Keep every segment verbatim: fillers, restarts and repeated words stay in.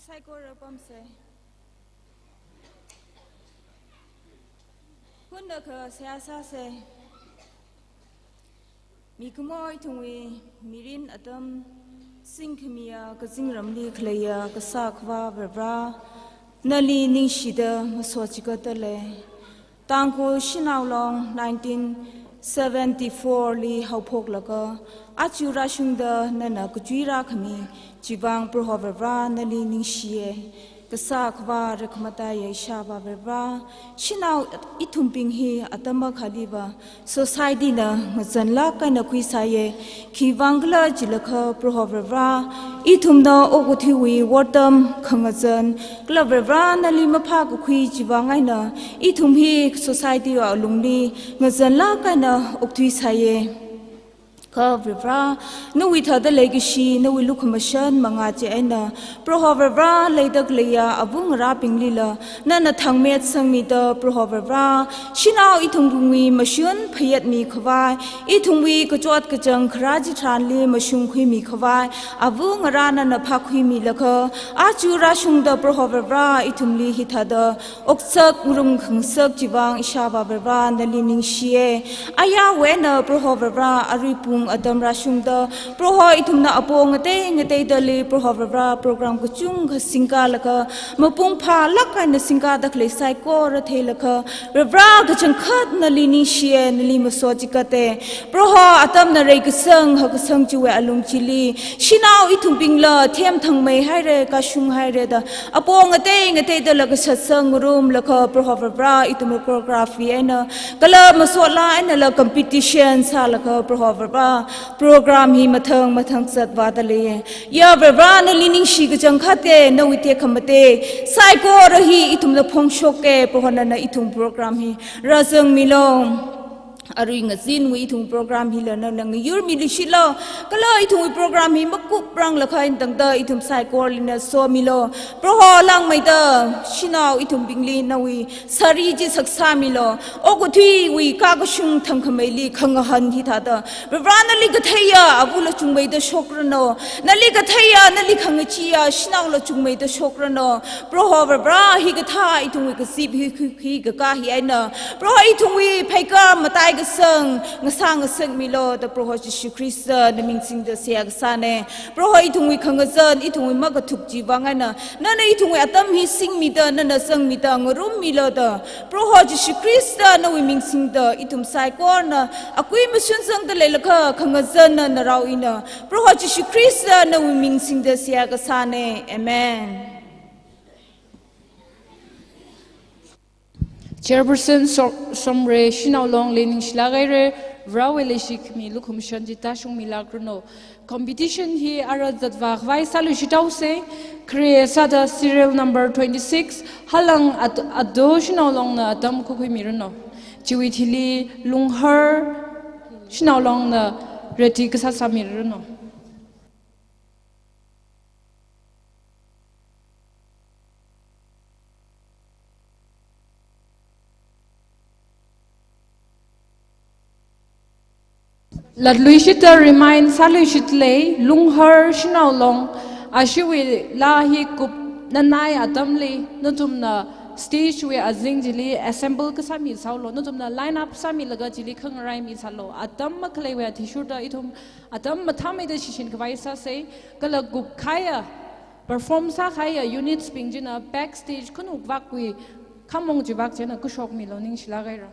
Saikora pamsei. Hundakha seihā sāsei. Mikumo ithumwui mirin atam, singkhamiya kazingramli khaleiya Kasā Akhava Varivara, nali ningshida masochigatda lei. Tangkhul Shanao Long nineteen seventy-four li haophoklaga aja rāshungda nana kachui rākhami chivang Proho Varivara nali ningshiye. Kasā Akhava Rekhamataiya Ishāvā Varivara, shanao ithumbing hi atam akhaliva society na ngazanlāk eina khuisāye. Khivang khala jilakha Proho Varivara, ithumna okathuiwui wortam, khangazan, kala Varivara nali maphākakhui chivang eina ithum hi society wui alungli ngazanlāk eina okthuisāye. Kha Varivara, nawui thāda leikashi, nawui lukhamashan mangā chi eina, Proho Varivara, leida khaleiya āva ngarābinglila nana thangmet sangmida, Proho Varivara, shanao ithumbingwui mashun phayat mikhavai, ithumwui kachot kachāng kharā chitharanli mashungkhui mikhavai āva ngarā nana phākhuimilaga, aja rāshungda Proho Varivara ithumli hithāda oksak ngarum khangasak chivang Ishāvā Varivara nali ningshiye. Ayarwui eina Proho Varivara arui pung atam rāshungda, Proho ithumna apong ngatei ngateidali Proho Varivara program kachungkha singkalaga, mapung phālāk eina singkada khalei saikora theilaga, Varivara kachangkhat nali ningshiye, nali masochigate. Proho atamna reikasang, hakasang chiwui alung chili, shanao ithumbingla themthangmei haire, kashung haire da, apong ngatei ngateidala kashatsang ngarumlaga Proho Varivara ithum choreography eina, kala masot laa einala competition sālaga Proho Varivara program hi mathang mathang zatvāda leiye. Ya Varivara nali ningshi kachangkhate, nawui tekhamatei saikora hi ithumna phongshoke, Proho nana ithum program hi rāzangmilo. Arui ngazinwui ithum program hila nana ngayurmiluishitlo. Kala ithumwui program hi makuprang lakha eina tangda ithum saikorali nana somilo. Proho langmeida shanao ithumbingli nawui sari chi saksāmilo. Okathuiwui kakashung thangkhameili khangahān hithāda, Varivara nali katheiya āvula chungmeida shokrano. Nali katheiya, nali khangacheeya shanaola chungmeida shokrano. Proho Varivara, hikathā ithumwui kazip hi, hi, hikakā hi eina, Proho ithumwui pheikar mataikasang ngasā ngasakmilo da Proho Jishu Khrista naming singda seihā kasāne. Proho ithumwui khangazan, ithumwui makathuk chivang eina, nana ithumwui atam hi singmida, nana zangmida, ngarummilo da Proho Jishu Khrista nawui ming singda ithum saikorana akui mashun zangda leilakha khangazanna narao ina, Proho Jishu Khrista nawui ming singda seihā kasāne. Amen. Chairperson So-, Somre Shanao Longli ningshilāk haire, Varewui leishi khami lukhamashan chi tāshungmilākranu. Competition hi ara zatvā khavai sāluishithaose, khare sāda serial number twenty-six, Halang Ad-, Ado Shanao Longna atam khuikhuimiranu. Chiwui thili Lunghar Shanao Longna ready kasā sāmiranu. Latluishitda remind sāluishitlei, Lunghar Shanao Long, ashiwui laa hi kupnanai atamli, nathumna stage wui azing chili assemble kasāmi sālo, nathumna line up sāmilaga chili khangaraimi sālo, atam makhaleiwui athishurda ithum atam mathāmeida shishin khavai sāsei, kala kupkahaiya, perform sākahaiya units bing china backstage khanuk vakwui khamong chivak china khuishokmilo, ningshilāk haira.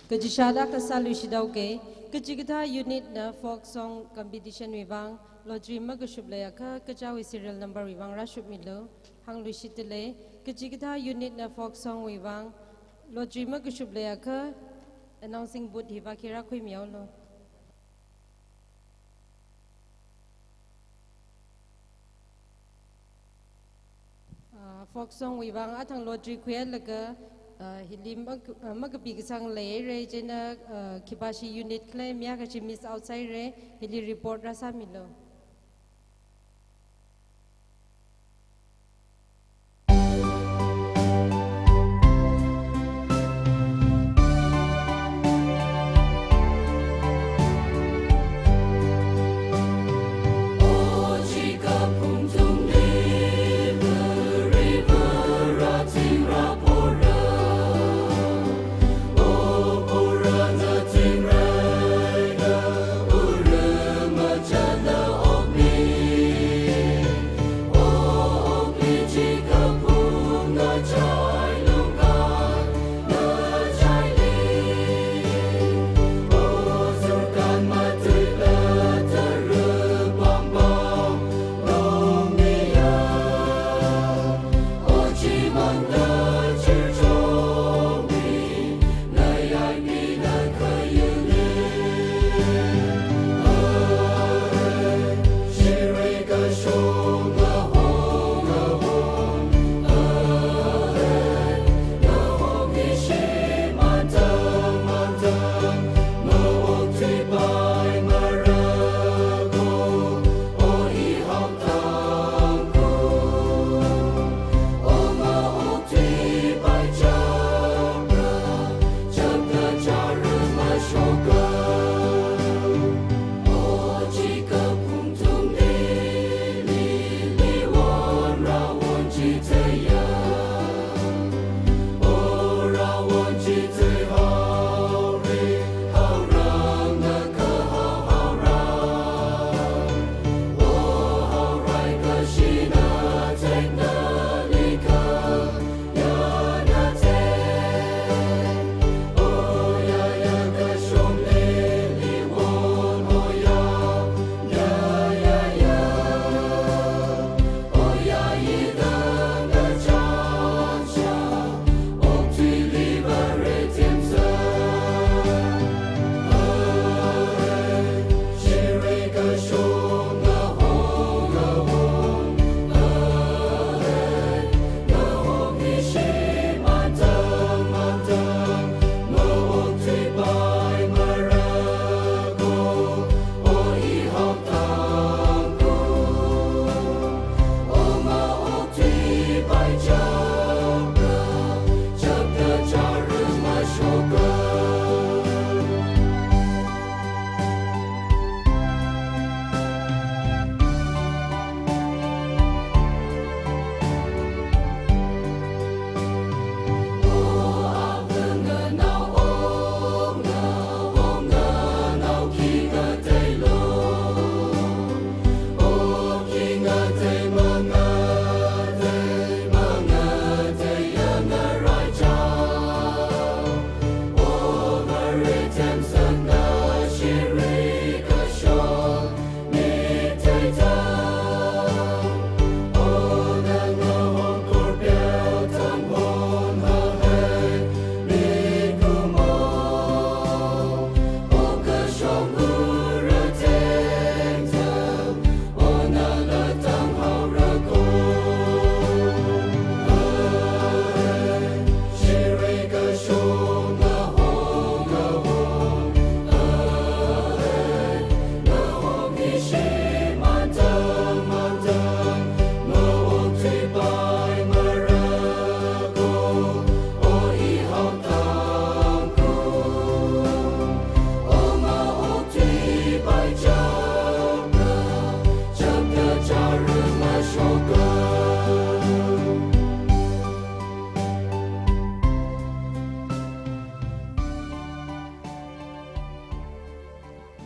Kaji shāda kasā luishidao ke, kachikathā unit na folk song competition wui vang, lottery makashupleiakha, kachāwui serial number wui vang rāshupmilu, hāngluishitdalei, kachikathā unit na folk song wui vang, lottery makashupleiakha, announcing booth hiva kira khuimiaolu. Ah, folk song wui vang athang lottery khuilaga, ah, hili mak-, ah, makapi kasāng leire, chieina, ah, khipāshi unit khalei mayākhashi miss out sāhaire, hili report rāsāmilu.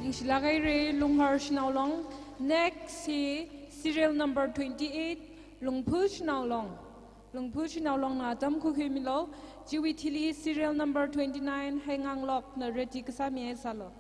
Ningshilāk haire, Lunghar Shanao Long. Next hi serial number twenty-eight, Lungphu Shanao Long. Lungphu Shanao Long na atam khukhuimilu. Chiwui thili serial number twenty-nine, Heinganglok na ready kasāmi sālu.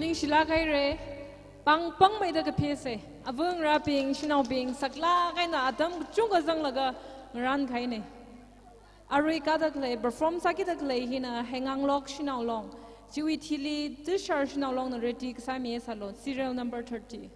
Ningshilāk haira, pāng pāngmeida kaphisa. Avāva̱ ngarābing, shanaobing, saklāk eina atam kachungkha zanglaga ngarān kahaina. Arui kāda khalei, perform sākida khalei hina Heinganglok Shanao Long. Chiwui thili Tushar Shanao Long na ready kasāmi sālu, serial number thirty.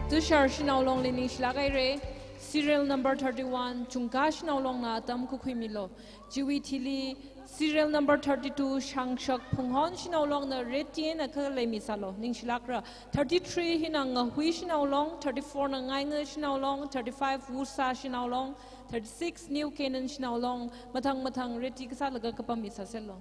Tushar Shanao Longli ningshilāk haira, serial number thirty-one, Chungkha Shanao Longna atam khuikhuimilo. Chiwui thili serial number thirty-two, Shangshak Phunghon Shanao Longna red eina khalei misālo, ningshilākra. Thirty-three hina Ngahui Shanao Long, thirty-four na Ngainga Shanao Long, thirty-five Wusa Shanao Long, thirty-six New Canaan Shanao Long, mathang mathang red kasālaga kapam misāselo.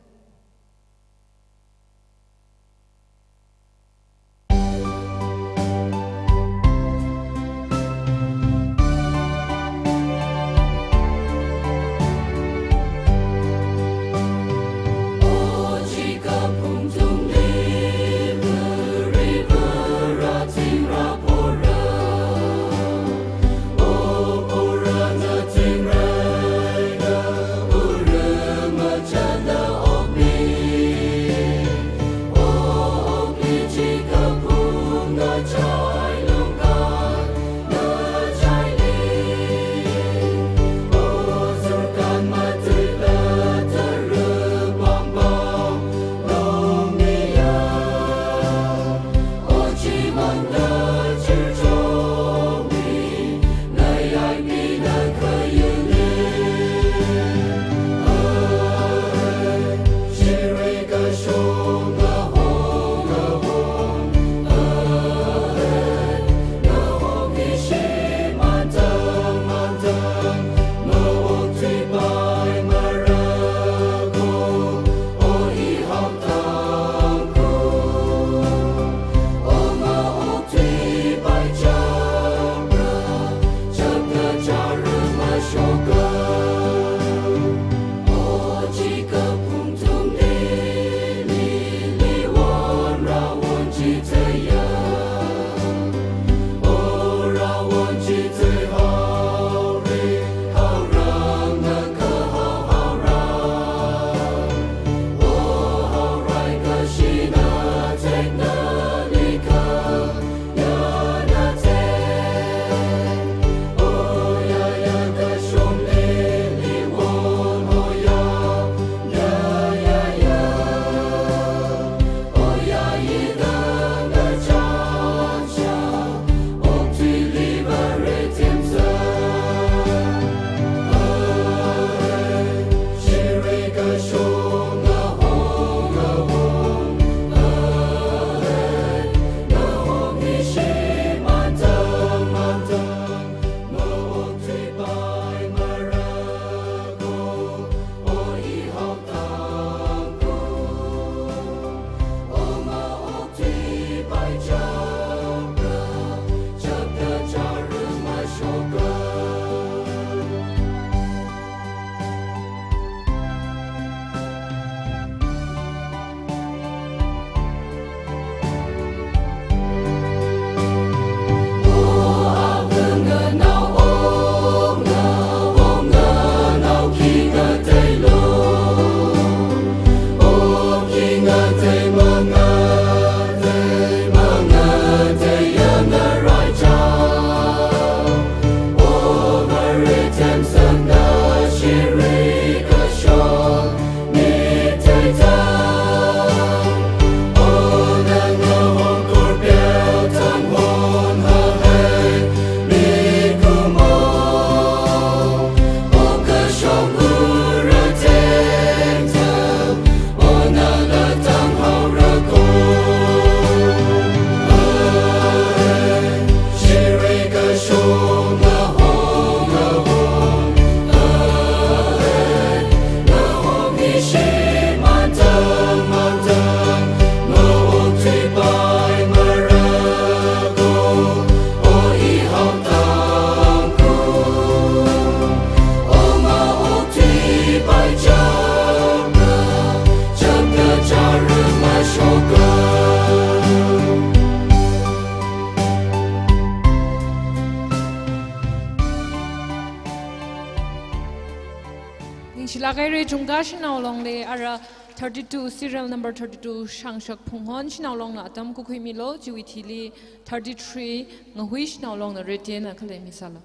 Lākahaira Chungkha shanao longli ara thirty-two, serial number thirty-two Shangshak Phunghon shanao longna atam khuikhuimilu, chiwui thili thirty-three Ngahui shanao longna ready eina khalei misālu.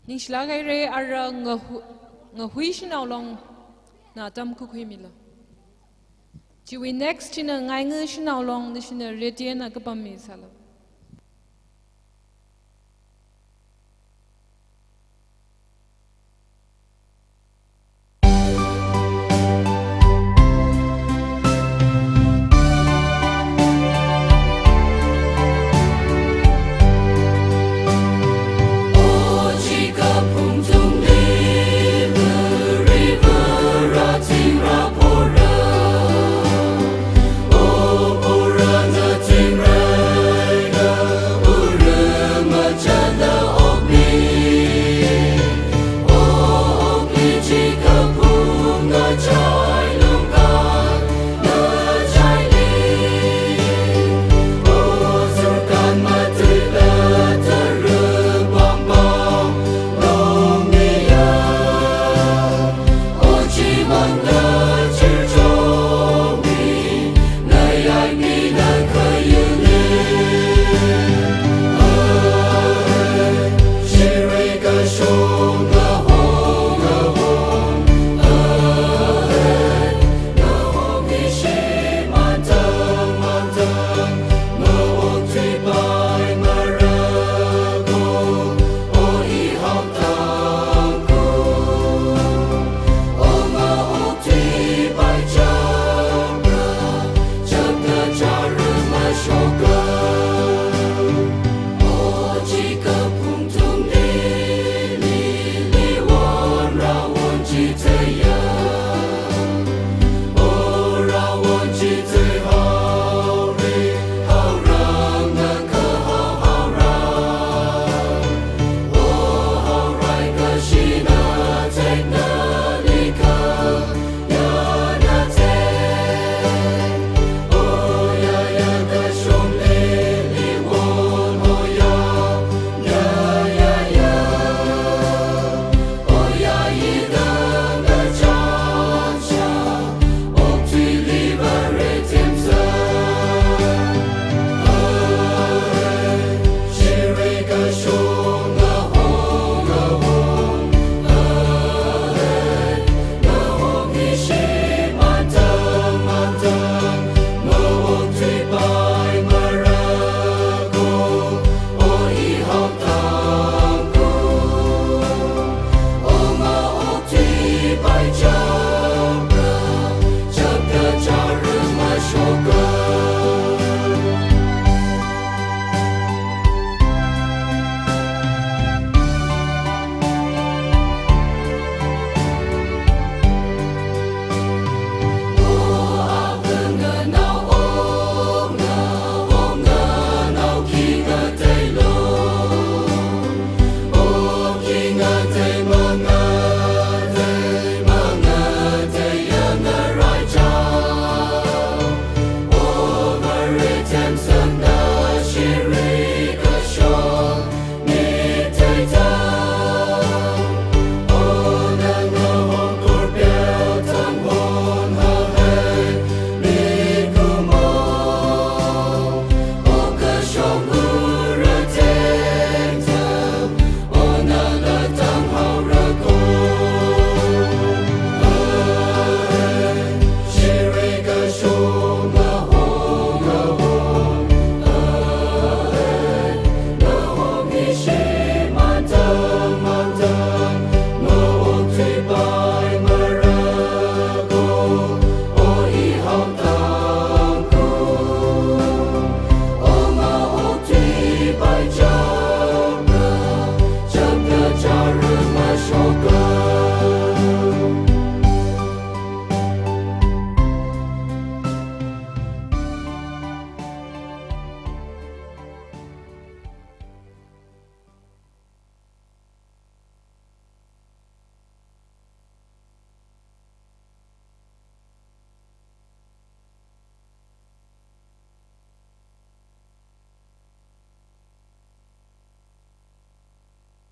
Ningshilāk haira, ara Ngahu-, Ngahui shanao longna atam khuikhuimilu. Chiwui next china Ngainga shanao long, nashina ready eina kapam misālu.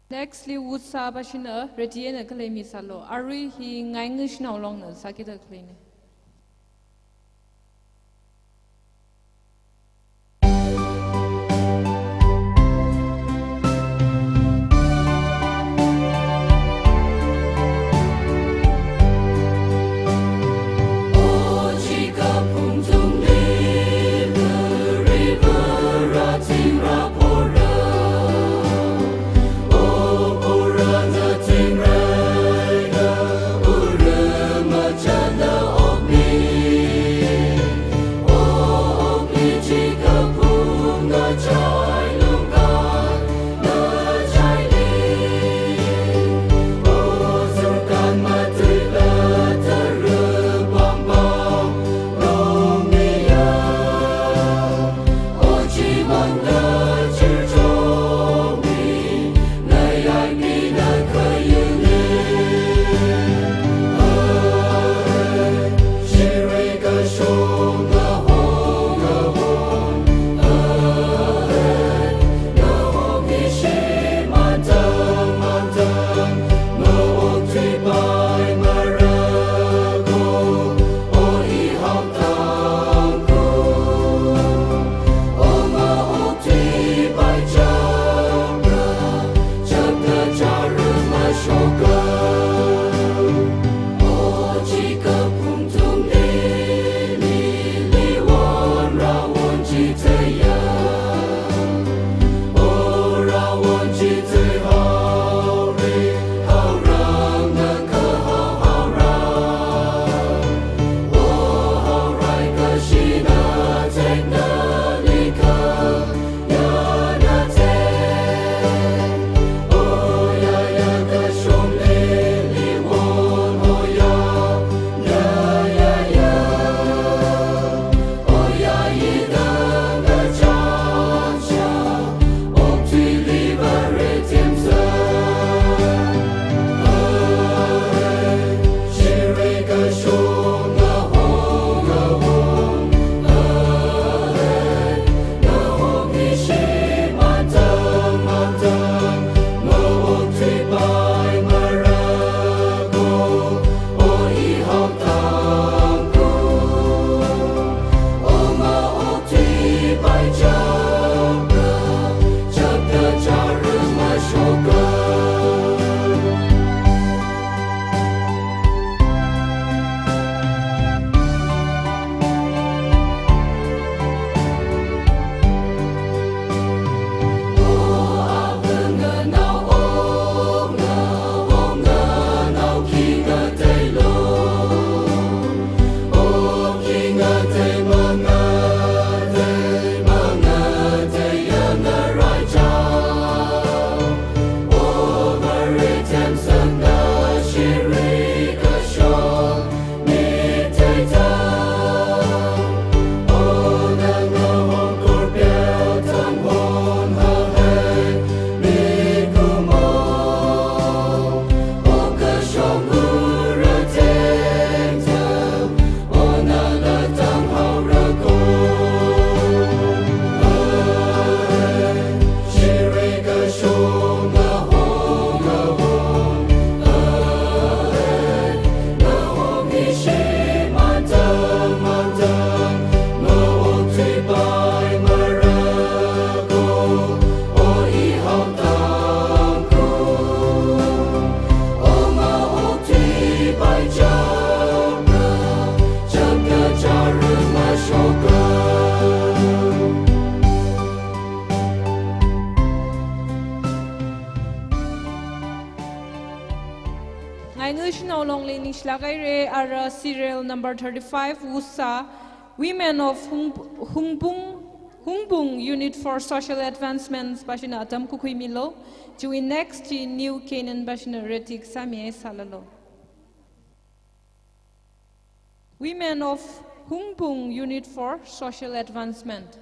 Next li Wutsa bashina ready eina khalei mi sālu. Arui hi Ngaingashanao Longna sākida khaleina. Ngaingashanao Longli ningshilāk haira, ara serial number thirty-five, Wutsa, Women of Hung-, Hungpung, Hungpung Unit for Social Advancements bashina atam khuikhuimilu. Chiwui next chi New Canaan bashina ready kasāmi sālalu. Women of Hungpung Unit for Social Advancement.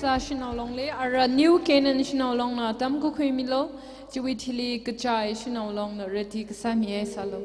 Shanao Longli, ara New Canaan Shanao Longna atam kakhuimilu, chiwui thili Kachai Shanao Longna ready kasāmihaisālu.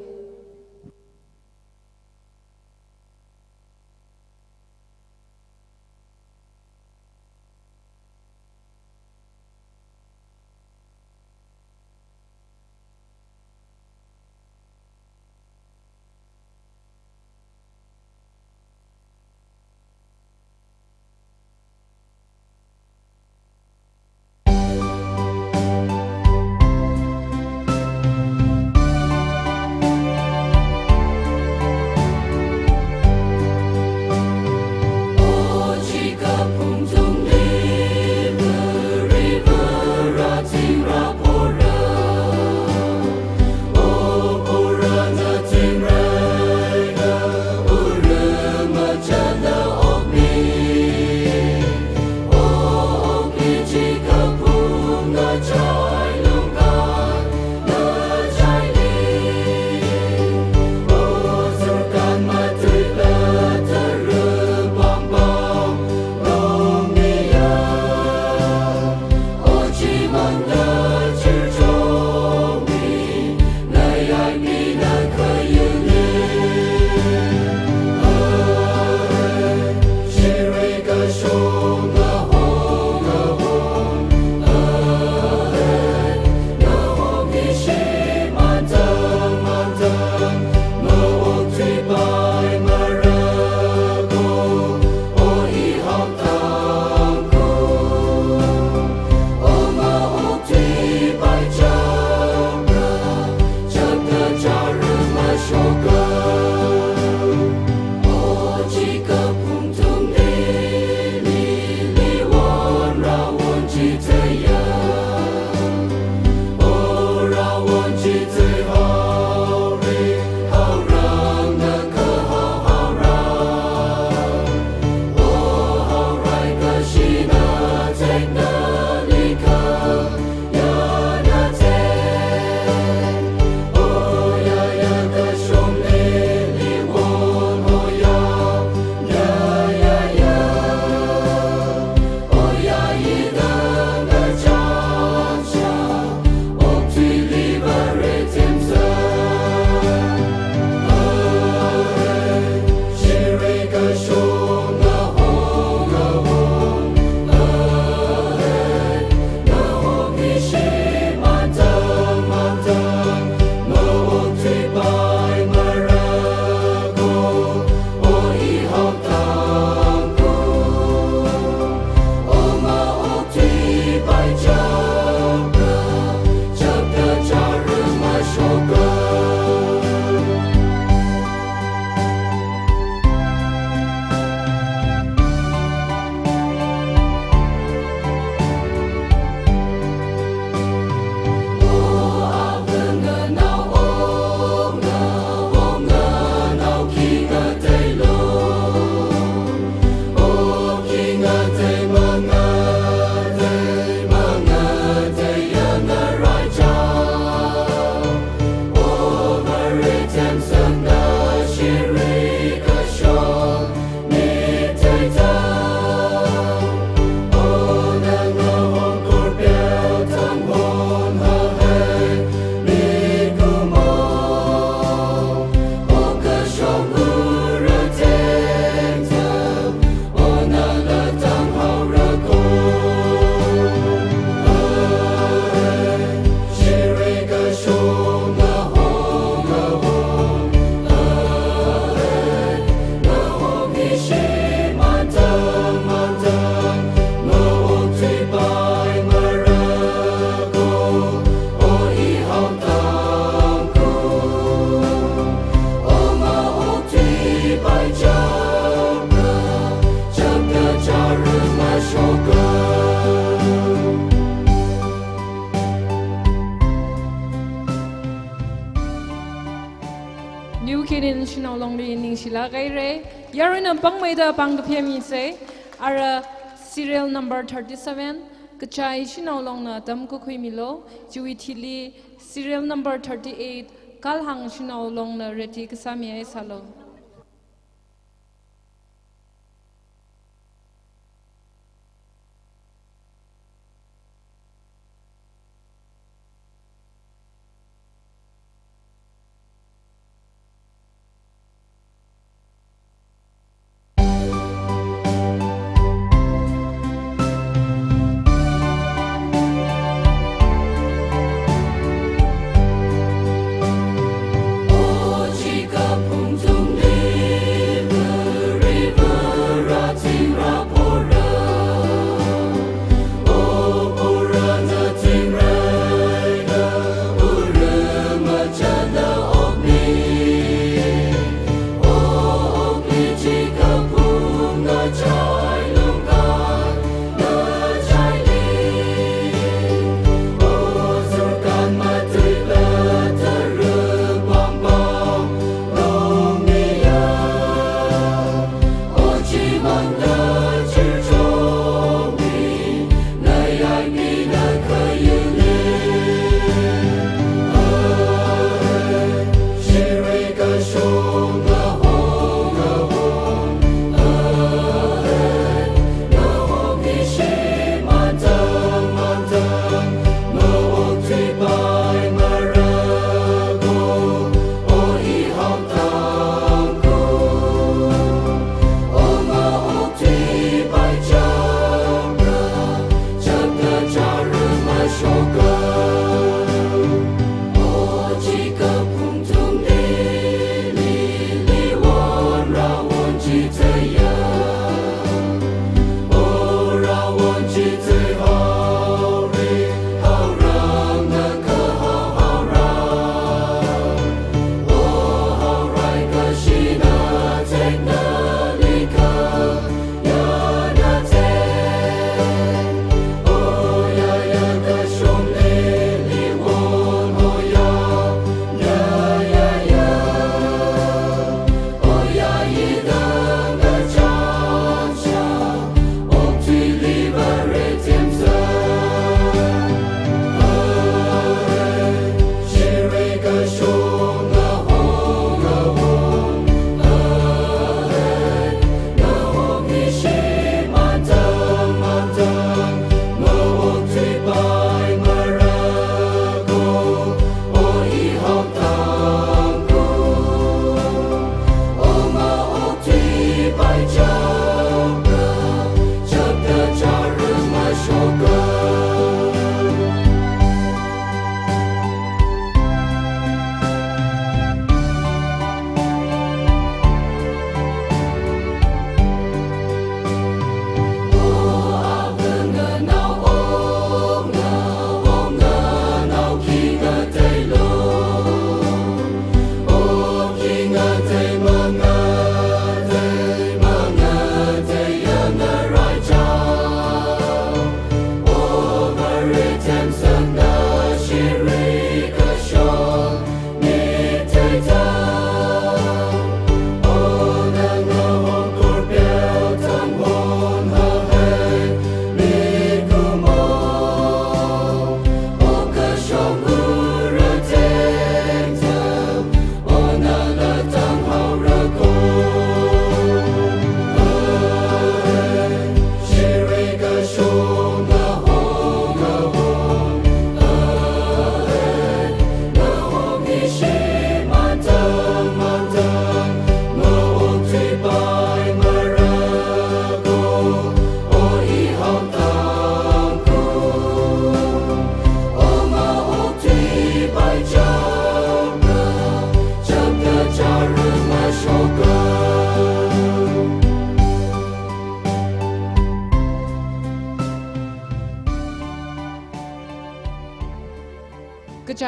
New Canaan Shanao Longli ningshilāk haira. Yaruina pāngmeida pāng kaphayāmisa. Ara serial number thirty-seven, Kachai Shanao Longna atam kakhuimilu, chiwui thili serial number thirty-eight, Kalhang Shanao Longna ready kasāmihaisālu.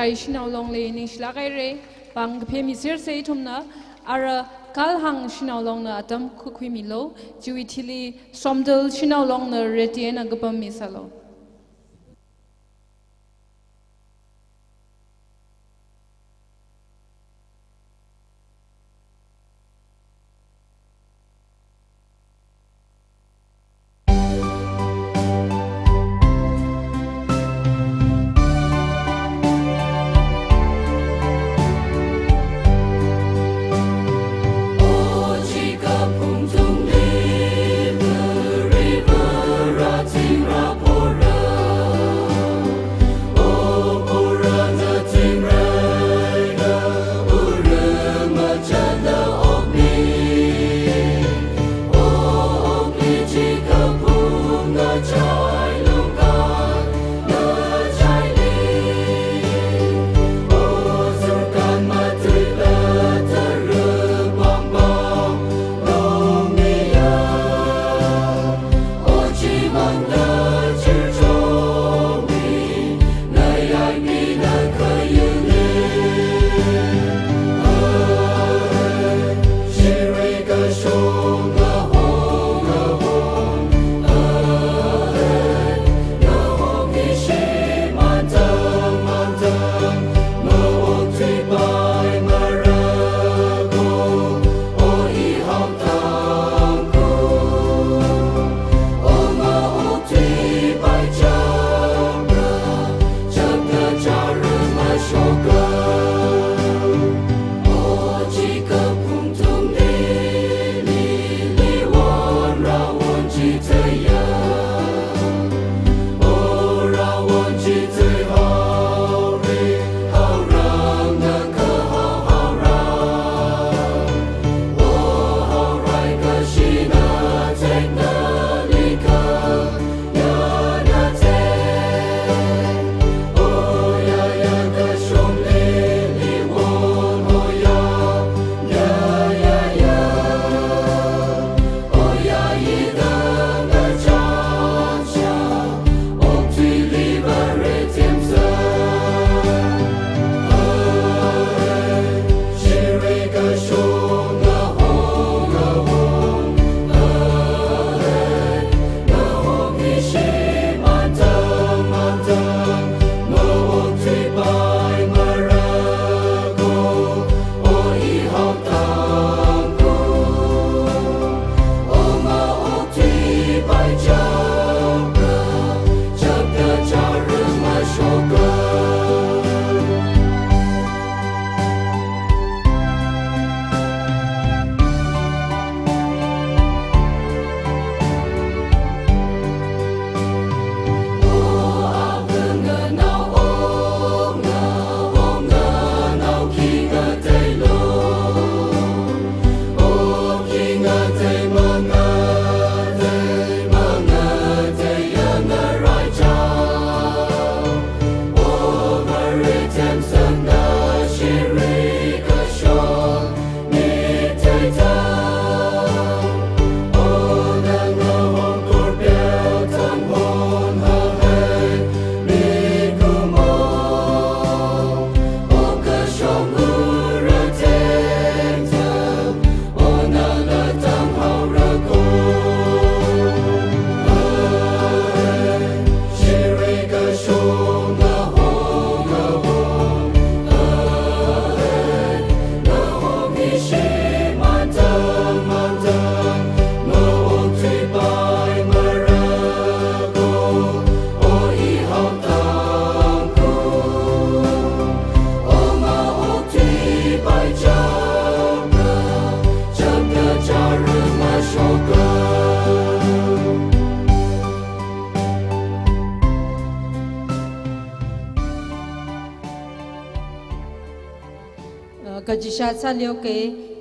Ai Shanao Longli ningshilāk haira, pāng kaphā miser sāi ithumna, ara Kalhang Shanao Longna atam khuikhuimilu, chiwui thili Somdal Shanao Longna ready eina kapam misālu. Uh, kajishat sālio ke,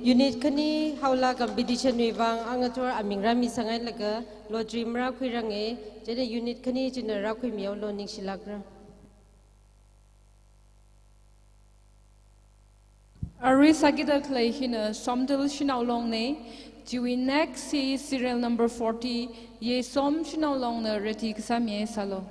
unit khani haola competition wui vang angathor aming rāmi sāngailaga lottery marākhuiranga, chieina unit khani china rākhuimihaolu, ningshilākra. Arui sākida khalei hina Somdal Shanao Longna, chiwui next hi serial number forty, Yesom Shanao Longna ready kasā misālu.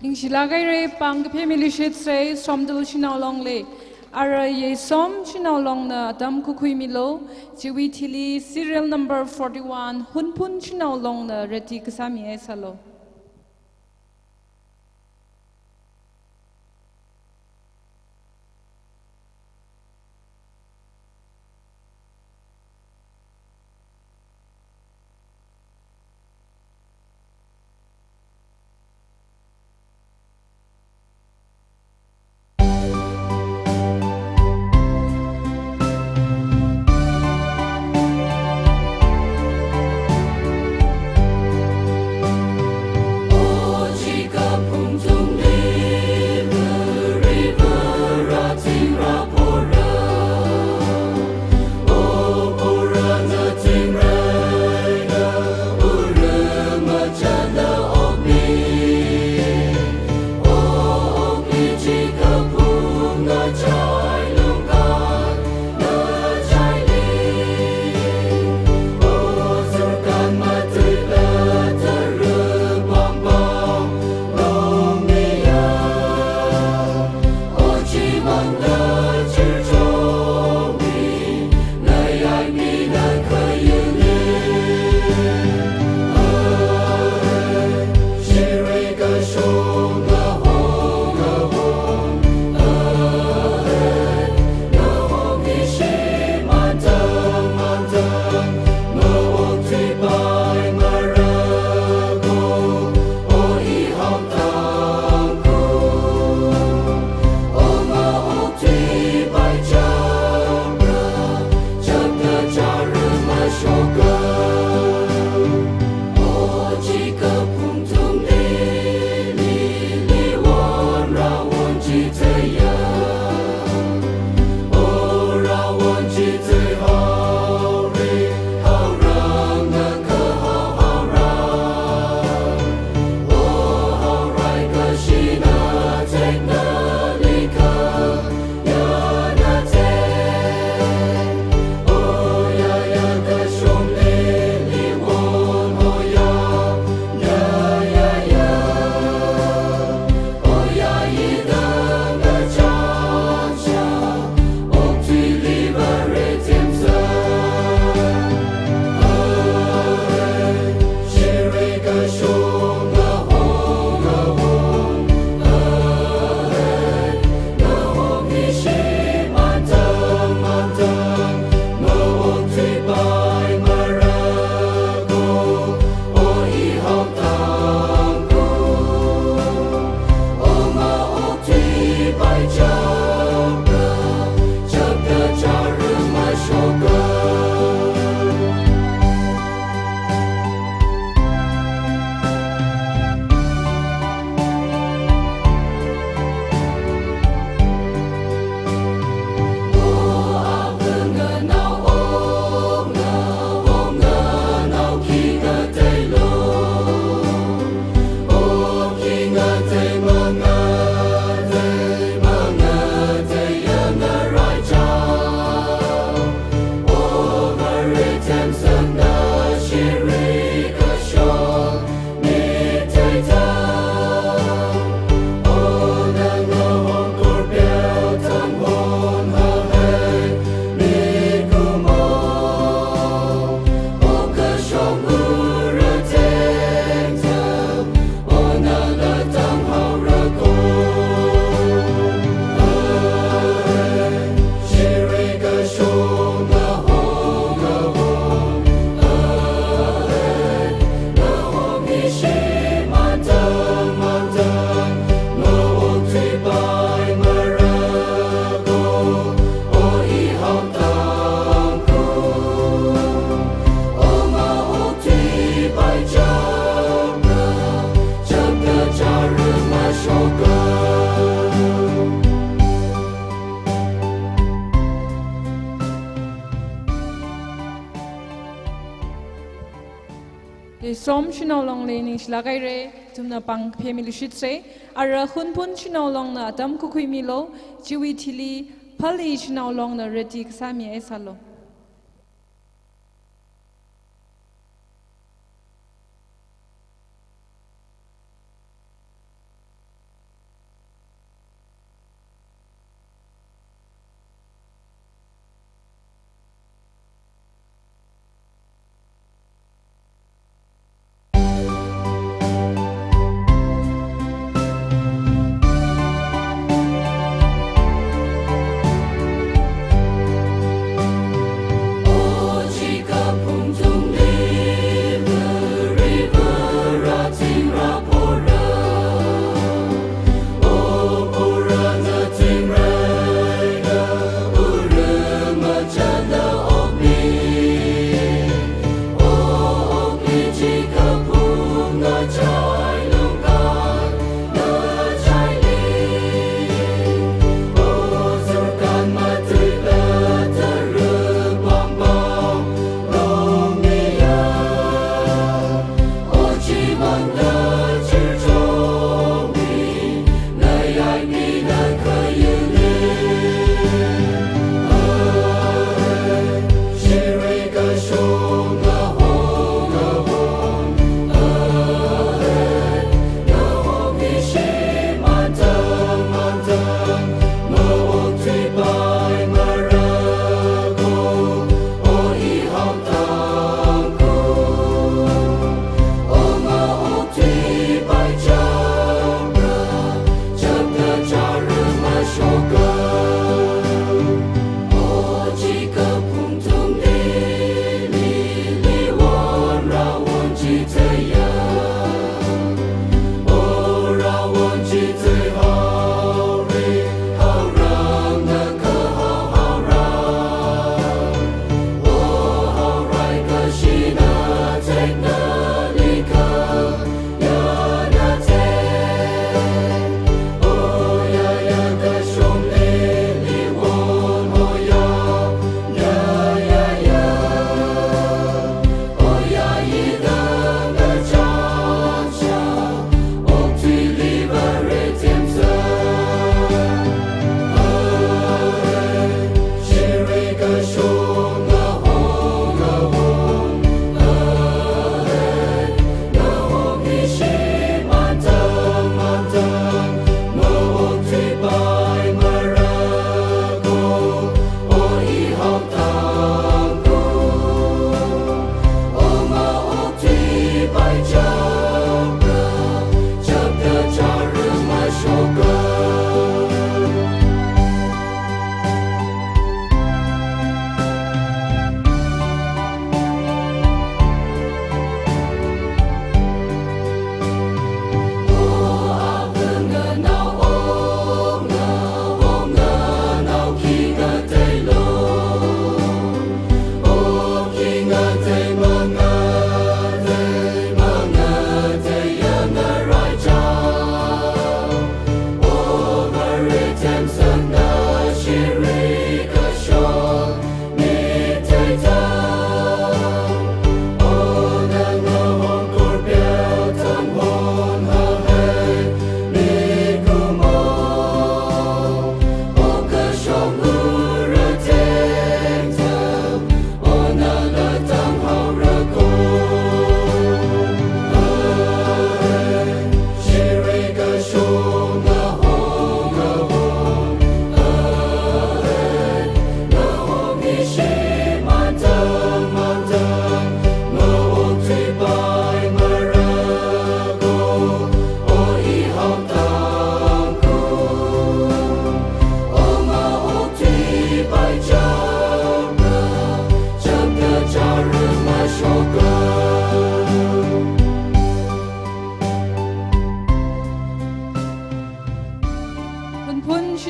Ningshilāk haira, pāng kaphemiluishitsa, Somdal Shanao Longli. Ara Yeisom Shanao Longna atam khuikhuimilu, chiwui thili serial number forty-one, Hunphun Shanao Longna ready kasāmi haisālu. Yeisom Shanao Longli ningshilāk haira, ithumna pāng kaphemiluishitsa. Ara Hunphun Shanao Longna atam khuikhuimilu, chiwui thili Phali Shanao Longna ready kasāmi haisālu.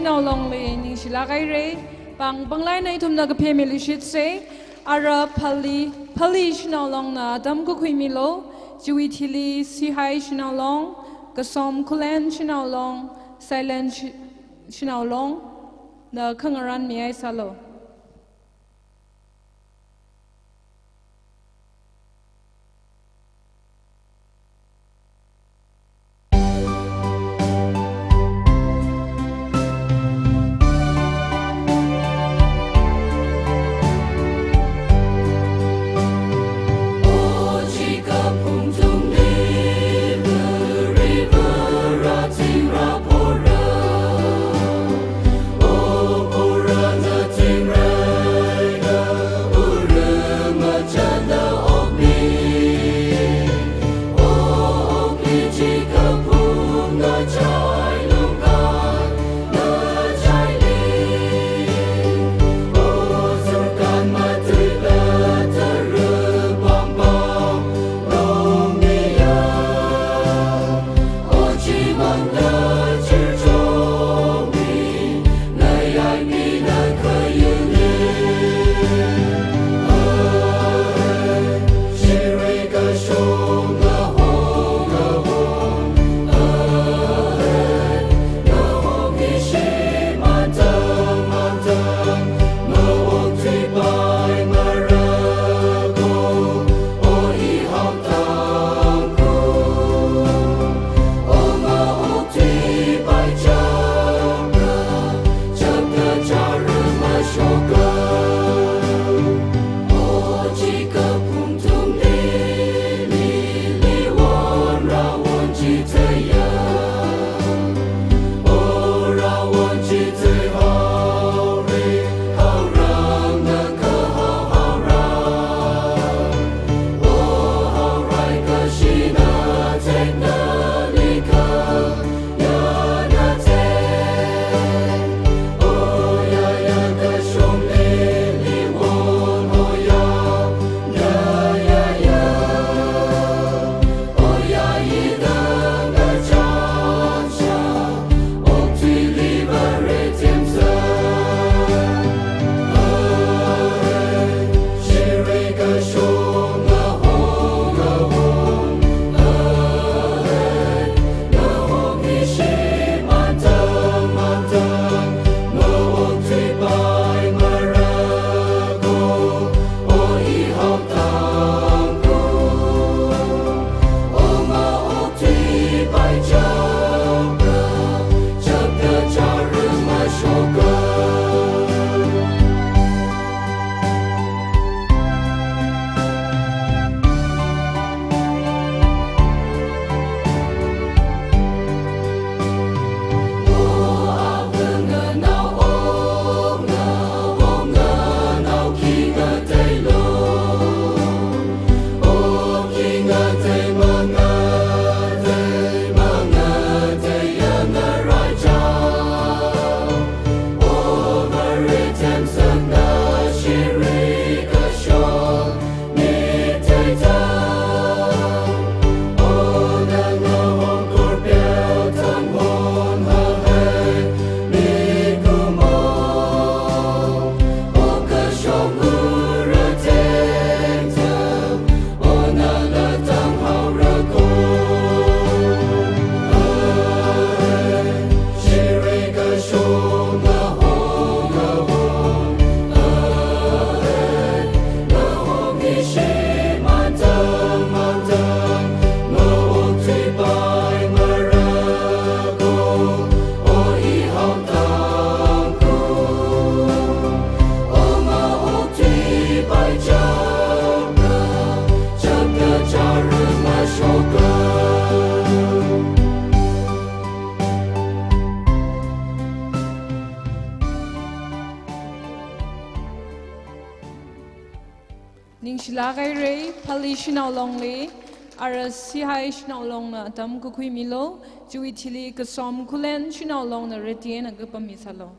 Shanao Longli ningshilāk haira. Pāng pānglaina ithumna kaphā miluishitsa. Ara Phali, Phali Shanao Longna atam kakhuimilu. Chiwui thili Sihai Shanao Long, Kasom Khullen Shanao Long, Sailen Shi-, Shanao Longna khangarān mihaisālu. Ningshilāk haira, Phali Shanao Longli, ara Sihai Shanao Longna atam kakhuimilu, chiwui thili Kasom Khullen Shanao Longna reti eina kapammisālu.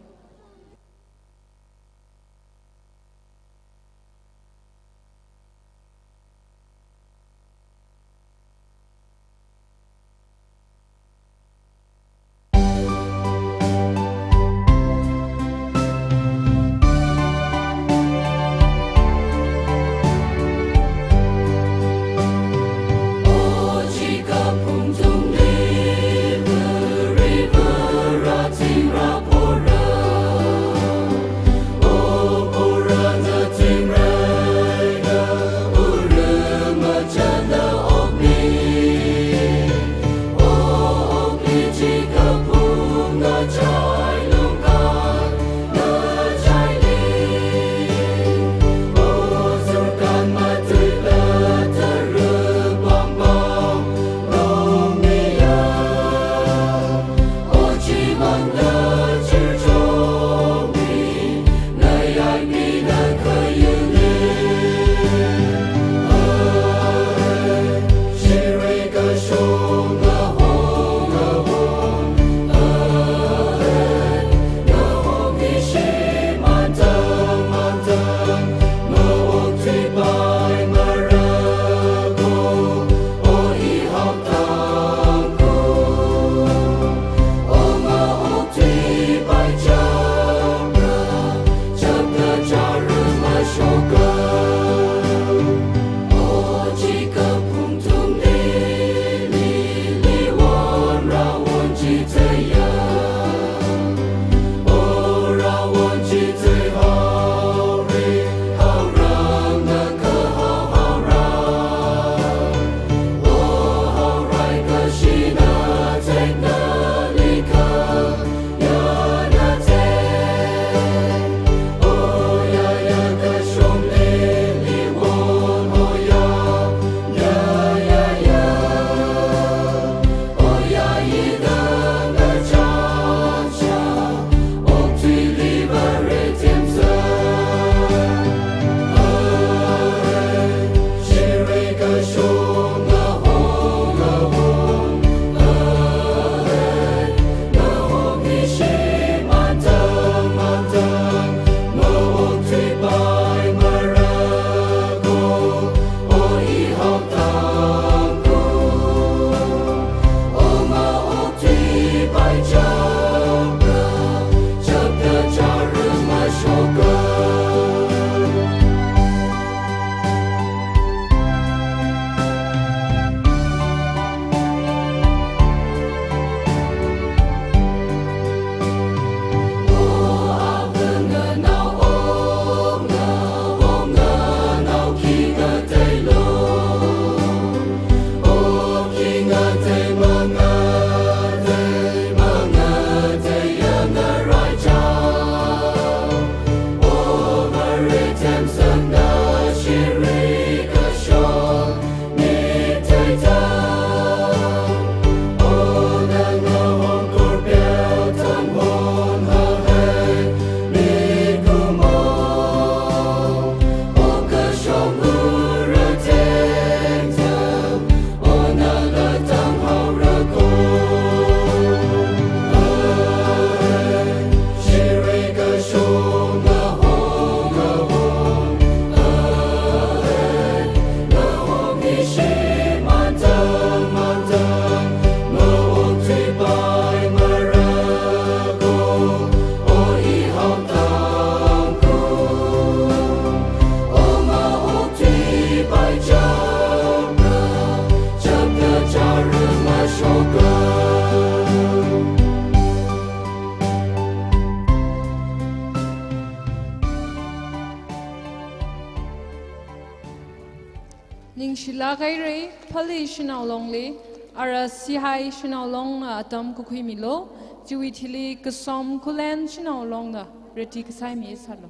Ningshilāk haira, Phali Shanao Longli, ara Sihai Shanao Longna atam khuikhuimilu, chiwui thili Kasom Khullen Shanao Longna ready kasāmi sālu.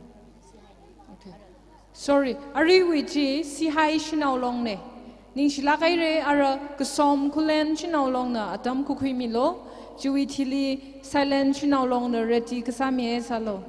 Okay. Sorry, aruiwui chi Sihai Shanao Longna. Ningshilāk haira, ara Kasom Khullen Shanao Longna atam khuikhuimilu, chiwui thili Silent Shanao Longna ready kasāmi sālu.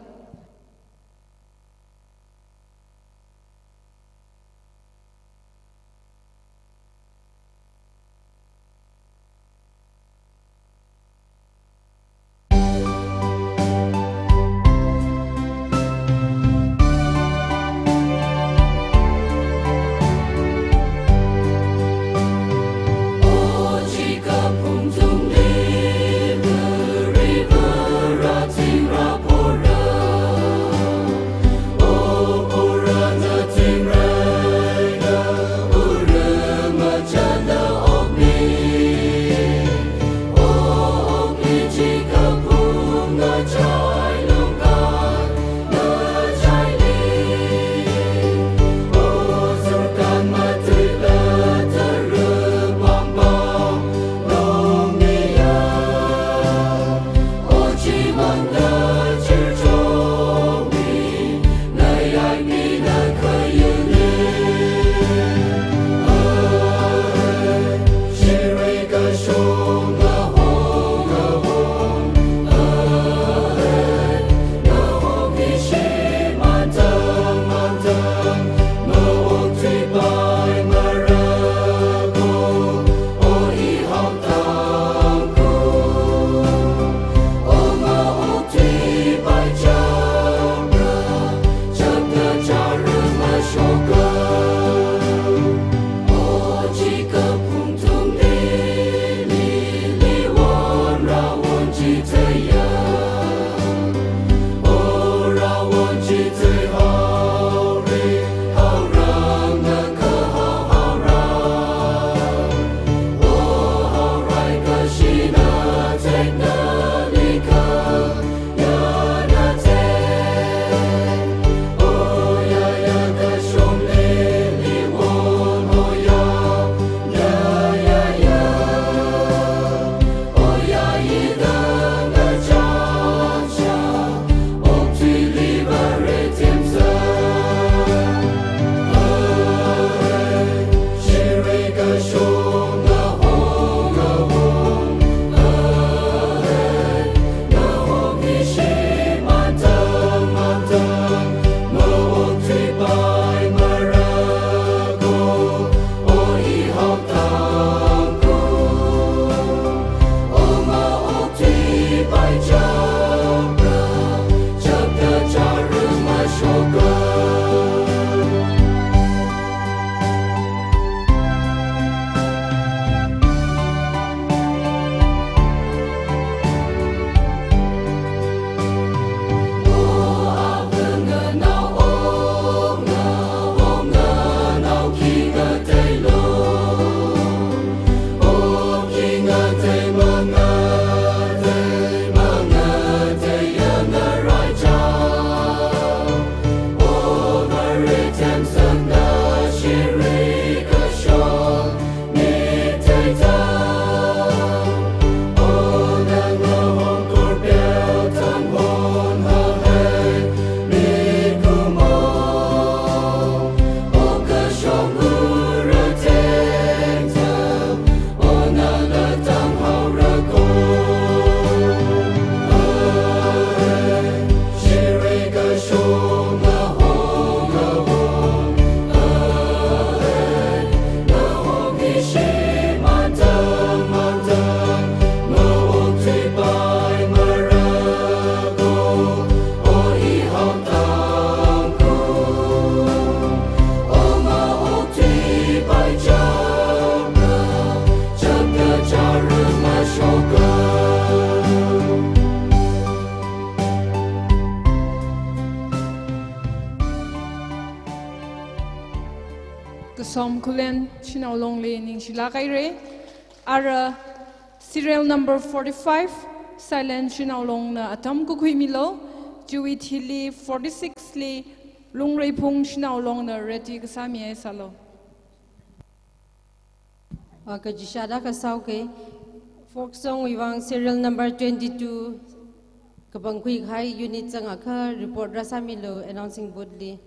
Som Khullen Shanao Longli ningshilāk haira. Ara serial number forty-five, Silent Shanao Longna atam khuikhuimilu. Chiwui thili forty-six li Lungreiphung Shanao Longna ready kasāmi haisālu. Ah, kajishada kasāuke. Folk song wui vang serial number twenty-two kapangkhui kahai unit zangakha report rāsāmilu announcing booth li.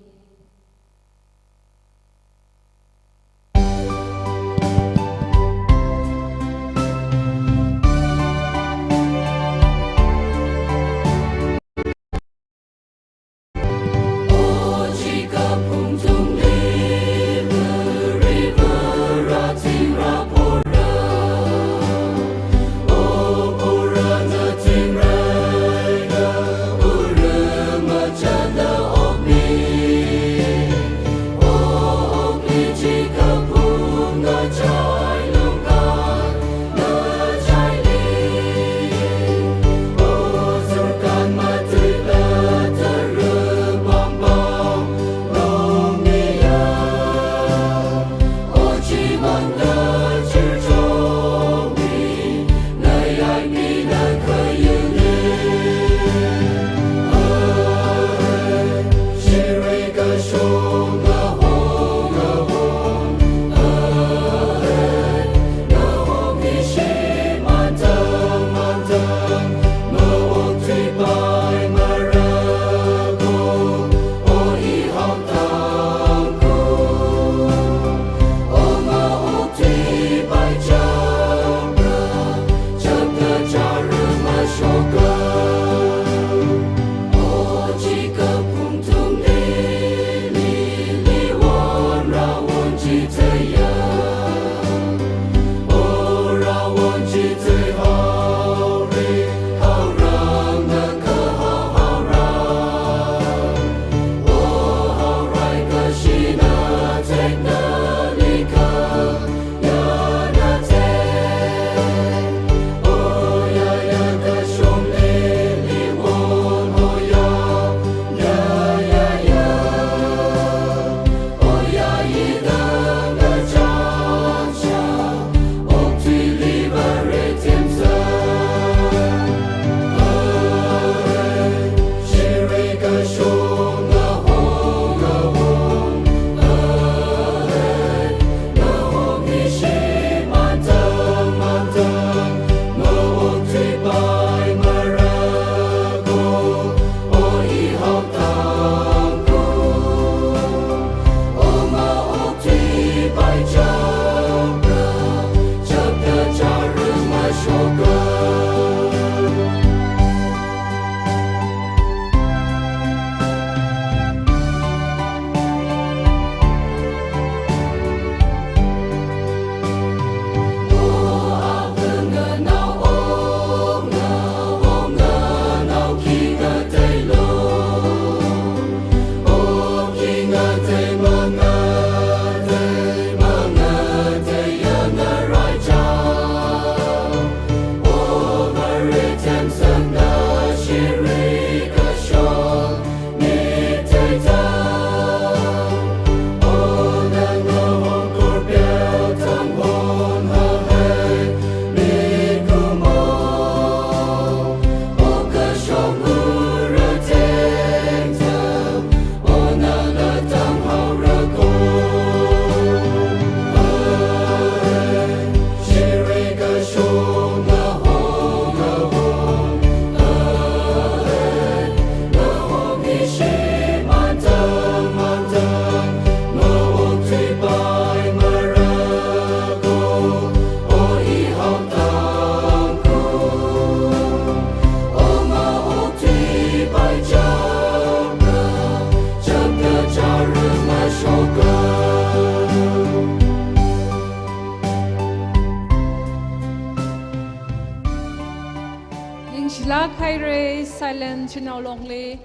Ningshilāk haira Silent Shanao Longli.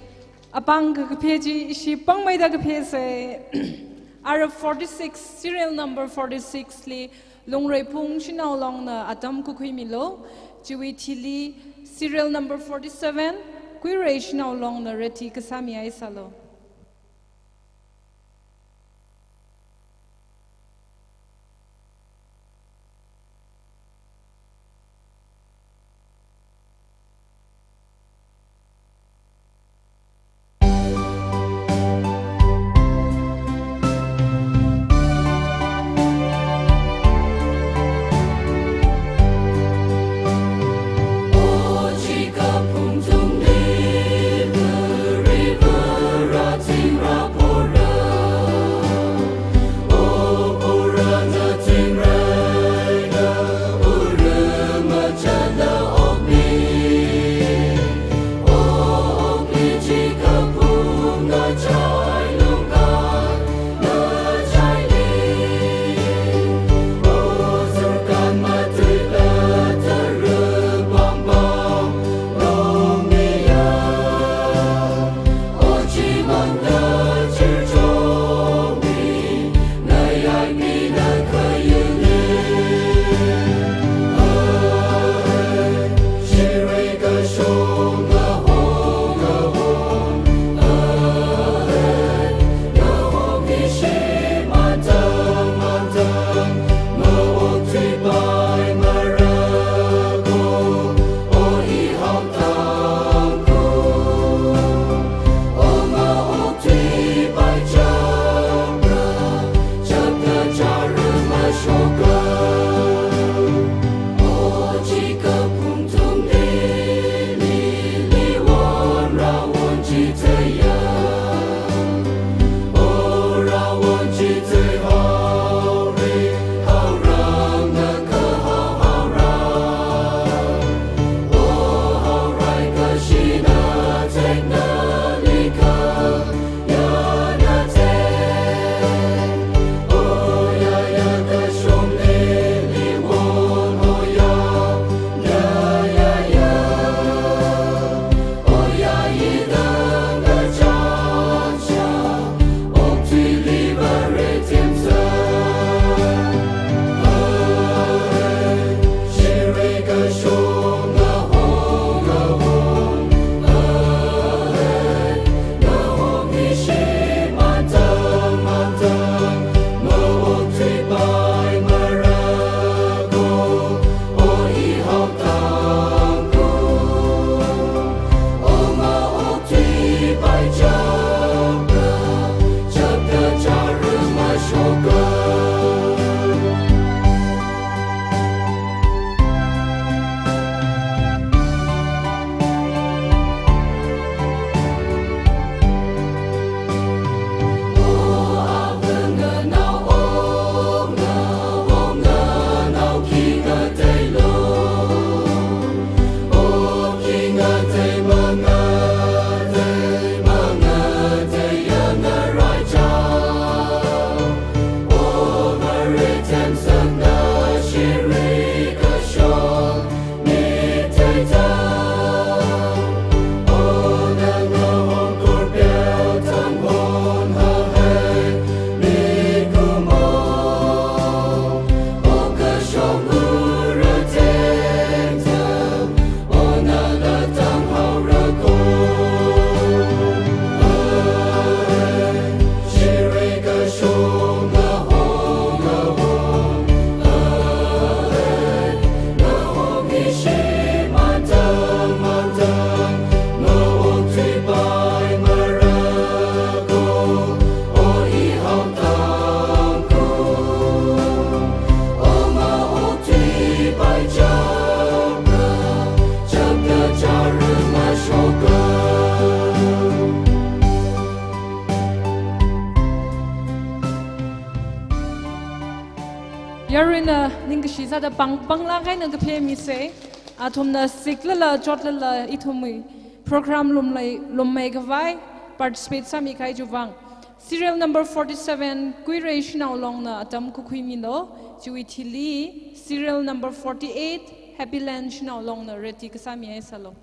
Apāng kakaphei chi ishi pāngmeida kaphei sai. Ara forty-six, serial number forty-six li Lungreiphung Shanao Longna atam khuikhuimilu. Chiwui thili serial number forty-seven, Kuirei Shanao Longna ready kasāmi haisālu. Arui ningkashi sāda pang, panglāk eina kaphā misei. Athumna siklala, chotlala, ithumwui program lumlei, lummei khavai participate sāmi kahai chiwui vang. Serial number forty-seven, Kuirei Shanao Longna atam khuikhuimilo. Chiwui thili, serial number forty-eight, Happy Land Shanao Longna ready kasāmi haisālo.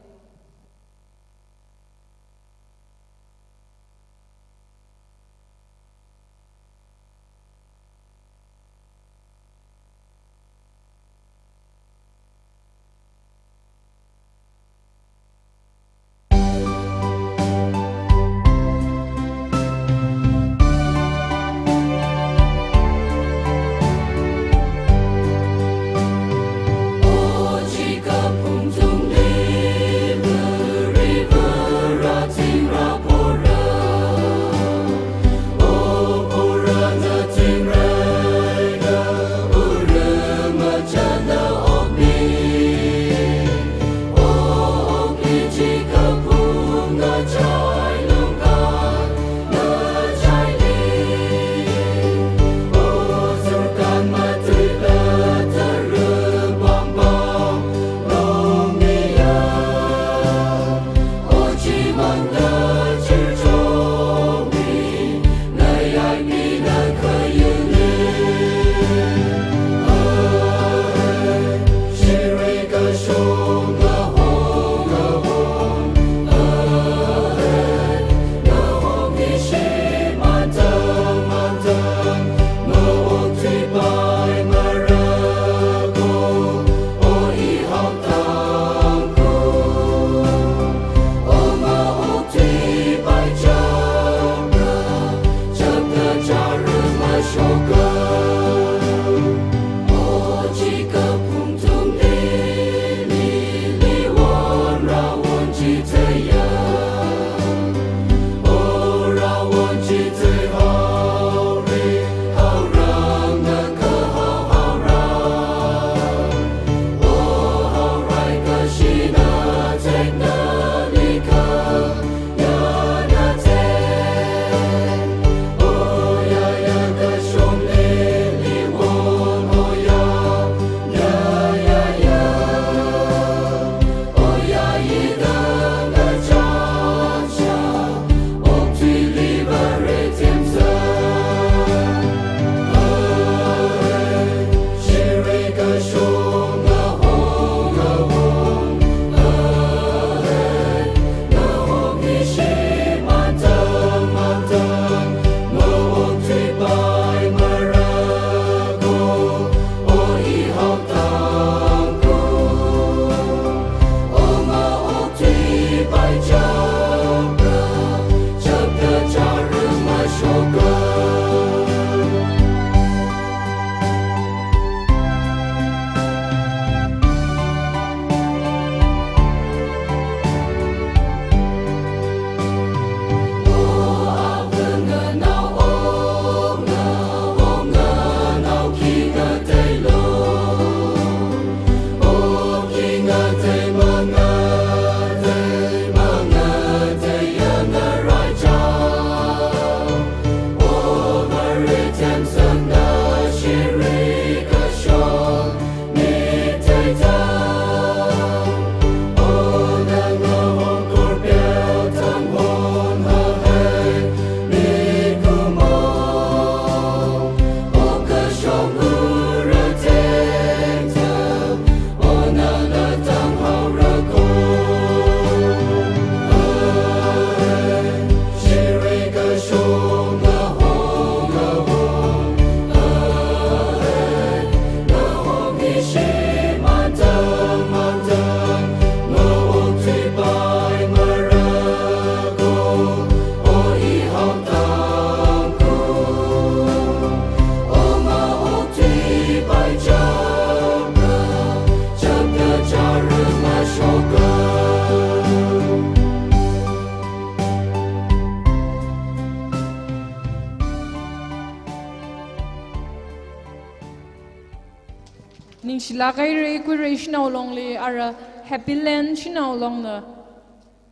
Ningshilāk haira, Kuirei Shanao Longli ara Happy Land Shanao Longna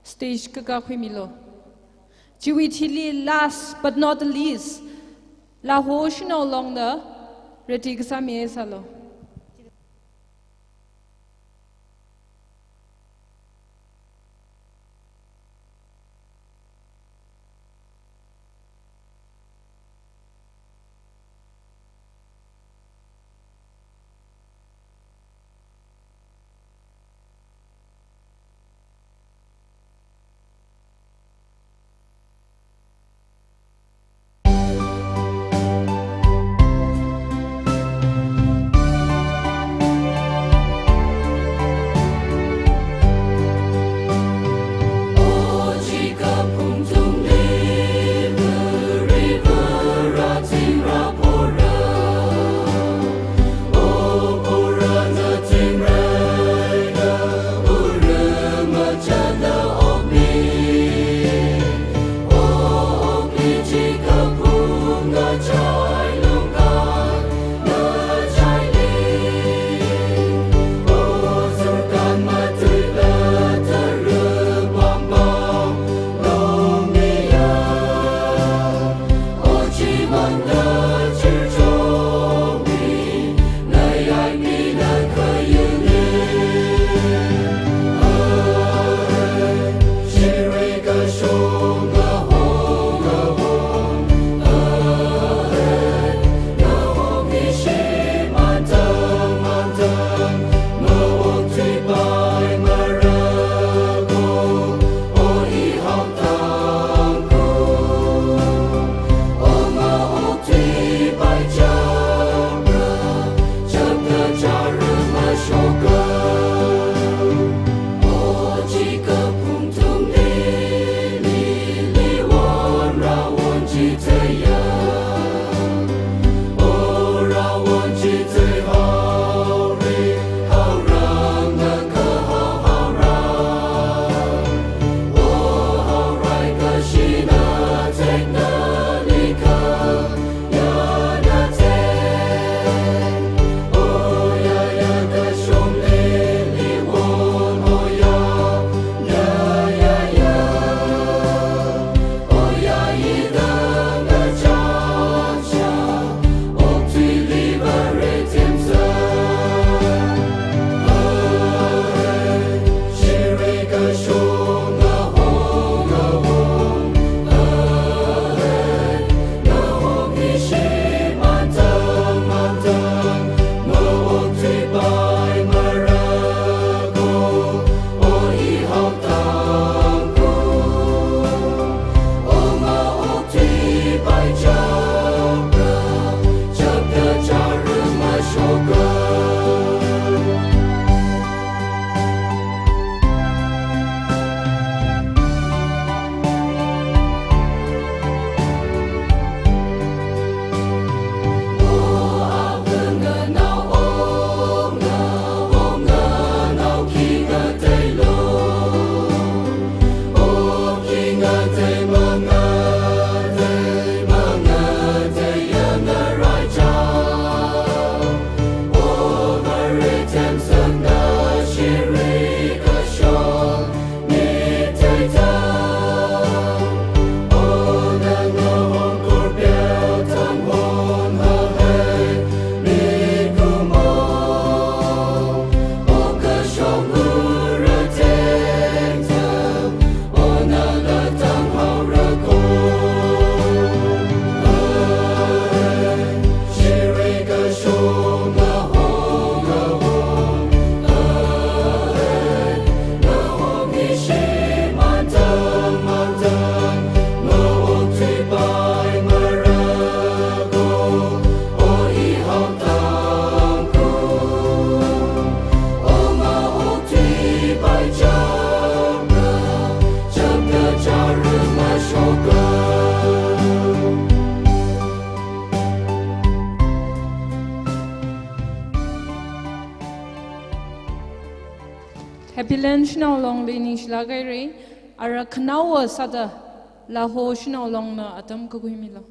stage kakā khuimilo. Chiwui thili, last but not the least, Laho Shanao Longna Ready kasā mi sālu. Happy Land Shanao Longli ningshilāk haira. Ara khanaowa sāda Laho Shanao Longna atam kakhuimilu.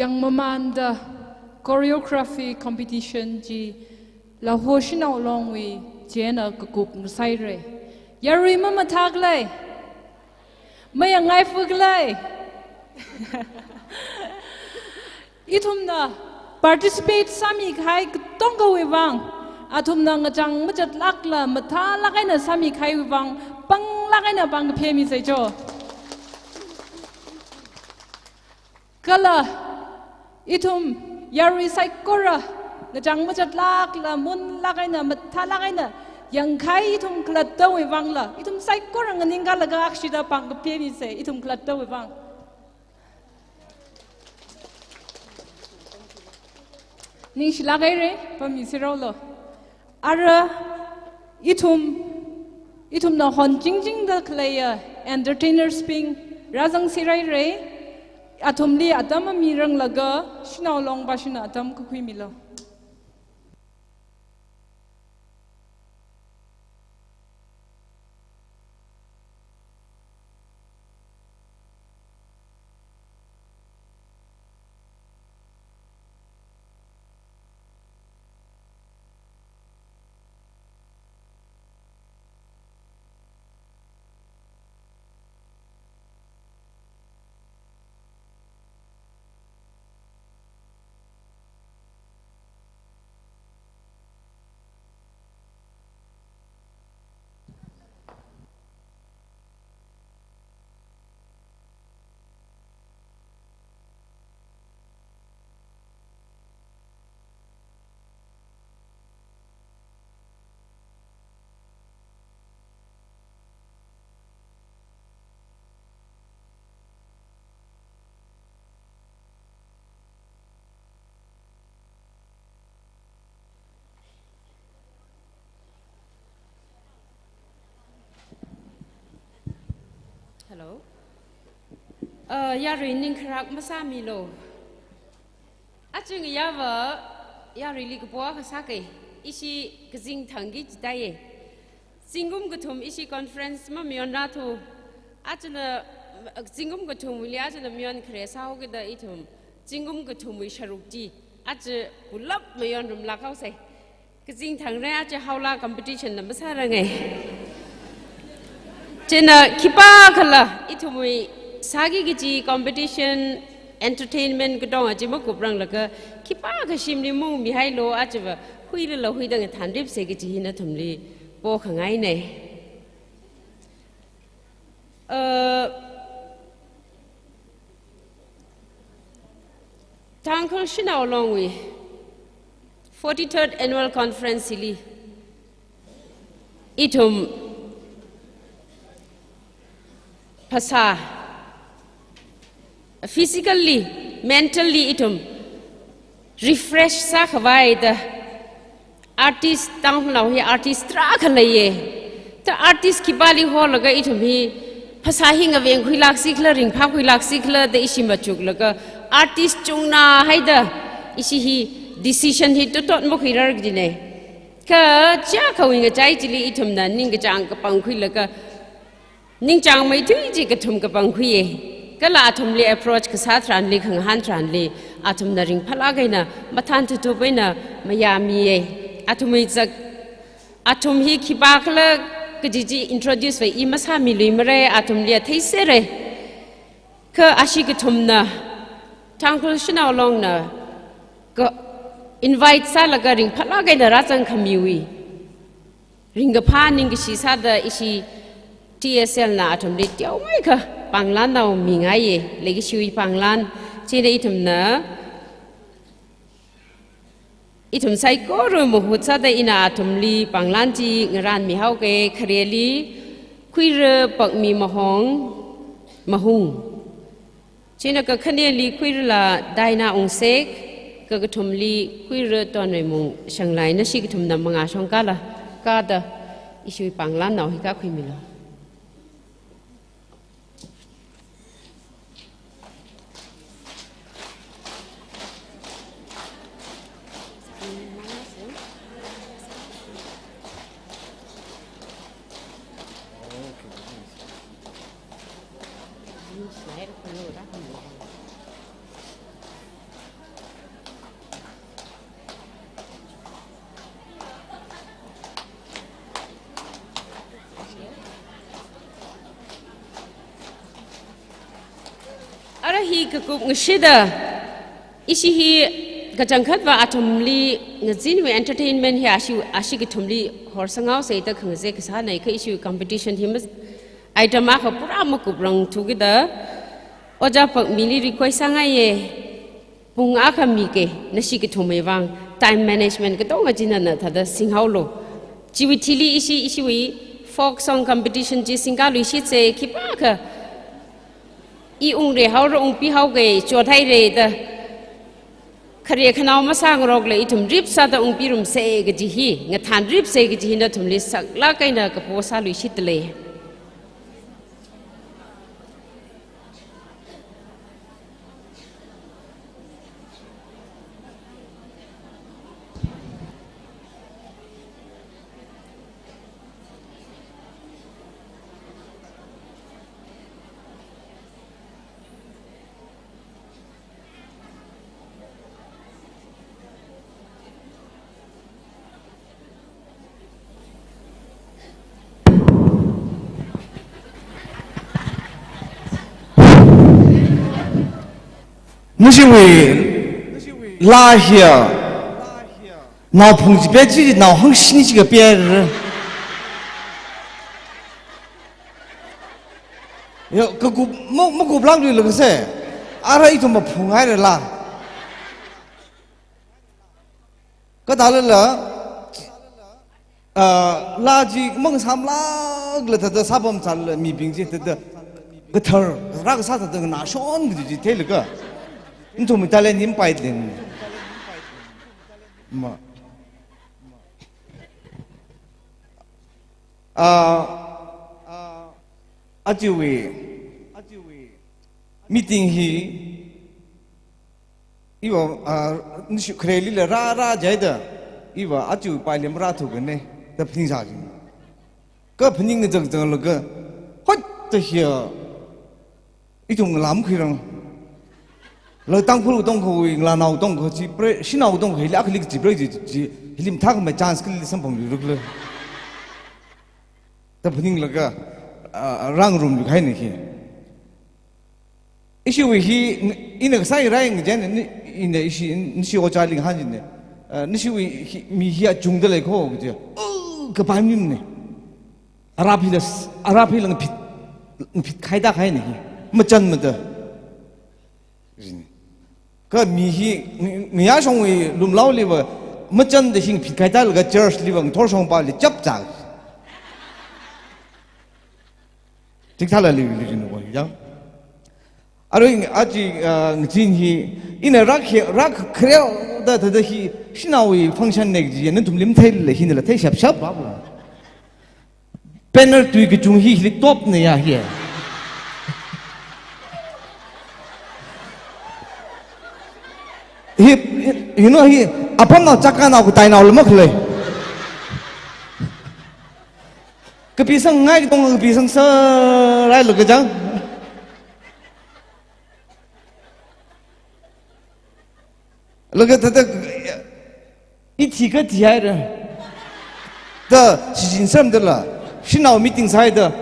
Changmamānda choreography competition chi Laho Shanao Longwui chieina kakup ngasaira. Yarui mamathākhala? Mayangngai phukhala? Ithumna participate sāmikahai katongawui vang, athumna ngachang machatlākla mathālāk eina sāmikahaiwui vang, panglāk eina pāng kaphemi saicho. Kala ithum yarui saikora ngachang machatlākla munlāk eina mathālāk eina yangkahai ithum khalattawui vangla, ithum saikora nganingkalaga akshida pāng kaphemi sai, ithum khalattawui vang. Ningshilāk haira, pammi sirolo. Ara ithum, ithumna honchingchingda khaleiya entertainers bing rāzangsi haira, athumli atam miranglaga Shanao Long Bashina atam kakhuimilo. Hello. Uh, yarui ningkharak masāmilo. Aja ngayāva yaruili kapo kasākei, ishi kazing thangki chitaiye. Zingkum kathum ishi conference mamayonrāthu. Ajala zingkum kathumli ajala mayon khare sāhaokida ithum zingkum kathumwui sharuk chi aja pulap mayonrumlāk haosai. Kazing thangra, aja haola competition na masāranga. Chieina khipākhala ithumwui sāki kaji competition, entertainment katonga chi makupranglaga khipākha shimli maungmihailo, ajava huilala huida ngathānripsa kaji hi nathumli pokhangaina. Uh, Tangkhul Shanao Longwui forty-third Annual Conference hili ithum phasā, physically, mentally ithum refresh sākhavaida artist, Tangkhulnao hi artist tarākha leiya. Ta artist khipāli holaga ithum hi phasā hi ngavengkhuilāksi khala, ringphākhuilāksi khala da ishi machuklaga artist chungna haida ishi hi decision hi totot makhuirar kajina. Kha chiakhawui ngachai chili ithumna ningkachāng kapangkhuilaga ningchāngmeithui chi kathum kapangkhuiya. Kala athumli approach kasā tharanli, khangahān tharanli, athumna ringphālāk eina, mathān thutup eina mayāmiya. Athumwui zak, athum hi khipākhala kaji chi introduce va i masāmiluimara, athumli athei sera. Kha ashi kathumna Tangkhul Shanao Longna ka invite sālaga ringphālāk eina rāzangkhamiwui ringkaphā ningkashi sāda ishi T S L na athumli teomeikha panglan naomingaiya, leikashiwui panglan. Chieina ithumna, ithum saikora mahut sāda ina athumli panglan chi ngaranmihaoka. Khareli Khuira Pakmi Mahong, Mahung. Chieina kakhaneli Khuirala Daina Ungsek, kakathumli Khuira Tonreimung Shanglai. Nashi kathumna mangā shongkala kada ishiwui panglan nao hi kakhuimilo. Hi kakup ngashida, ishi hi kachangkhatva athumli, ngazinwui entertainment hi ashi, ashi kathumli horsanghaosa da khangazek kasāna, kha ishi competition hi mas-, item akha pura makuprangthu kida, Ojā Pakmili request sāngaiya, pung akha mike, nashi kathumwui vang, time management katonga chi nana thāda singhaolu. Chiwui thili ishi, ishiwui folk song competition chi singkaluishitsa, khipākha I ungrehaora, ungpihaoga, chothaira da. Khare khanao masāngarokla ithum rip sāda ungpirumsa kaji hi, ngathanripsa kaji hi nathumli saklāk eina kapo sāluishitdalei. Nashiwui laa hiya, naophung chi pet chi, nao hangshini chi kapet. Yo, kakup, ma, makuplākluilakha se. Ara ithum maphunghaira laa. Kathālala, ah, laa chi mangasāmlākla thāda sāpamsālala mibing chi thāda kathar, rākasā thāda nganāshon kaji chi theilaga, nathumwui talent hi mapaileng. Ma. Ah, ajawui meeting hi, iva, ah, nashi kharelila rā, rājihaida, iva aja pailim rāthukane, da phaningsā jing. Kha phaning zangzanglaga, hot da hiya, ithum ngalā makhuirang. La Tangkhul katongkhawui ngalānao katongkha chi pre, shanao katongkha hili akhali chi pre chi, chi, hili mathākhamei chance kali samphangluirukla. Da phaninglaga, ah, rāngarumluikahaina hi. Ishiwui hi, ina kasā hi rāyang kaji eina, ina ishi, nashi ojāli ngahān jina. Ah, nashiwui hi, mi hi achungda lei kho kaji. Oh, kapai maningmana. Arap hila s-, arap hila ngaphit, ngaphit khaida kahaina hi. Machanmada. Kha mi hi, ng-, ngayāshongwui lumlaoliva, machanda hi ngaphit khaidalaga church liva ngathor shongpali chapchā. Chithālali, li jin ko yang. Arui aja, ah, ngazin hi, ina rāk hi, rākhareo da, da, da hi, shanaowui function ne kaji, nathumli matheila, hinala thei shapshap babu. Banner tui kachung hi, hili topna ya hi. Hi, hi, you know, hi, apamnao chakkanao katainao lamak lei. Kapisang ngai katong kapisang sā rāilu kachang. Laga thāda, ithi kathi haira. Da, shichin samdala, shanao meeting sāhaida,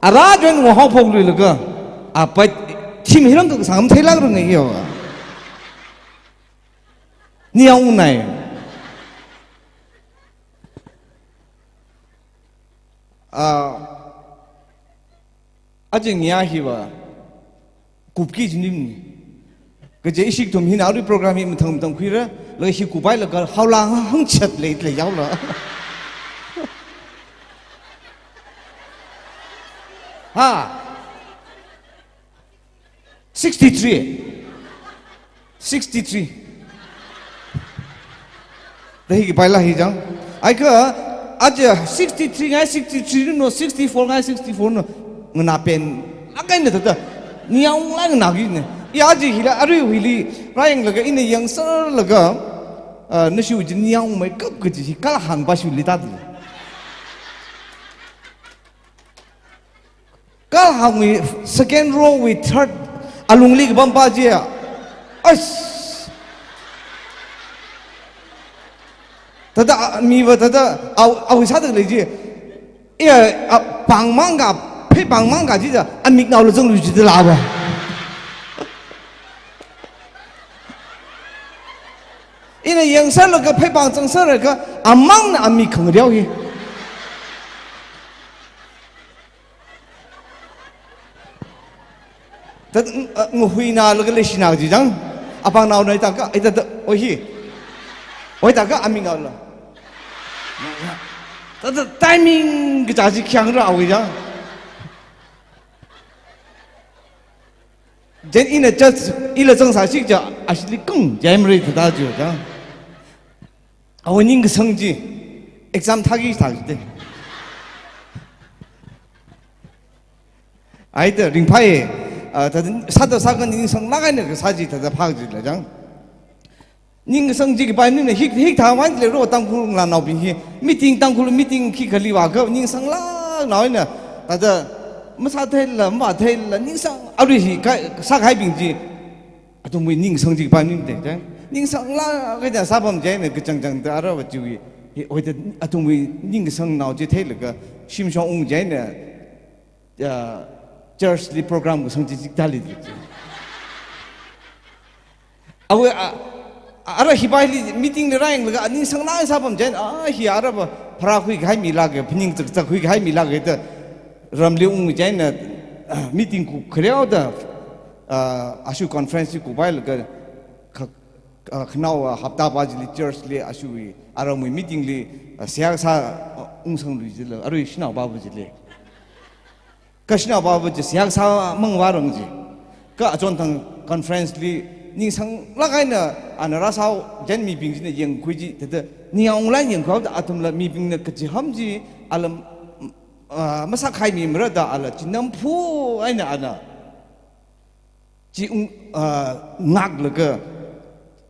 ara join wa hao phokluilaga, apai, thim hirang kasang matheilākranga yo. Ni yaongnai. Ah, aja ngayā hiva, kupki jinim. Kaje ishi kathum hina arui program hi mathang mathang khuira, laga hi kuphailaga haola hangchat lei lei yaola. Ha. Sixty-three. Sixty-three. Da hi kapaila hi jang. Ai kha, aja sixty-three ngai sixty-three no, sixty-four ngai sixty-four no. Nganāpen. Akai na thāda. Ni yaonglāk nganāki ne. I aja hila, arui hili, rāyanglaga, ina yangsālaga, ah, nashiwui chi ni yaongmeikap kaji hi, kala hāngpa shiwuili tāda. Kala hāngwui second row wui third alungli kapampa chiya. As. Thāda, ah, miva thāda, au, au sāda lei chi. Iya, ah, pāngmang ka, phei pāngmang ka chi da, amiknao la zanglu chi da lava. yangsālaga pheipāng zangsālaga amangna amik khangareo hi. Tad, uh, ngahuina laga leishina ji jang. Apāngnaona ita ka, ita ta, oi hi. Oi ta ka amik ngala. Tad timing kaja ji khyang ra oi jang. Jen ina church, ila zangsā shik ja, ashili kung, jai mri thada ju ja. Awa ning kasang ji, exam thagi thagi te. Ai ta ringphai, ah, ta sāda sākhan ningsang lāk eina kasā ji thada phak ji la jang. Ningsang ji kapai nina hik, hik thaman le ro Tangkhul ngalānaobing hi. Meeting, Tangkhul meeting khi khali wa ka ningsang lāknao eina. Thada masātheila, matheila, ningsang arui hi ka, sākahaibing ji. Athumwui ningsang ji kapai nina te, jang. Ningsang lāk eina sāpam jaina kachangchang ta ara wa chiwui. Hi, oi ta athumwui ningsangnao ji theilaga, shimshong ung jaina, ah, church li program kasang ji jik tali ji. Awe, a, a, ara hibai li meeting li rāyanglaga, a ningsang lāk sāpam jen, a, hi ara va, pharākhui kahai mi lāka, phaning chak chakkhui kahai mi lāka ta, ramli ung jaina, ah, meeting kukhareo da, ah, ashu conference li kupailaga, kha, ah, khanao, ah, hapta pa jili church li, ashuwui, aramwui meeting li, ah, seihā kasā, ah, ungsang lui jila, arui shanao pa pa jili. Ka shanao pa pa ji seihā kasā mang vārang ji. Ka achonthang conference li ningsang lāk eina ana rāsao jen mibing jina yangkhui ji, thada ningyāng unglan yangkhui da athumla mibingna kachiham ji, alam, ah, masākahai mi mara da ala chinam phu eina ana. Chi ung, ah, ngaklaga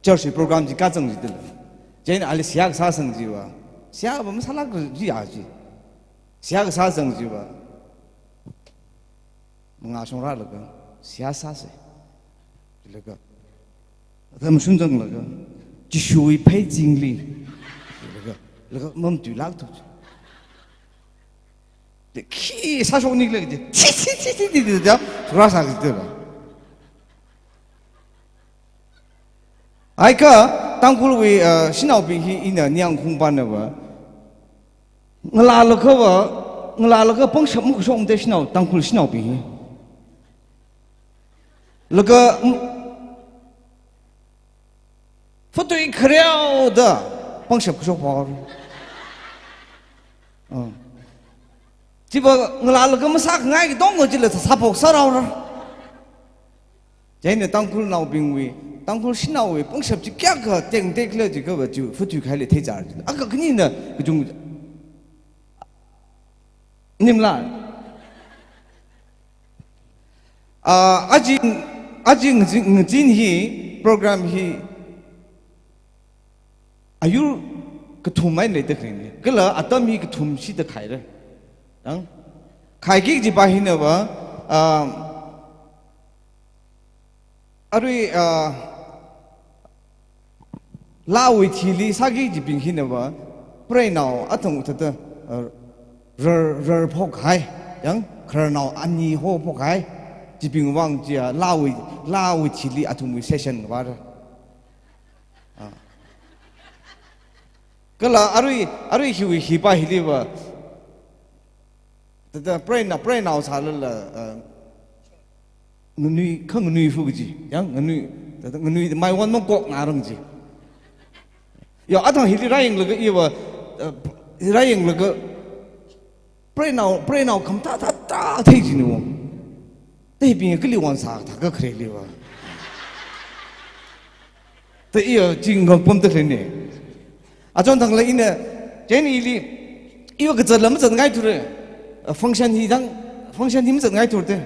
church program chi kazang jidala. Chieina ali seihā kasā sang jiva. Seihā va masālāk jiya ji. Seihā kasā sang jiva. Mangā shongrālaga seihā sāsa. Laga. Atam shunzanglaga. Jishuwui phei zingli. Laga. Laga mamatuilāk tu. Khi sāshok nikle chi, chi, chi, chi, chi, chi, chi, ja, rāsā kajila. Ai ka, Tangkhulwui, uh, shanaobing hi ina ningyāng khungpa na va. Ngalālaga va, ngalālaga pangshap makashok te shanao, Tangkhul shanaobing hi. Laga, mm, fatui khareo da pangshap kashok phāra. Ah. Chiva ngalālaga masākhangai katonga chila sāphok sāraora. Chieina Tangkhulnaobingwui, Tangkhul shanaowui pangshap chi kayākha tengtekla jiakha va chi fatui khaili theichar chila. Akha khanina kachung nimla. Ah, aja, aja ngazin, ngazin hi, program hi, ayur kathum eina leida khaleina. Kala atam hi kathum shida khaira. Dang? Khaiki kajipa hina va, ah, arui, ah, Laawui thili sāki kajibing hina va, preinao athang thāda, uh, rar, rar phokhai, yang khararnao ani hophok hai, kajibing vang chiya, laawui, laawui thili athumwui session vāra. Ah. Kala arui, arui hiwui hipa hili va, thāda preinao, preinao sālala, uh, nganui, khanganui fu kaji, yang nganui, thāda nganui maiwon mangkok ngarang ji. Ya, athang hili rāyanglaga iva, uh, rāyanglaga preinao, preinao khamathā thāda thei jina wo. Thei bing kali won sāthā kakhareli va. Thāda iya chi ngapamda khaleina. Achonthangla ina, chieina ili, iva kazatla mazatngaithura. Function hi dang, function hi mazatngaithurda.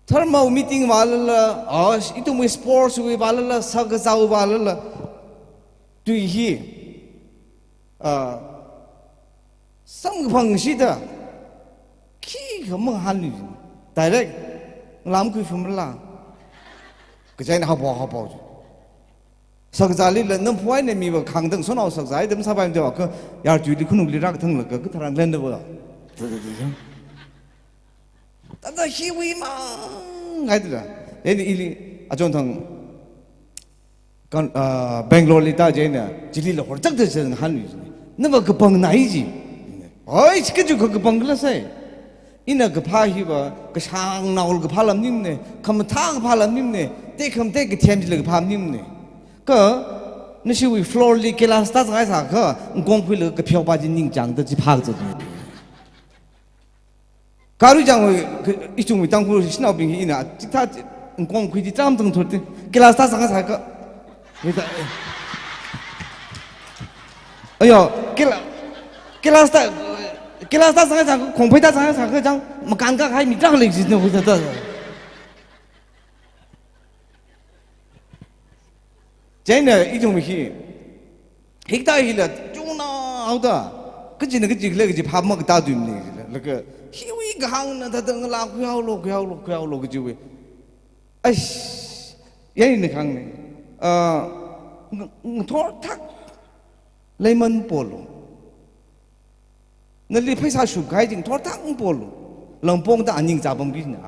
Tharmao meeting vālala, ah, ithumwui sports wui vālala, sākazāwui vālala. Tui hi, ah, samkaphang shida, khikha mangahānlu. Direct, lam kui fumla. Kachaina hapao, hapao. Sākazālila namphuina miva khangdang sonao sākazā, itam sāpai mde wa kha, yarchuili khunukli rākathanglaga, katharan lenda va. Thāda hiwui mang, ngaida. Eni ili, achonthang, Kan, ah, Bangalore li tāchieina, chilila horchakta chāng hanli. Nava kapangna ji. Oi, chi kachi kha kapang khala sai. Ina kaphā hiva, kashāng naol kaphā lam maningmana, khamathā kaphā lam maningmana, tekhamatei kathem chila kaphā maningmana. Kha, nashiwui floor li kailash tāzanghai sākha, ngkong khuilaga kapheopa chi ningchāngda chi phākazat. Karuichang wui, ka, ichungwui Tangkhul shanaobing hi ina, chithā, ngkong khui chi chāmtang thurti, kailash tāzanghai sākha. Ayo, kaila-, kailash tā, kailash tāzanghai sākha, khongphei tāzanghai sākha, chang, makānkākahai mi tarākha lei jina, hui ta ta. Chieina ithum hi, hikathā hila, chungna haoda, kachina kachi khalei kachi phap makatāthuimana jila, laga, hiwui kahāngna thāda ngalā khuihaolu, khuihaolu, khuihaolu kachiwui. Aish, ya ina kahāngna. Ah, ng-, ngathorthak leiman polu. Nali pheisā shupkahai chi ngathorthak polu. Langpongda aning chāpamkina.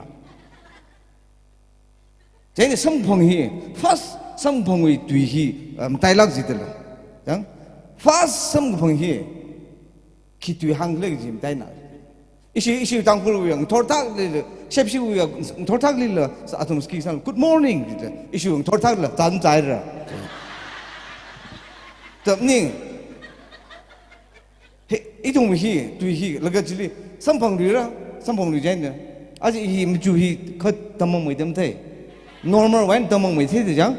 Chieina samkaphang hi, first samkaphangwui tui hi, um, matailāk jidala. Yang, first samkaphang hi, khi tui hāngkhala chi mataina. Ishi, ishi Tangkhulwui yang ngathorthaklila, Shepshiwui yang ngathorthaklila, sa athum ski san, "Good morning," jida. Ishi ngathorthakla, zan zaira. Tapning. He, ithum hi, tui hi, laga chili, samphangluira, samphangluichieina. Aja hi machuk hi kha tamangmei tamthei. Normal wui tamangmei thei de chang.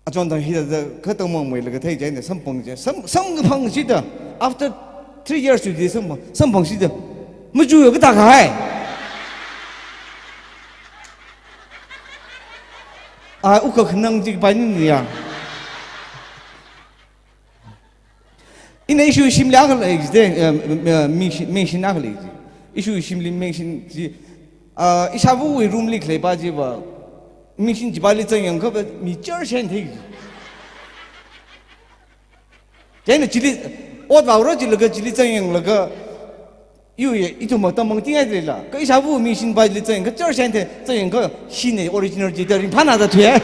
Achonthang hithāda kha tamangmeilaga theichieina samphang chi. Sam, samkaphang chida. After three years to the samphang, samphang chida. Machuk yo kathākahai. Ai, uka khanang chi kapai ni ya. Ina ishi shimli akha lei jide, eh, eh, mingshi-, mingshina akha lei ji. Ishi shimli mingshi ji, ah, ishāvawui room li khaleipa chiva, mingshi chipali zangyangkhava, mi char shen thei ji. Chieina chili, ot vaora jilaga chili zangyanglaga, yu ye, ithum tamangtingai jila. Kha ishāva mingshi pa chili zangyangkha char shen thei, zangyangkha shine original jida ringphāna da thuiya.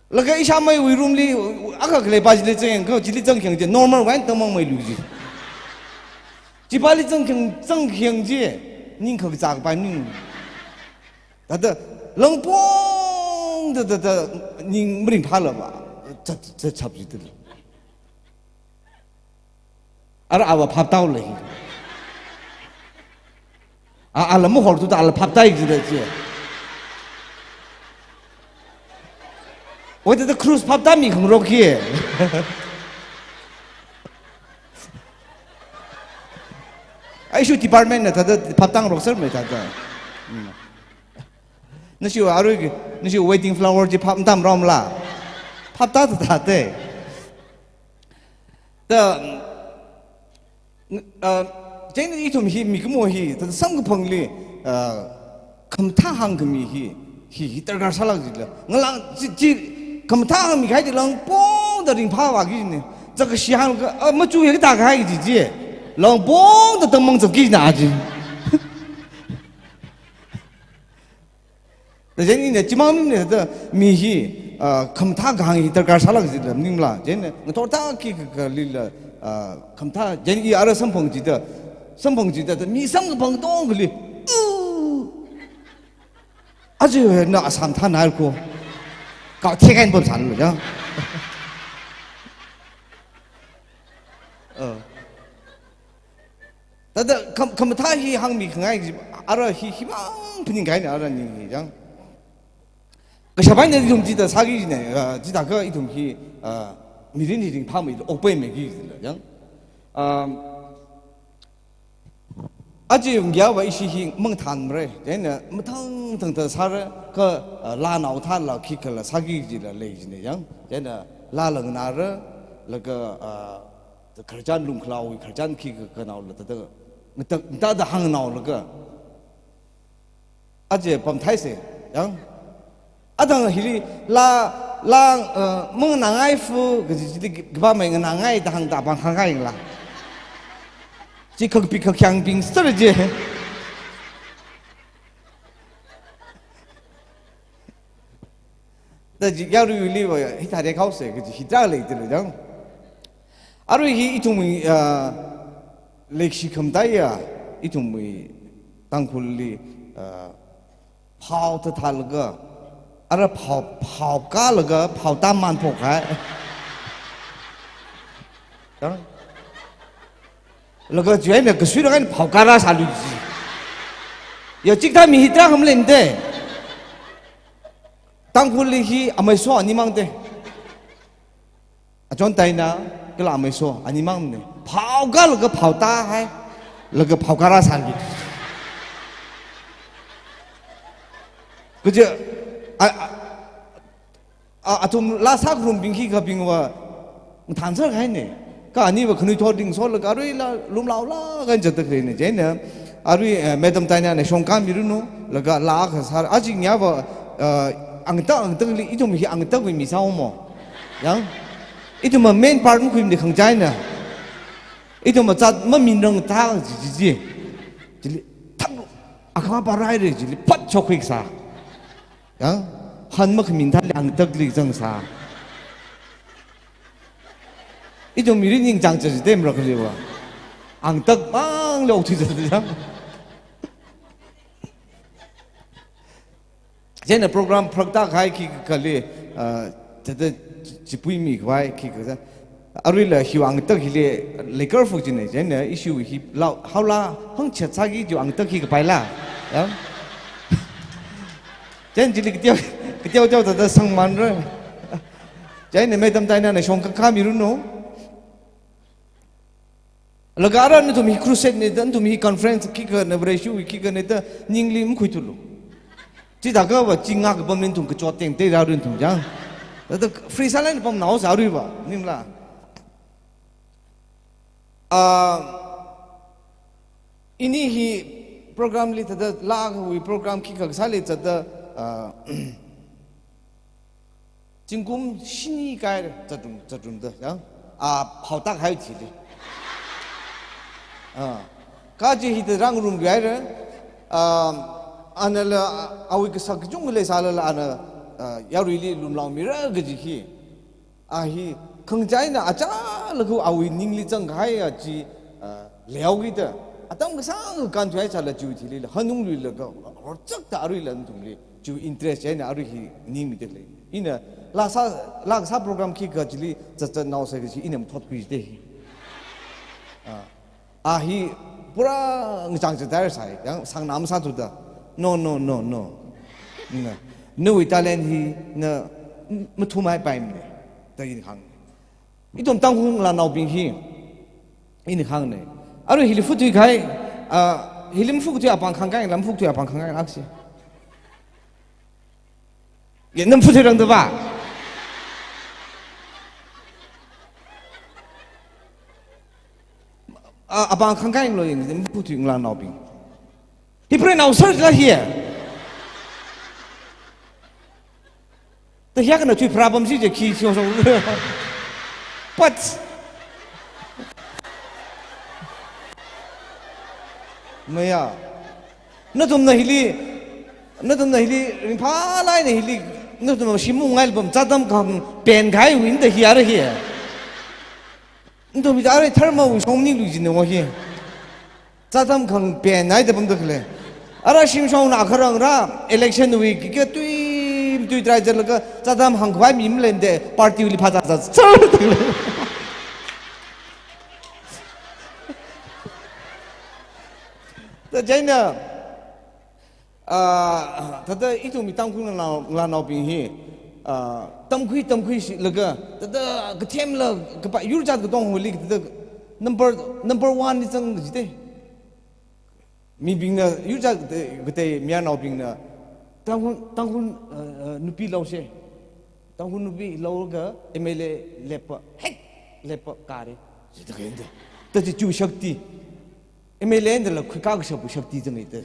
Laga ishāmeiwui room li, akha khaleipa chili zangyangkha, chili zangkhayang chi, normal wui tamangmeilu ji. Chipali zangkhayang, zangkhayang chi, ning khakazā kapai ning. Thāda, langpongda, da, da, ning maringphālava, zat, zat chap jida. Ara ava phaptāhaolei. A, ala mahorthuda ala phaptāi jida chi. Wada da cruise phaptāmi khangarok hi. Aishu department na thāda phaptāngarok sermei thāda. Hmm. Nashiwui arui, nashiwui wedding flower chi phap matamromla. Phaptā thāda thei. Da, ah, chieina ithum hi mikumo hi, thāda samkaphangli, ah, khamathā hāngkhami hi, hi, hi darkar sālāk jila. Ngalang, chi, chi, khamathā hāngmikahai chi langpongda ringphāvāki jina. Zakkashi hānglaga, ah, machuk ye kathākahai ji chi. Langpongda tamangzatki jina ji. Da chieina ina chimang maningmana da mi hi, ah, khamathā kahāng hi darkar sālāk jila maningla. Chieina ngathorthak khikha khalila, ah, khamathā, chieina i ara samphang jida, samphang jida, da mi samkaphang tongkhali. Uh! Aja na asam thānai ko. Ka thekain pamsālu ya. Uh. Thāda kham-, khamathā hi hāngmikhangai, ara hi, himang phaningkahaina ara ning hi chang. Kashap eina ithum chithāda sāki jina, ah, chithākha ithum hi, ah, mirin hi ringphāmei, okpaimeiki jina chang. Um, aja ngayiva ishi hi mangthānmara, chieina mathang mathang thāda sāra, kha, ah, lānao thāla khikhala sāki jila lei jina chang. Chieina lāla nganāra, laga, ah, khararchan lungkhalaowui khararchan khikha khanaola thāda, ngatak, ngatakda hāngnaolaga. Aja pamthaisa, chang. Athang hili lā, lā, eh, manganāngai fu, kaji chili kapamei nganāngai da hāngda pangkhangaila. Chi kakpi kakyangbing sāra je. Da chi yaruili va, hithāda khaose kaji hithā leidalei jang. Arui hi ithumwui, ah, leikashi khamataiya, ithumwui Tangkhulli, ah, phao thāthālaga, ara phao, phao kālaga, phao tāmān phokhai. Jang. Laga chieina kasuilaga phao kārāsālu ji. Ya chikathā mi hithā khamalen de. Tangkhulli hi amei so animang de. Achon taina kala amei so animang ne. Phao kālaga phao tāhai. Laga phao kārāsālu. Kaje, a, a, A, athum laa sākarumbing khikhabing va, mathānsār kahaine. Kha aniva khanuithot ringso laga aruila lumlaola kan zatda khaleine. Chieina, arui, eh, Madam Taina na shongkā miranu, laga laa kasā, aja ngiya va, eh, angtak, angtakli, ithum hi angtakwui mi sāomo. Jang? Ithum ma main part makhuimane khangachāna. Ithum ma zat maminrang ta ji, ji, ji. Chili, thak, akhama paraire chili, phat shokkhuisā. Jang, han makhamin thāli angtakli zangsā. Ithum mirin ningchāng chāchidem rakhaliva. Angtak mang leo thi chāchidem. Chieina program phrakta khai khikha kali, ah, thāda chipuimi khavai khikha. Aruila hiwui angtak hili leikar phuk jine, chieina issue hi lao, haola hāngchat sāki chiwui angtak hi kapaila. Ya? Chieina chili kateo, kateo teo thāda sangmanra. Chieina Madam Taina na shongkā miranu. Laga ara nathum hi crusade ne da, nathum hi conference khikha na Vareshi khikha ne da, ningli makhuithulu. Chithākha va chi ngakapam nathum kachot tengtei rāranu nathum jang. Thāda free sālai pamnao sāruiva, ningla. Ah, ini hi program li thāda laawui program khikha sāli zatda, ah, zingkum shini kāhaira zatrum, zatrum da, ya? Ah, phao tākahai chili. Ah, kaji hithāda rāngarum bihaira, ah, anala, awui kasak kachungkha leisālala ana, ah, yaruili lumlaomira kaji hi. A hi, khangachāna achālakha awui ningli zangkahaiya chi, ah, leokida. Atam kasāngkha kānthuihaisāla chiwui thilila, hanungluilaga, horchakta aruila nathumli, chiwui interest chieina arui hi ningmida khalei. Ina, laa sā, laa kasā program khikha chili, zatzatnao sāki kaji, ina mathot khuida hi. Ah. A hi pura ngachang chāda sāi, yang sangnam sāthuda. No, no, no, no. Na, nawui talent hi na m-, mathumhaipaimane. Da ina hāng. Ithum Tangkhul ngalānaobing hi. Ina hāngne. Arui hili phuthui kahai, ah, hili maphuthui apāng khangkai, lam phuthui apāng khangkai, aksi. Ya, na maphuthuirangda va. A, apāng khangkai lo yang, maphuthui ngalānaobing. Hi prenao sir la hi. Ta hiya kana thui problem si je khi si so. But. Maya. Nathumna hili, nathumna hili, ringphālāk eina hili, nathumna shim mungngai pam, chātam khang pen kahaiwui eina da hi ara hi. Nathum hi ara tharmawui shong maninglu jin na wa hi. Chātam khang pen haida pamda khalei. Ara shimshongna kharang ra, election wui khikha tui, tui try zatlaga, chātam hāngkhavai mi maleinde, party wui li phazā zat, zat, zat. Ta chieina, ah, thāda ithum mi Tangkhul ngalānao, ngalānaobing hi, ah, tamkhui, tamkhuishilaga, thāda kathemla, kapa, yur jat katonga holi, thāda number, number one li zang jite. Mibingna, yur jat katei, katei mayarnaobingna, Tangkhul, Tangkhul, ah, ah, nupi laose. Tangkhul nupi laoga M L A lepa, hek lepa kāre. Jida kayenda. Ta chi chu shakti. M L A ndala khuikā kashapwui shakti zanga ita.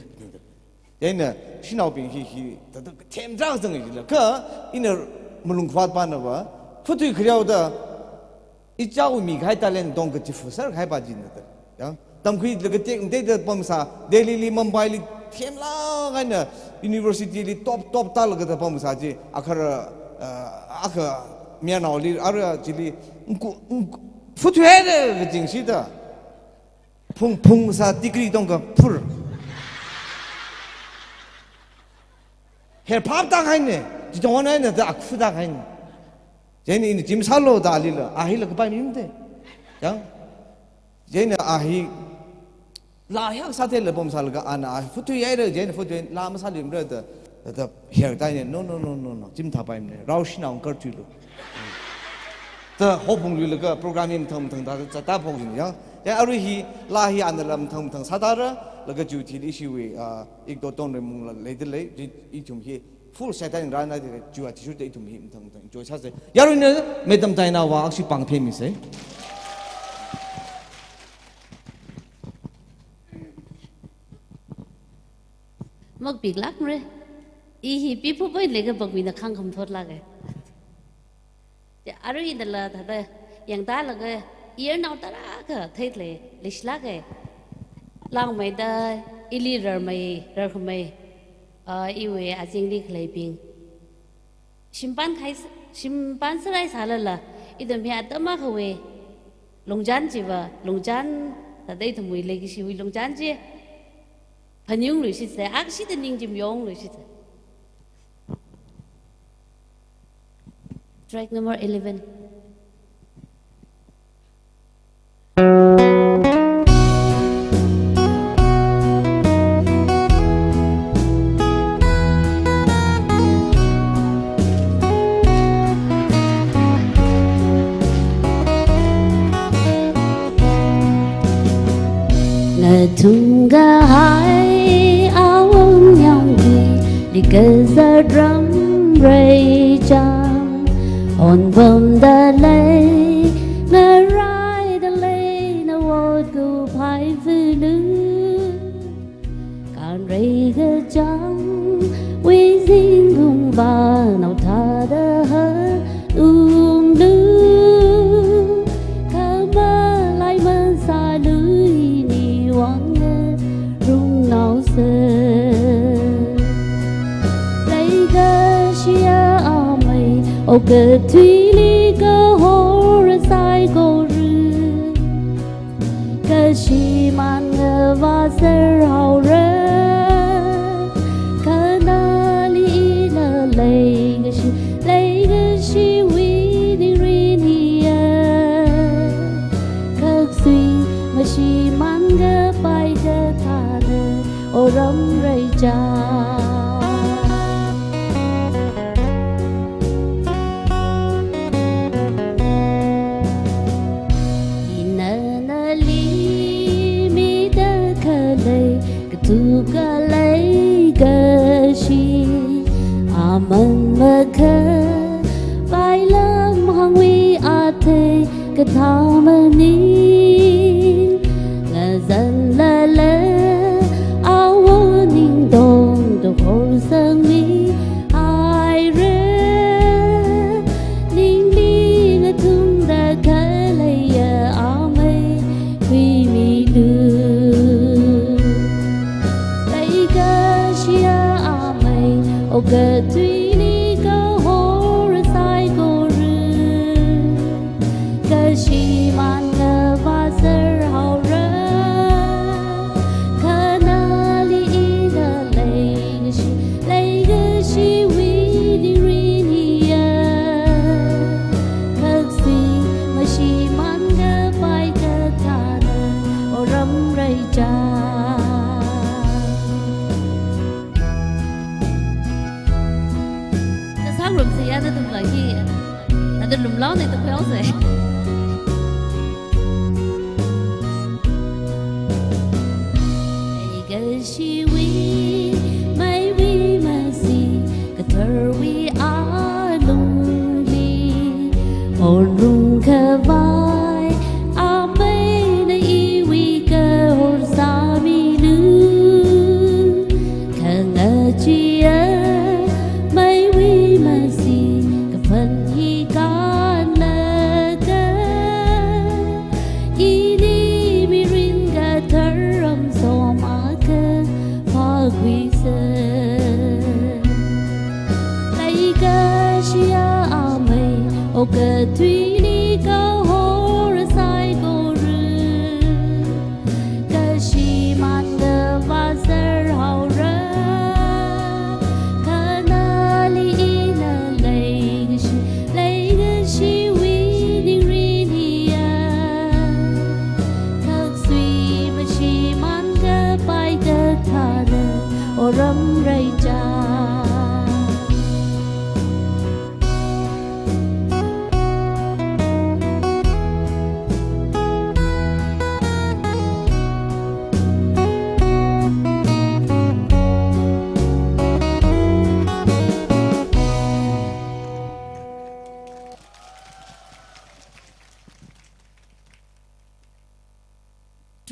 Chieina, shanaobing hi, hi, thāda kathem zang zanga jila. Kha, ina malung khavāt pana va, phuthui khareo da, ichāwui mikahai talent tongkha chifa sākahai pa jina da. Ya? Tamkhuilaga tekmateida pamsā, Delhi li, Mumbai li, themlāk eina university li top, top tālaga da pamsā chi, akhara, uh, akha mayarnaoli, ara chili, ngku, ngku, phuthuihaira kajingshida. Phung, phungsā degree tongkha phur. Her phap tāhaina, chithong eina da akhu tāhaina. Chieina ina chim sālu da alila, a hila kapai mimte. Chang? Chieina a hi laa hiyākha sātheila pamsālaga ana a hi phuthuihaira, chieina phuthui laa masāluimara da, da, da her tāhaina, no, no, no, no, no, chim thāpaimana, rao shinao ngarthuilu. Da hopung luilaga program hi mathang mathang da, da, da phokjin ya. Ya arui hi, laa hi anala mathang mathang sāthāra, laga chiwui thili ishiwui, ah, Ikto Tonreimungla leidalei, chi ithum hi full set eina rānhaida, chiwui athishurda ithum hi mathang mathang enjoy sāsa. Yaruina madam Taina va akshi pāng themisa. Makpiklākmara. I hi piphup eina leikapakmina khangkham thotlāka. Chi aruinala thāda yangtālaga iyarnao tarākha theilei, leishilāka. Langmeida ili rarmei, rarkhamei, ah, iwui azingli khaleibing. Shimpan khai, shimpan sārai sālala, ithum hi atam akhawui lungchān chiva, lungchān thāda ithumwui leikashiwui lungchān chi phaningluishitsa, akshida ningchim yongluishitsa. Track number eleven. Ngathumkahai awungyangwui likazat ramreicham, honpamda lei, ngaraida lei nawui otku phaiphunu. Kanrei kachangwui zingkumva nao thāda haunglu, khamalai masālu ini vang ngarumnaosa. Leikashiya amei, okathuili kahor saikora. Kashimān ngavāserhaora, khanāli ina leikashi, leikashiwui ningrin hiya. Khaksui mashimān kapai kathāna, oram reicham. Ina nali mida khalei, kathup khalei kashi, aman makhavai lamhāngwui athei kathā maning, ngazanlala awo ningtongda horsangmihaira. Ningli ngathumda khaleiya amei khuimilu. Leikashiya amei, okathuili kahor saikora. Kashimān ngavāserhaora, khanāli ina leikashi, leikashiwui ningrin hiya. Khaksui mashimān kapai kathāna, oram reicham. Kasā ngarumsa ya nathumla hi, ada lumlaona da khuihaosa. Leikashiwui meiwui masi, katharwui alungli, honrum khavai ameina iwui kahor sāmilu. Khangachiya meiwui masi, kaphan hi kānlaga, ini mirin kathar ramrai cha.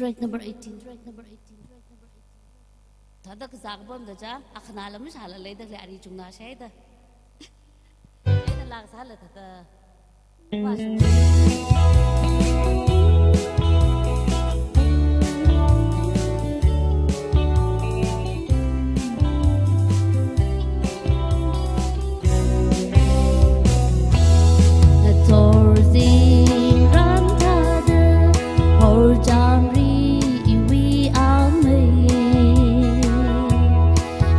Track number eighteen. Track number eighteen. Thāda kazā kapamda cha, akhana lam sāla leida khalei ari chungna shaida. Eina lak sāla thāda. Ngathor zingran thāda, horchāngri iwui amei.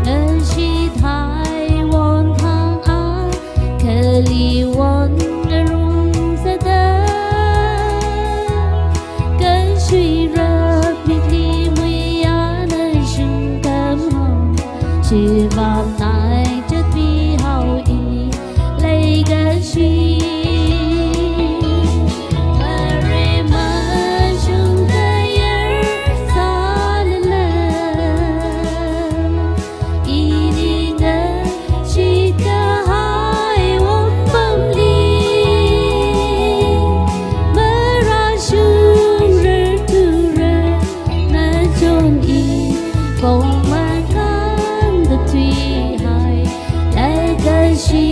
Ngashit hai won thang a, kali won ngarung sāda. Kashui rap mikli muiya na shungkam hao. Shivamnai chatpi hao ini leikashi. Mare mashung kayar sālala. Ini ngashit kahai won pamli. Marashungrar thura. Nachon i kong makānda thuihai, leikashi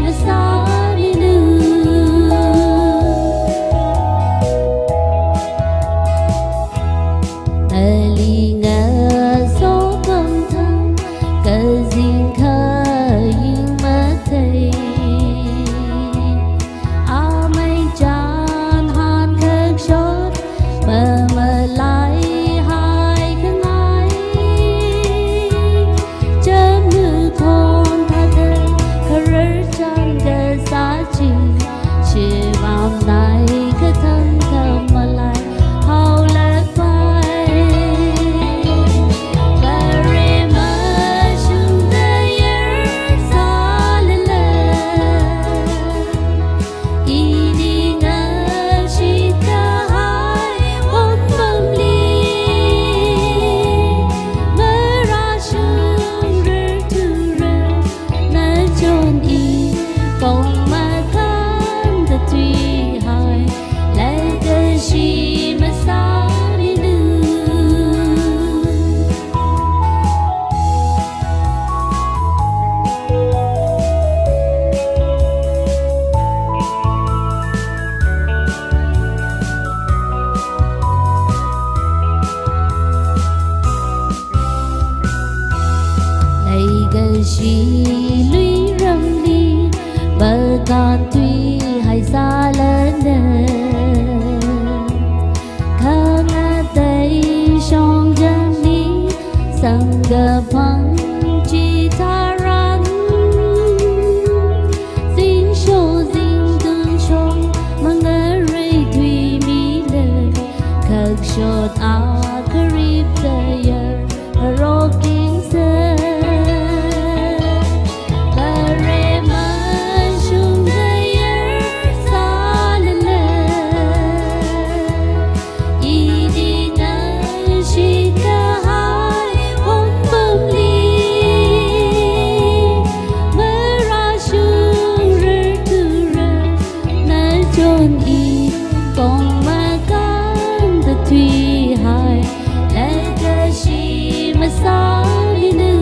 masāminu. Nali ngaso kamthang, kazing khaying mathei. Amei chān han kakshot, mamalai hai khangai. Chamu thon thāda, kharar chān kasā chi. Shivamnai kathang kamalai, haolak pai. Mare mashung kayar sālala. Ini ngashit kahai won pamli. Marashungrar thura. Nachon i kong makānda thuihai, leikashi masāminu. Leikashi lui ramli, bakān thuihai sālala. Khangatei shongzanli, samkaphang chitharan. Zingsho zingtung shong, mangarei thuimilei, kakshot a kharip kayar, ngarok kingsa. Mare mashung kayar sālala. Ini ngashit kahai won pamli. Marashungrar thura. Nachon i kong makānda thuihai, leikashi masāminu.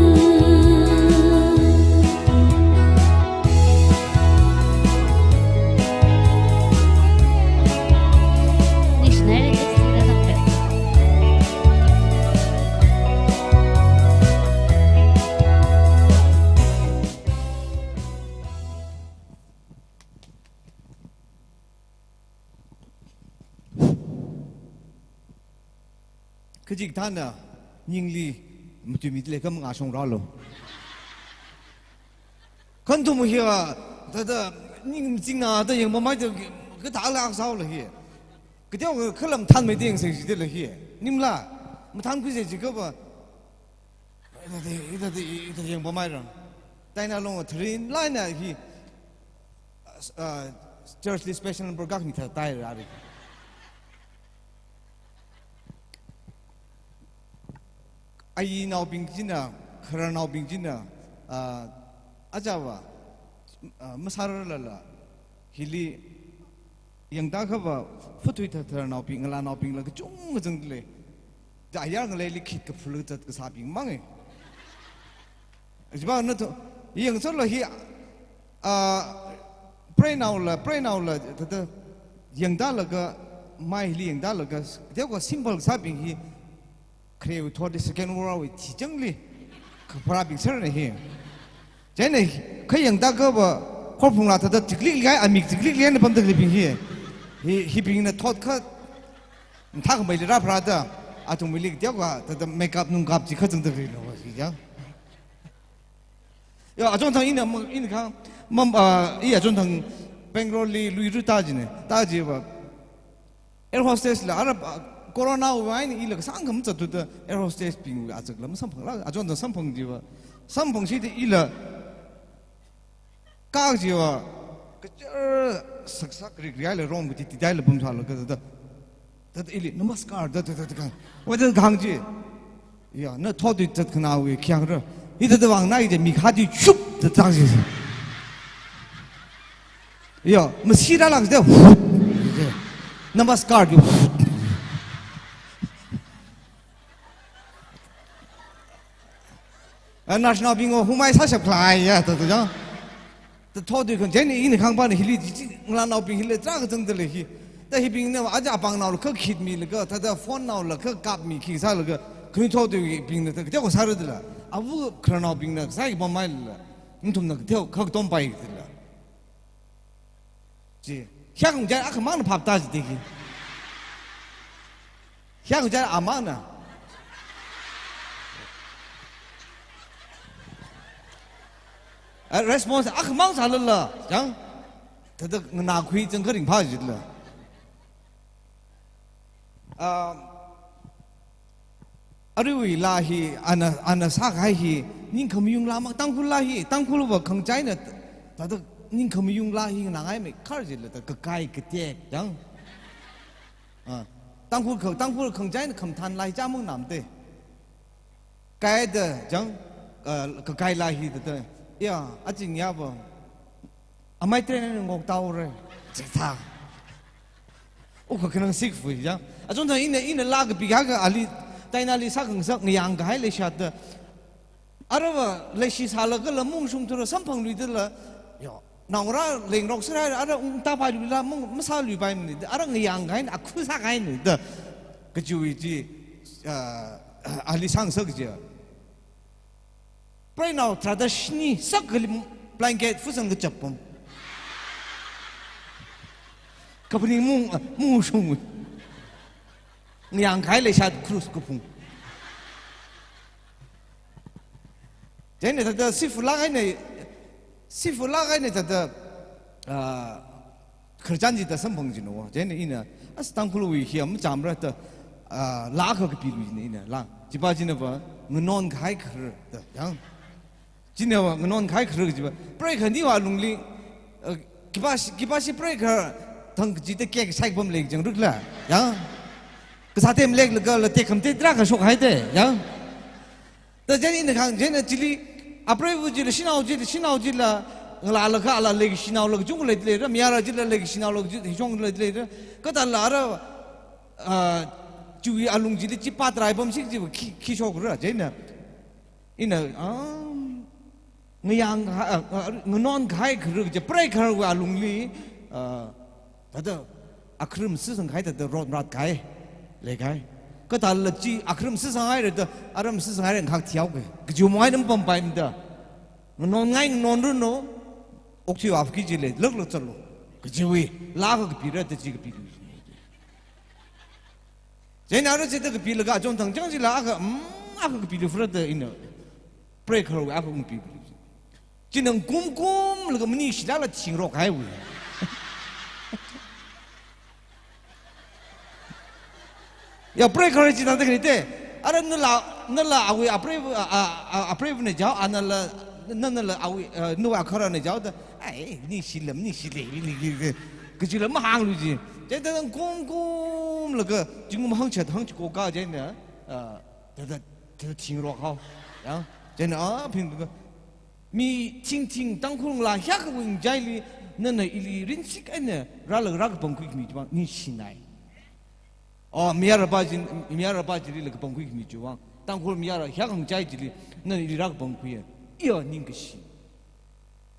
Kachikathāna ningli matuimida leikha mangā shongrālu. Khangathum hiya, thāda ning machingna da yangmamai da kathālak sāhaola hi. Kateokha khalam thanmeida yangsei jidala hi. Nimla, mathānkhuisei jiakhava. Hithāda, hithāda, hithāda yangpamhaira. Taina long tharin laina hi, ah, church li special number kakmi thāda taira ari. Ayinaobing china, khararnaobing china, ah, achāva, ah, masārarlala, hili yangda khava, futhui thatharnaobing, ngalānaobingla kachungkha zangda lei. Da ayar ngaleili khit kaphula zat kasābing mangai. Chiva na to, yangsālo hi, ah, preinaola, preinaola, thāda, yangdalaga, maili yangdalaga, teokha simple sābing hi, kharewui thotli Second World War wui thichangli, kapharābing sārna hi. Chieina, kha yangda khava, khorphungla thāda tiklik likai, amik tiklik likai na pamda khaleibing hi. Hi, hibingna thot kha, thakmeili rāpharāda, athumwuili teokha, thāda makeup nungkap chi kha zangda khalilo, hi ya. Ya, achonthang ina, ina kha, mam, ah, i achonthang Bangalore li luira ta jina, ta jiva. Air hostess la, ara, ah, corona wui eina ila kasāngkha mazatda air hostess bingwui azakla masamphangla, achonthang samphang jiva. Samphangshida ila, kak jiva, kachar saksak rik rihaila rong kuti tidai la bum sālaga da, da, da, ili, namaskar, da, da, da, da, kang. Wa da kang ji. Ya, na thot di tat khanaowui khiang ra. Hithāda vang nai je mi khadi chup da tak ji. Ya, masira lak de. Namaskar di. Ah, national bingo humai sāshap khalei ya, ta, ta, jang. Ta thot di khan, jen ina khangpa na hili, ji, ji, ngalānaobing hili, tarākha zangda lei hi. Ta hibingna, aja apāngnaola kha khitmilaga, thāda phone naola kha kapmi khi sālaga, khani thot dibingna, ta, teokha sāra dala. Avu khararnaobingna, sāki pamhaila. Nathumna, teokha katom pai dala. Chi, hiyākha jai akhamangna phap ta chi tiki. Hiyākha jai amangna. Eh, response akhamang sālala, jang. Thāda nganākhui zangkharing pha jila. Um, aruiwui laa hi, ana, ana sākahai hi, ningkhamayung laa mang, Tangkhul laa hi, Tangkhulva khangachāna, thāda ningkhamayung laa hi nganāngai mei khar jila, thāda kakai katek, jang. Ah, Tangkhul kha, Tangkhul khangachāna khamathan laa hi chāmang namte. Kaida, jang, ah, kakai laa hi thāda, ya, aching yava. Amai train na ngok taure. Chitha. Ukha khanang sikfui ya. Achonthang ina, ina laa kapi kha ali, taina ali sākhangasak ngayāngkahai leishat da. Arava leishi sālaga la mungshung thura samphangluida la. Yo, naongarā lengrok sārai, ara ungta pailuila mung masāluipaimana. Ara ngayāngkahai, akhu sākahaina da. Kachiwui chi, ah, ali sāngasak chi. Preinao tharāda shini sak kali blanket fusang kachap pam. Kaphaning mung, ah, mungshung. Ngayāngkahai leishat cruise kaphung. Chieina thāda sifu laa kahaina, sifu laa kahaina thāda, ah, khararchan chida samphang jino, chieina ina, as Tangkhulwui hi amachāmara da, ah, laa akha kapilu jina ina, laa. Chipa chinava, nganonkahai kharar da, yang. Chinava, nganonkahai kharar chiva. Preikhaniwui alungli, ah, khipāshi, khipāshi preikha thang kachida kek saikpam lei jang rukla, yang. Kasā tem leklaga la tekam te tarākha shokhaite, yang. Tajen ina khang, jen chili, apreiva chila, shanao chila, shanao chila, ngalālaga ala leishinao laga jung leilei ra, mayara chila leishinao laga jung leilei ra, kathāla ara, ah, chiwui alung chili chi patrai pamshik chi khi, khi shokra, jen ina, ah, ngayāng, ah, ah, nganonkahai kharar chi, preikharwui alungli, ah, thāda, akharam sāsangkahai thāda rot rat kahai, leikahai. Kathāla chi akharam sāsanghaira da, aram sāsanghaira ngkhak thihaoke. Kajiwui main mapampaimada. Nganonngai nganonranu, okthui apki chili, laklak zatlu. Kajiwui, laa akha kapira da chi kapilu. Chieina ara chida kapilaga achonthang chang chila akha, mm, akha kapilu fura da ina. Preikharwui akha kapilu. China ngumkumlaga manishilala thingrokhaiwui. Ya, preikhar chi tangda khanite. Ara nala, nala awui apreiva, a, a, a, apreivana jao, anala, nanala awui, a, nawui akharana jao da, ai, ningshila, ningshila, ni, ni, ni, kachila mahānglu ji. Chithāda kum kum laga, zingkum hangchat, hangchiko ka chieina, a, thāda, thāda thingrok hao. Ya, chieina, a, phin, mi thingthing Tangkhul ngalā hiyākha ngachaili, nana ili rinsik eina, rālaga rākapangkhui khami chiwui vang, ningshinai. Oh, mayarapa chi, mayarapa chilila kapangkhui khami chiwui vang. Tangkhul mayara hiyākha ngachai chili, nana ili rākapangkhuiya. Iya ningkashi.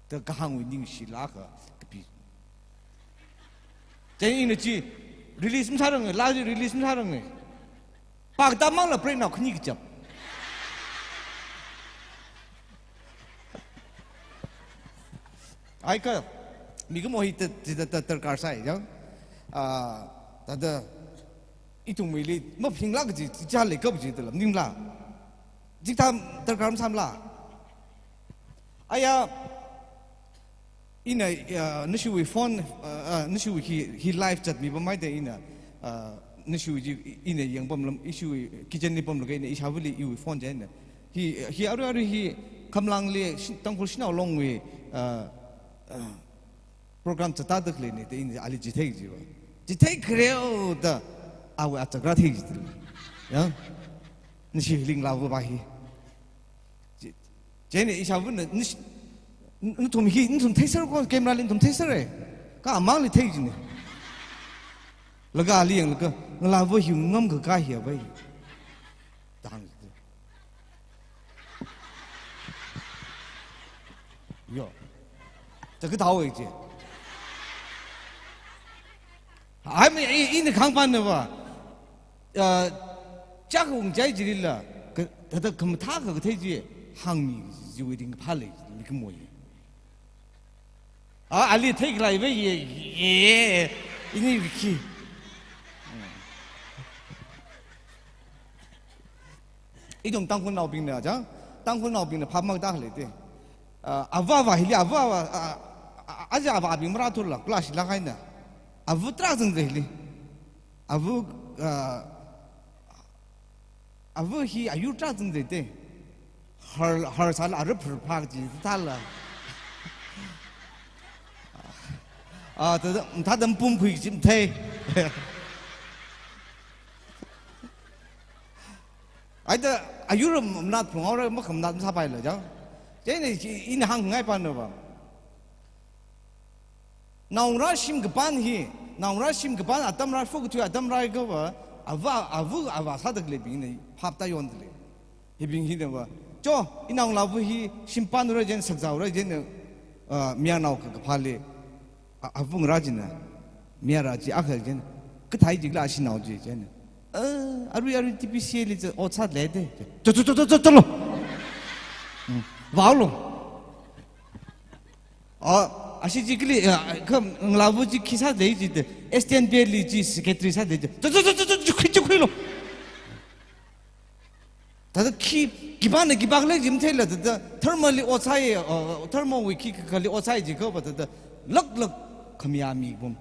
Da kahāngwui ningshilāka kapi. Chieina ina chi, release masāranga, laa chi release masāranga. Pākatā mangla preina khani kachap. Ai kha, mikumo hi ta, ta, ta, ta darkar sai, ya. Ah, thāda, ithumwuili, maphinglāk kaji, chālei kap ji tala, maningla. Chithā darkar masāmala. Aya, ina, ah, nashiwui phone, ah, ah, nashiwui hi, hi live chat mi pamai da ina, ah, nashiwui ji, ina yangpamlam, ishiwui kitchen li pamlaga ina, ishāvali iwui phone chieina. Hi, hi arui arui hi khamlangli shi-, Tangkhul Shanao Longwui, ah, ah, program zatda khaleina da ina ali chithei jiva. Chithei khareo da awui achak rāthei ji. Ya. Nashi Linglava va hi. Chi-, chieina ishāvana, nish-, nathum hi, nathum theiser ko, camera li nathum theiser e. Kha amangli thei jina. Laga ali yanglaga, ngalāva hi ngamkakā hi ava hi. Dang. Yo. Taka tao e chi. Ai mi, i, ina kahāng panna va. Ah, chākha ngachai chilila, ka, thāda khamathā kha kathei chi, hāngmi chiwui ringphā lei, mikumo hi. Ah, ali theikhalei va ye, ye, ini wiki. Ithum Tangkhulnaobingna, chang, Tangkhulnaobingna phap makatā khalei te. Ah, ava va hili, ava va, ah, ah, aja avabing marāthurla, kula shilāk eina. Ava tarākha zangda hili. Ava, ah, ava hi ayur tarākha zangda te. Har, har sāla arap har phak ji tala. Ah, thāda, thāda pum khui ji mathei. Aida, ayur manat phung aura, makhamanat masāpaila, chang. Chieina chi, ina hāngngai panna va. Naongarā shim kapan hi, naongarā shim kapan atam rāi, fuk thui atam rāi kava, ava, ava, ava sāda khaleibingna phap tāyonda lei. Hibing hina va, cho, inaongalāva hi shimpanra chieina, sakzaura chieina, ah, mayarnao kakaphāli, a, avungrā china, mayarā chi akha chieina, kathei jikla ashinao chi chieina. Ah, arui, arui T P C A li cha, ot sāda lei te. Cho, cho, cho, cho, cho, cholo. Hmm. Vaolo. Ah, ashi chi kali, ah, kha ngalāva chi khi sāda lei chi te, S T N P L li chi secretary sāda lei chi. Cho, cho, cho, cho, cho, chukhui, chukhuilo. Thāda khi, khipāna khipā khalei chi matheila, thāda dharmali ot sāi, ah, dharmawui khikha khali ot sāi jiakhava, thāda laklak khamayā mipam.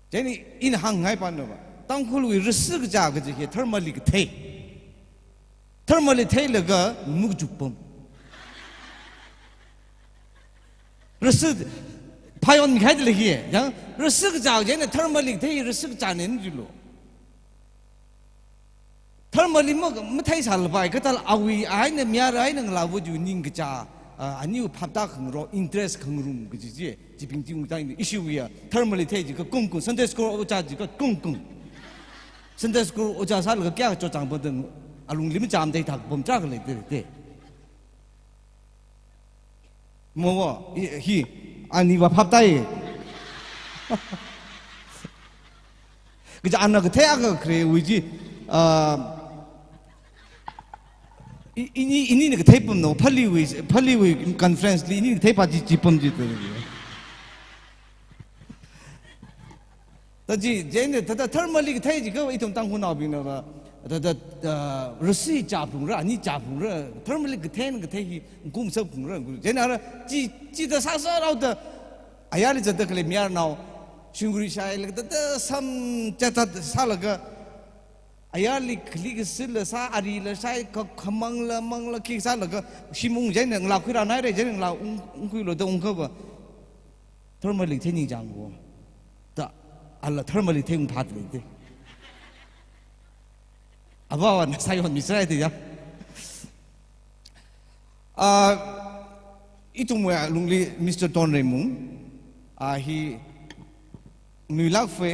Chieina ina hāngngai panna va, Tangkhulwui rasi kachā kaji hi dharmali kathei. Dharmali theilaga mukchuk pam. Rasi phayon mikhaida lei hi, yang rasi kachā chieina dharmali kathei rasi kachāna jilo. Dharmali ma, matheisālapai, kathāla awui eina mayar eina ngalāva chiwui ningkachā, ah, aniwui phap tākhangarok, interest khangarum kaji chi, chibing chi ungtang ishiwui ya, dharmali thei jiakha kungkung, Sunday school ojā jiakha kungkung. Sunday school ojā sālaga kayākha chotchāng pamda, alungli machām thei thak pam tarākha lei te, te. Mo, i, hi, ani va phap tāi. Kaja ana kathei akha kharewui chi, ah, i, ini, inina kathei pamna, Phaleewui, Phaleewui conference li inina kathei pa chi, chi pam chi te. Ta chi, chieina, thāda dharmali kathei jiakha ithum Tangkhulnaobingna va, thāda, ah, rasi chāphungra, ani chāphungra, dharmali katheina kathei hi, kum sāphungra, chieina ara, chi, chithā sāsā rao da, ayarli zatda khalei mayarnao, shungri shailaga, thāda, thāda sam, chathat sālaga, Ayarli khali kasila sā, arila shai, ka, khamangla, mangla, khi sālaga, shim ungchaina, ngalā khuirānhaira, chieina ngalā ung, ungkhuilu da ungkhava. Tharmali theiningchāng ko. Da, ala tharmali thei ungphat lei de. Avāvana sāyonmi sārai de ya. Ah, ithumwui alungli Mister Tonreimung, ah, hi nganuilāk fe,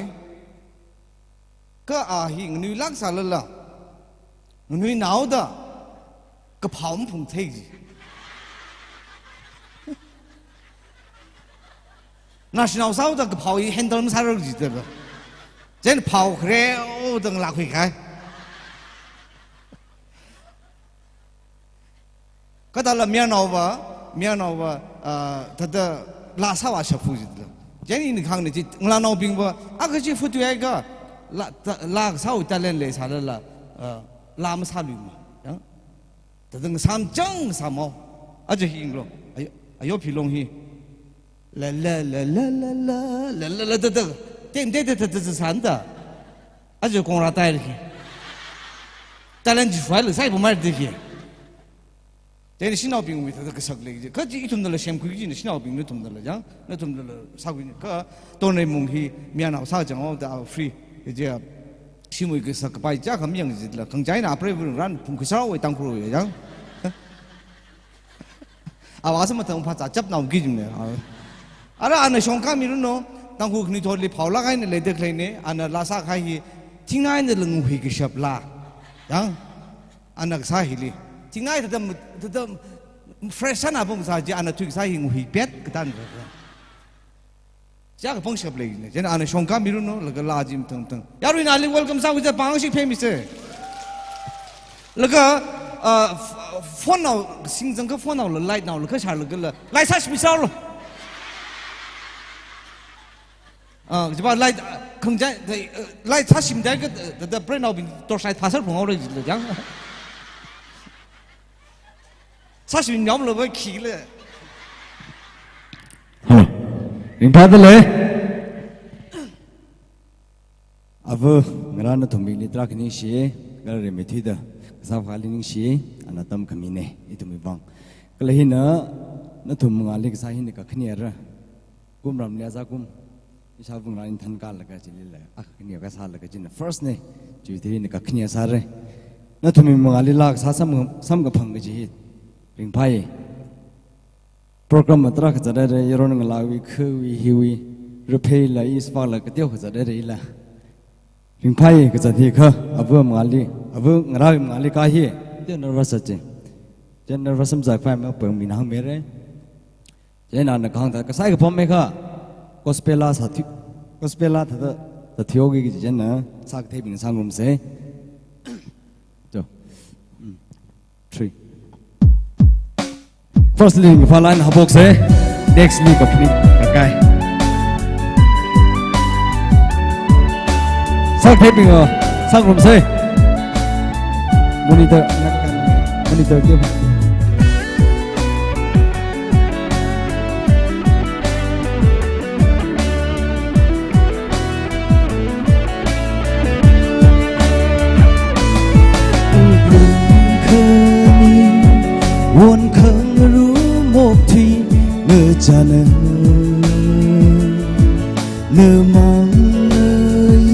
kha a hi nganuilāk sālala, nganuinaoda kaphao maphungthei ji. Naoshinao sāhaoda kaphao hi handle masārar jida. Chieina phao khare oda ngalā khuikahai. Kathāla mayarnaova, mayarnaova, ah, thāda laa sāvā shapfu jida. Chieina ina kahāngna chi, ngalānaobingva, a kachi futu ai ka, laa, ta, laa kasāwui talent leisālala, ah, laa masāluima. Ya? Thāda ngasām chang ngasāmhao. Aja hi yanglu. Ayo, ayo philong hi. La, la, la, thāda. Tem, te, te, te, te, te, sānda. Aja kongra tai lei. Talent chi fuilaga sāpamhaira de ki. Chieina shanaobingwui thāda kasak lei ji. Kha chi ithumnala semkhui kajina shanaobing nathumnala chang, nathumnala sākhui. Kha Tonreimung hi mayarnao sāchang haoda free. Kaja shimwui kasak kapai chākha mayang jila. Khangachā eina apreiva ran phungkhui sāhaowa Tangkhulwui chang. Avā sāmathang phāzā chapnao kajina. Ara ana shongkha miranu, Tangkhul khanuithotli phaolāk eina leida khaleina, ana laa sākahai hi, thingnai eina langhui kashap laa. Chang, ana kasā hili. Thingnai thāda, thāda fresh sāna pung sā ji, ana thui kasā hi nguipet katān. Chā kapangshap leina, chieina ana shongkha miranu, laga laa chi mathang mathang. Yaruina ali welcome sākhuida pāng shik phemisa. Laga, ah, f-, phone nao, singzang ka phone naola, light naola, kha sharlagala, light sāshimi sālu. Ah, jiba light, ah, khangachā, eh, light sāshimda ka, eh, da, da, brand naobing torchlight phāsar phunghaora jila chang. Sāshim nyamla va khila. Hello. Ringphāda lei. Ava ngarā nathumbingli tarākha ningshi, kala rimeithuida kasā phāli ningshi, ana tamkhamina, ithumwui vang. Kala hina, nathum mangāli kasā hina kakhanera. Kumramli azā kum, ishāvā ngarā ina thankālaga chilila, a kakhane kasālaga china first na, chiwui thili ina kakhane sāra. Nathumwui mangāli laa kasā sam, samkaphang kaji hi ringphai. Program tarākha zathaira, yaron ngalāwui, khawui, hiwui, rapheila, isvāla, kateokha zathaira ila. Ringphai kazat hi kha, ava mangāli, ava ngarāwui mangāli ka hi, te nervous ache. Te nervous samzak phai ma pangmi nahāngmira. Chieina ana kahāng thāda, kasai kapam mei kha, gospel laa sāthui, gospel laa thāda, sāthuihaoki kaji chieina, sākatheibing sāngarumsa. Two. Mm. Three. First li ngaphā line hapoksa. Next li kaphani kakai. Sākatheibing, uh, sāngarumsa. Monitor, monitor kyo. Wuklung khani, wonkhangarum okthui ngachāna. Namang nai,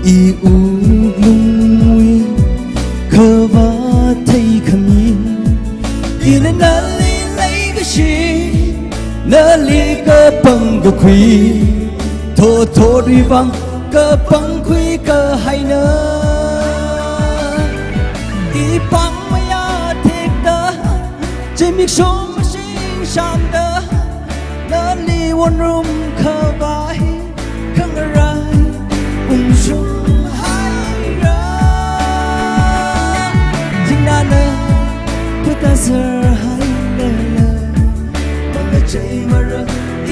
i wuklungwui khavāt theikhami. Ina nali leikashi, nali kapang kakhui, thothotrui vang kapangkhui kahaina. I pāng mayā thekta, zimiksho mashing shānda, nali wonrum khavai khangarai ungshung haira. Jingnāna putazar hailala, mangacheimara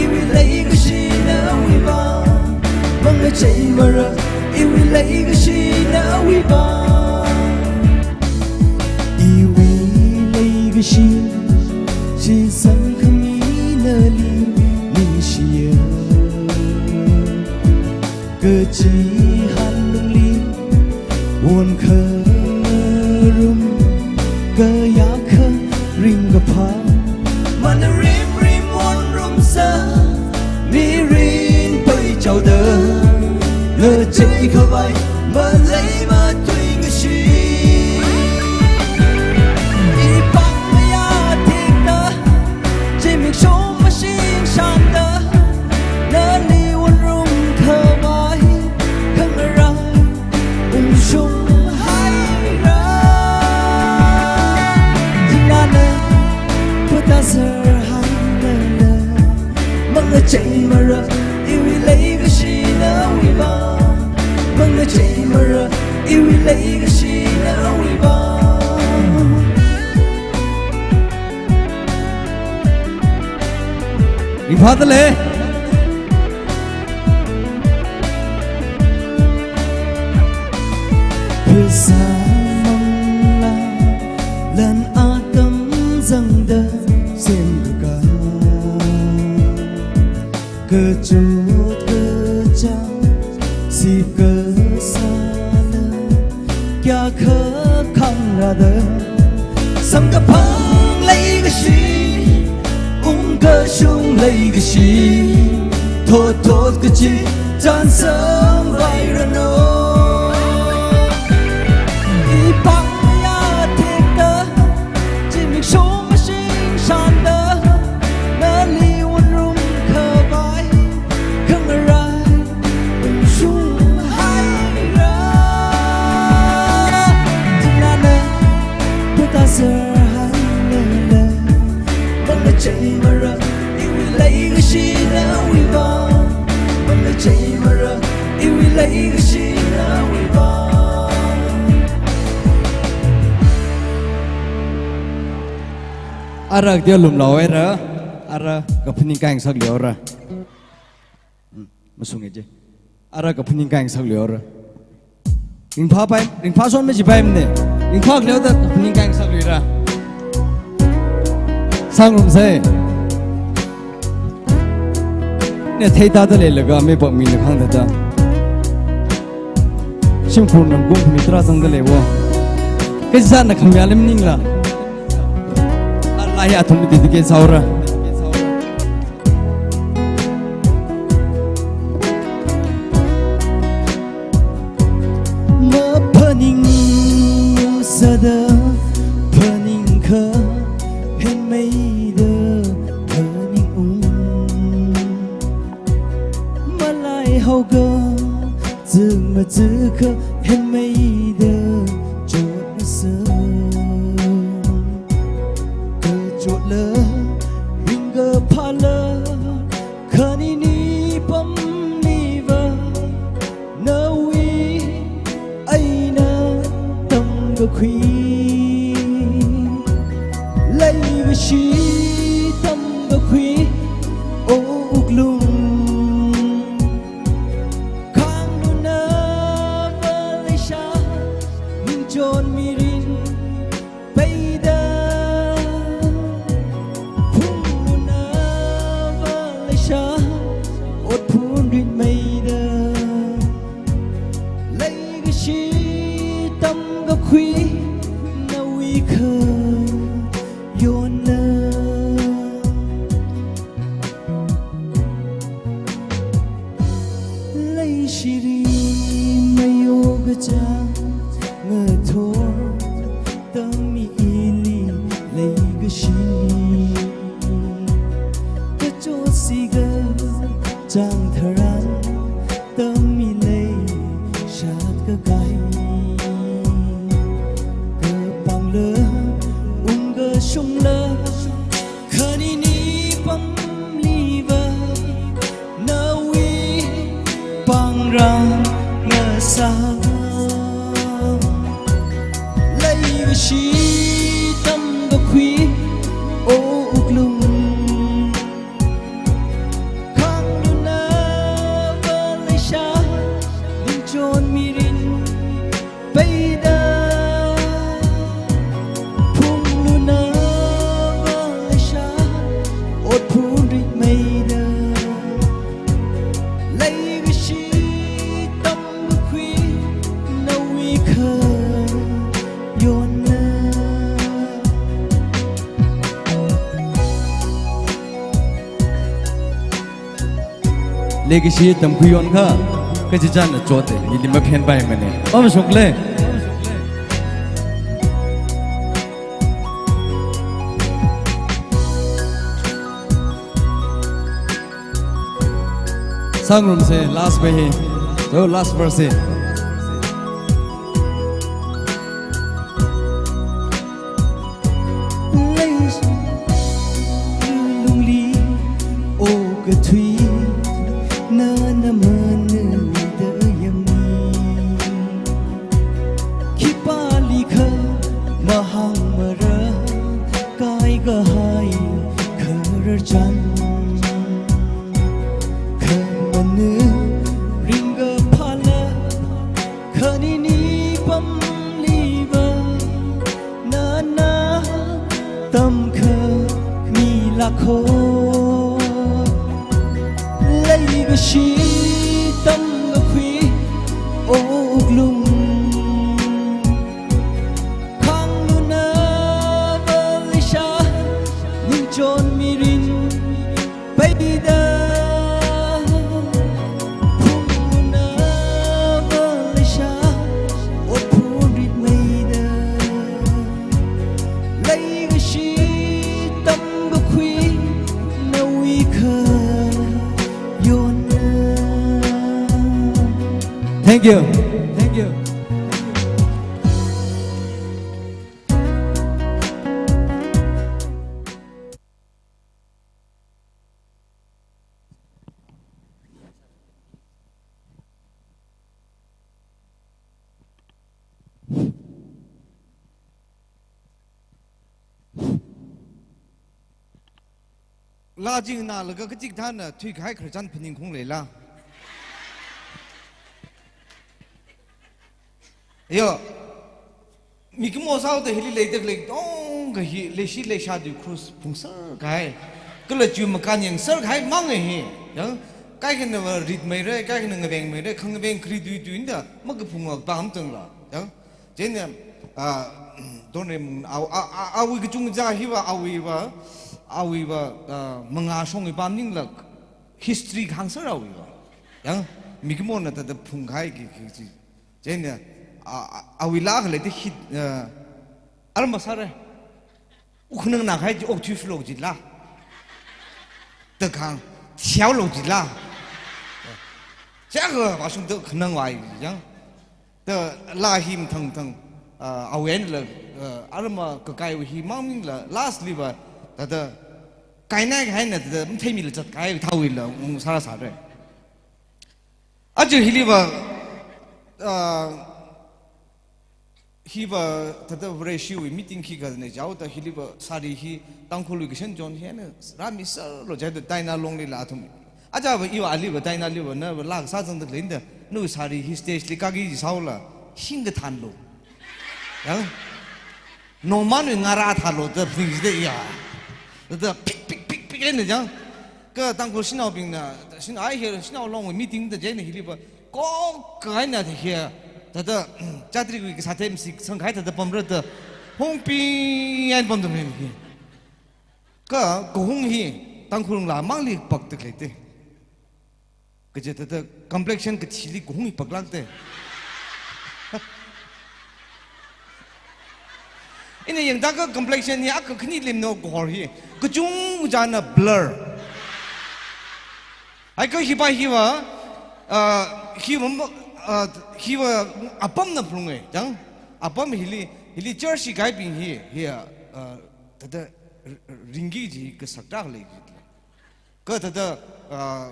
iwui leikashi nawui vang. Mangacheimara iwui leikashi nawui vang. Iwui leikashi, shitsang khami nali ningshiya. Kachihān lungli, Won khangarum kayākha ringkaphā, mana rimrim wonrumsa, mirin paichaoda, ngacheikhavai maleimatuingashi. Ipāng mayā tekta, zimiksho mashing shānda, nali wonrumkhavai khangarā ungshung haira. Thingnāna phātāser hailala, mangacheimara iwui leikashi nawui vāng. Mangacheimara iwui leikashi nawui vāng. Ringphāda lei. Phasā manglā lan atam zangda semkakā, kachot kachāng sipkasāla, kayākha khangrāda, samkaphang leikashi, ungkashung leikashi, thot thot kachi chānsam vairanu. Ipāng mayā tekta, zimiksho mashing shānda, nali wonrumkhavai khangarā ungshung haira. Thingnāna phātāser hailala, mangacheimara iwui leikashi nawui vāng. Mangacheimara iwui leikashi nawui vāng. Ara kateolumlao haira, ara kaphaning kayāng sakli haora. Hmm, masunge je. Ara kaphaning kayāng sakli haora. Ringphāpai, ringphā son majipaimane. Ringphā khaleo da kaphaning kayāng sakluira. Sāngarumsei. Ina theithāda leilaga mipāng mina khāngda da. Shimkhur namkum khami tarā zangda leiwo. Kachāna khamayā lim ningla. Alai athum titi ke saura. Maphaningsāda phaningkha henmeida phaningung. Malaihaoga zingmazikha henmeida chotngasā. Kachotla ringkaphāla khanini pamliva, nawui eina tamkakhui. Leikashi tamkakhui, o wuklung. Khanglunava leisha, ningchon mirin peida. Phunglunava leisha, ot phunrit meida. Leikashi tamkakhui, nawui khayonna. Leishiri mayo kachāng ngathor, tangmi ili leikashi. Kachot siga chāng tharan, tangmi leishat kakai. Kapāngla, ungkashungla, khanini pamliva, nawui pāngrāng ngasā. Leikashi tamkakhui, o wuklung. Khanglunava leisha, ningchon mirin peida. Phunglunava leisha, ot phunrit meida. Leikashi tamkakhui, nawui khayonna. Leikashi tamkhuiyon kha, kachichāna chote, ili maphenpaimane. Pamshokle. Sangrumse, last verse hi. So, last verse hi. Lungli, o kathui, nana manada yami. Khipālikha mahāngmara, kaikahai khararchan. Khamana ringkaphāla, khanini pamliva, nana tamkhami lakho. Leikashi tamkakhui wuklung. Khanglunava leisha, ningchon mirin peida. Phunglunava leisha, otphun ritmeida. Leikashi tamkakhui nawui khayonna. Thank you. Thank you. Laa chi nganālaga kachikathāna thuikahai khararchan phaningkhaung leila. Yo. Mikumo sāhaoda hili leida khalei katonga hi leishi leisha tui krush phungser kahai. Kala chiwui makān yangser kahai mang hi. Yang, kaikhanava ritmeira, kaikhana ngavengmeira, khangaveng khari tui tui nda, makaphunga pam tangla. Yang, chieina, ah, Donremung, a, a, a, awui kachungkha hiva, awuiva, awuiva, ah, mangā shongwui pam maningla, history kahāngser awuiva. Yang, mikumona thāda phungkahai ki, ki, ki, chieina, a, a, awui laa khalei te hit, eh, arma sāra. Ukhanang nākahai chi okthui phlo jila. Takhang, thiao lo jila. Chiakha vāshungda khanangvai yang. Ta laa hi mathangthang, ah, awui einala, eh, arma kakaiwui hi mang maningla, last liva, thāda, kainai kahaina thāda, matheimila zatkahai thāwuila, ung sāra sāra. Aja hiliva, ah, hiva thāda Vareshiwui meeting khikha nei jaoda hiliva sari hi Tangkhulwui kashan chon hina rāmiserlo jihaida Tainalonglila athum. Ajava iva aliva Tainaliva nava laa sāzangda khalei nda nawui sari hi stage li kāki jisaola hingkathānlo. Yang, nongmanwui ngarā thālo da phaning jida iya. Da pik, pik, pik, pik eina jang. Kha Tangkhul shanaobingna, shanao ai hi, shanao longwui meeting da jaina hiliva. Kok kahaina da hi. Thāda, Chatrikwui kasā themsi, sangkhai thāda pamra da. Hongpi eina pamda mei hi. Kha, kahung hi, Tangkhul ngalā mangli pakda khalei te. Kaje thāda complexion kathili kahung hi paklak te. Ina yangda kha complexion hi akha khani limno kahor hi. Kachungchana blur. Ai kha hiva hiva, ah, hiva mo-, ah, hiva apamna phalunga, jang. Apam hili, hili church hi kahaibing hi, hi, ah, thāda r-, r-, ringki ji kasak tak lei ji. Kha thāda, ah,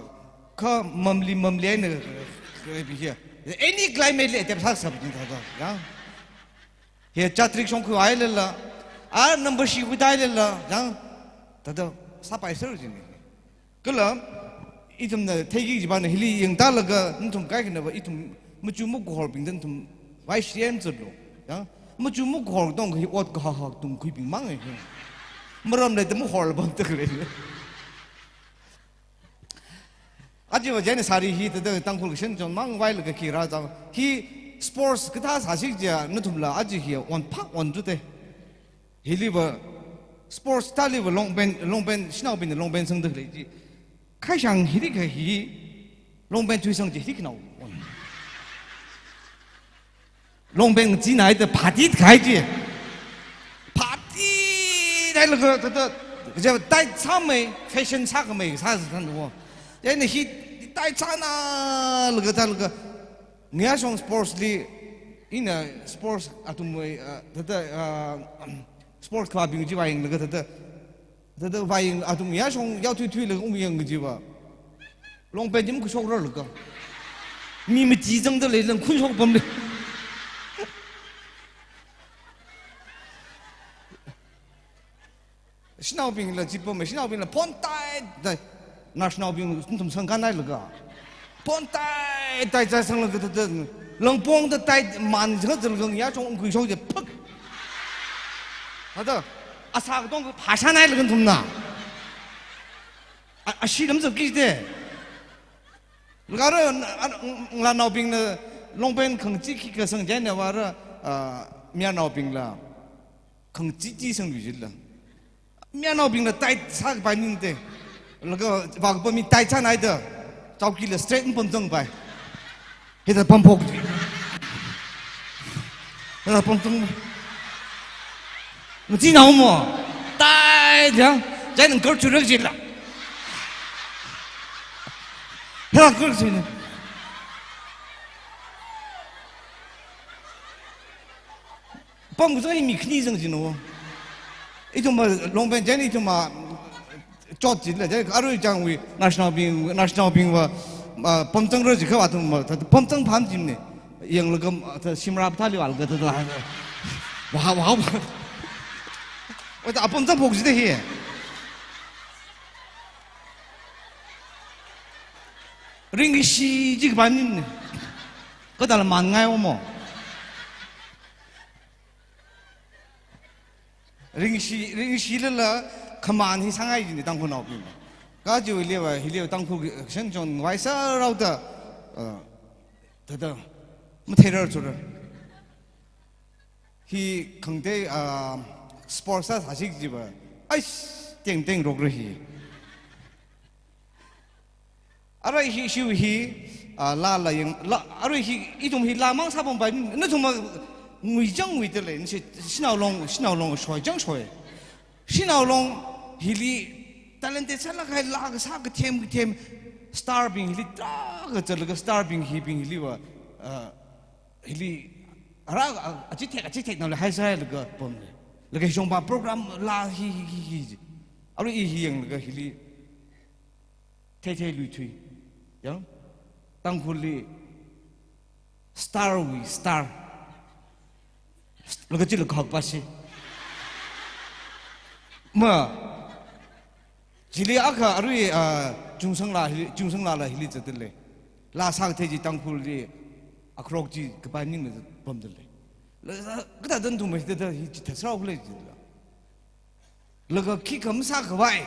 kha mamli mamli eina, ah, bi hi. Any climate li adapt sāsāpa jin thāda, yang. Hi Chatrik shongkhuihailala, a number shi khuihailala, yang. Thāda sāpaiser jin. Kala, ithumna theiki jipana hili yangtālaga, nathum kaikhanava ithum machu makuhorbing nathum vaishiyam zatlo. Yang, machu makuhor tong hi ot kahak hak tungkhuibing mang hi. Maram leida mahorla pamda khalei. Aja va jaina sari hi thāda Tangkhul kashan chon mangvailaga khi rāzang. Hi sports kathā sāsi kaja nathumla aja hi onphak ondu te. Hiliva sports thāliva long pant, long pant, shanaobingna long pant sangda khalei chi. Khaishang hili kha hi Long pant thuisang chi hiknao. Long pant ngachee naida phati khai chi. Phati hailaga thāda, kaja tight sāmei, fashion sākhamei sāsāthanwo. Chieina hi tight sānalaga thālaga, ngayāshong sports li, ina sports athumwui, ah, thāda, ah, sports khavābing chi vāyanglaga thāda, thāda vāyang athum ngayāshong yaothuithuilaga ungyang kajiva, long pant chi makhuishokralaga, mi mati zangda leilang khunshok pamli. Shanaobingla chi pamei, shanaobingla phon tight tight. Nashnaobing nathum sangkhanhailaga, phon tight tight tight sanglaga thāda, langpongda tight man zangazalaga ngayāshong ungkhuishok chi phak. Thāda, asā katong phāshanhailaga nathumna. A, ashi lam zaki de. Laga ara, a, ngalānaobingna long pant khangachee khikha sang chieina vāra, ah, mayarnaobingla khangachee chi sangluishitla. Mayarnaobingla tight sākapai maningte. Laga vākapam mi tight sānaida, chowkila straight mapamzangpai. Hithāda pamphok chi. Hithāda pamzang. Macheenao mo. Tight ya. Chieina kar churak chila. Hithāda kar chila. Pamkazang hi mi khani zang chino. Ithumva long pant chieina ithumva chot chila, chieina arui changwui nashnaobing, nashnaobingva, ah, pamzangra jikha athumva, thāda pamzang pham chimne. Yanglaga, ah, thāda shimra pathāli vālaga thāda. Wow, wow. Ot apamzang phok chida hi. Ringshi jikapai maningmane. Kathāla man ngai omo. Ringshi, ringshilala khaman hi sāngai jine Tangkhulnaobing. Kajiwuiliva, hiliva Tangkhul kashan chon ngavai sāraoda, uh, thāda, matheirar chura. Hi khangatei, uh, sports sāshik jiva. Aish, teng teng rokra hi. Arui hi, shiu hi, ah, laa la yang, laa, arui hi, ithum hi laamang sāpampai, nathum ma nguichang nguida lei, nashi, shanao long, shanao long shoichang shoi. Shanao long hili, talented sālāk kahai laa kasā kathem kathem, star bing hili, tarākha zatlaga star bing hibing hiliva, ah, hili, ara, ah, achithek, achithek naoli haisālaga pamle. Laga hishongpa program laa hi, hi, hi, hi. Arui i hi yanglaga hili. Theithei luithui. Yang? Tangkhulli star wui star. Laga chila khak pasi. Ma. Chili akha arui, ah, chungsanglaa hi, chungsanglaa la hili zatdalei. Laa sākathei chi Tangkhulli akhrok chi kapai maningla pamdalei. La, kathāda nathum hithāda hi chithā sāraokhala jila. Laga khikha masākhavai.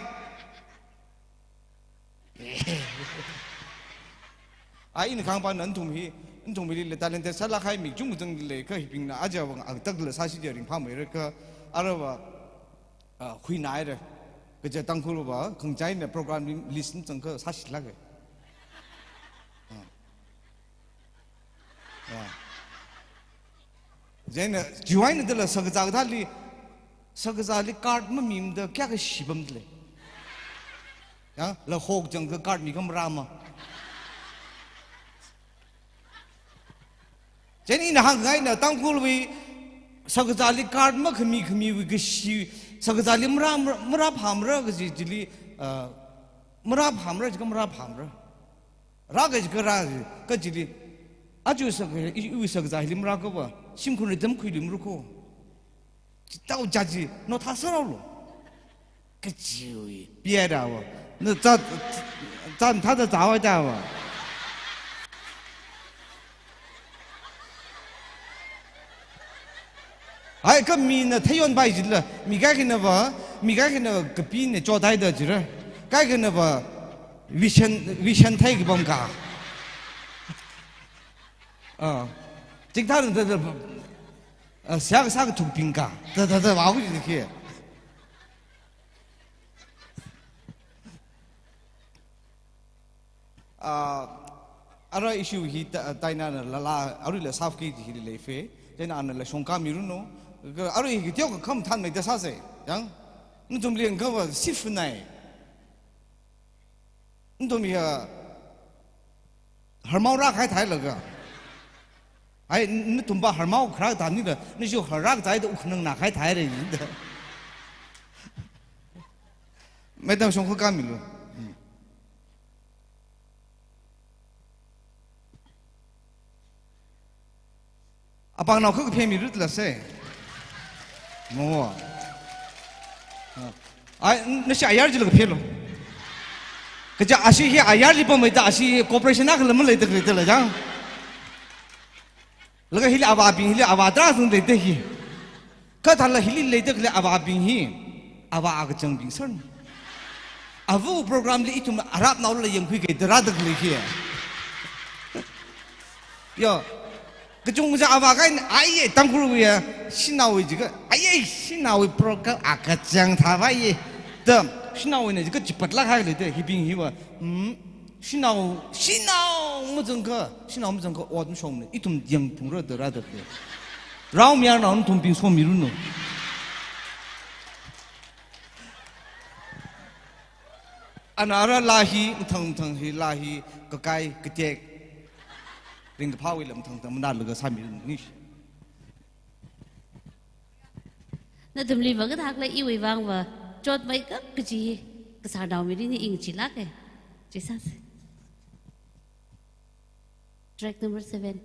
Ai, ina khangpa nathum hi, nathum hili talented sālāk kahai mi chungchang lei kha hibingna aja vang ang takla sāsi ja ringphāmeira kha arava, ah, huinaira. Kaja Tangkhulva, khangachei eina program li list machang kha sāshilāka. Ah. Ya. Chieina, chiwui eina dala shakazā kathāli, shakazāli card mamimada kayākha shipamdalei. Ya, la hok chang kha card mikha marāma. Chieina ina hāngngaina Tangkhulwui shakazāli card makhami khamiwui kashi, shakazāli marā, marā, marāphāmara kaji chili, ah, marāphāmara, jikha marāphāmara. Rāka jikha rā, kachili. Aja saka, i, i saka zahili marākava, shimkhur ridam khuiluimara ko. Chitao jaji, no thasarao lo. Kachiwui, piya dawa. No za, za, thada zawa dawa. Hai, kha mina theiyon bai jila, mi kaikhana va, mi kaikhana va kapina chotaida jira. Kaikhana va vision, vision thei kapam ka. Ah. Chithāda, da, da, ah, siya kasā kathukbing ka. Da, da, da, wa hu ji khi. Ah, Ara issue hi ta-, Tainana lala, aruila safki hi leife. Chieina anala shongka miranu. Ka arui hi teokha khamathānmeida sāsa. Yang, nathumli ngava sifunai. Nathum ya harmao rākahai thailaga. Ai, nathumva harmao kharā tānida, nashi harrā kazāida ukhanang nākahai thaira. Madam, shongkha kamilu. Hmm. Apāngnao kha kaphemi rutla se. Mo. Ai, nashi ayar jila kaphelo. Kaja ashi hi ayarli pammeida ashi cooperation akhala maleida khalei tala jang. Laga hili avābing, hili avā tarāsung leida hi. Kha thala hili leida khalei avābing hi, avā akachangbing sārna. Ava programli ithum arapnaola yangkhui kaida rāda khalei hi. Yo, kachungkha avā kahaina, aiye, Tangkhulwui ya, shanaowui jiakha, aiye, shanaowui program akachang thāvaiye. Da, shanaowuina jiakha chipatlāk hailei da, hibing hiva, hmm, shanao, shanao mazangkha, shanao mazangkha ot mashokmana, ithum yangphungra da rāda khalei. Raomayarnao nathumbing somiranu. Ana ara laa hi, mathang mathang hi, laa hi, kakai, katek, ringkaphāwuila mathang mathang manalaga sāmiranu. Nathumli vākathakla iwui vangva, chotmeikap kaji, kasārnao mirinli ingchilāka. Chi sāsa. Track number seven.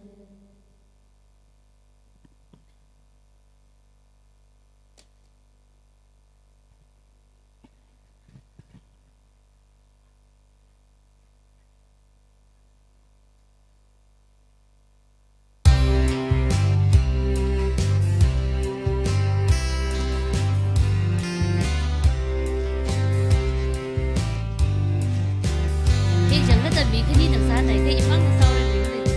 Hijang kata mi khani nang sānai kha ipāng na saura ling ling.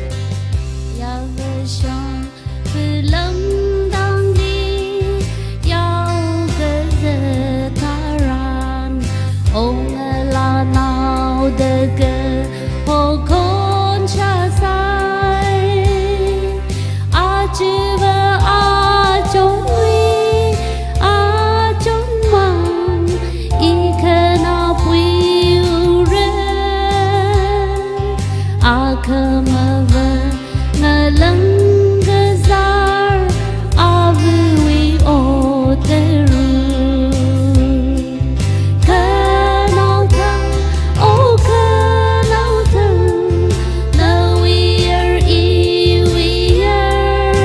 Yāvāshong khalamdangli, yaokazā tharan, ongalānao daka hokhon shāsai. Ajava achonwui achonmang, ikhana puiura. Akhamava ngalang kazār, avawui ot tarun. Khanaothang, oh khanaothang, nawui yar iwui yar.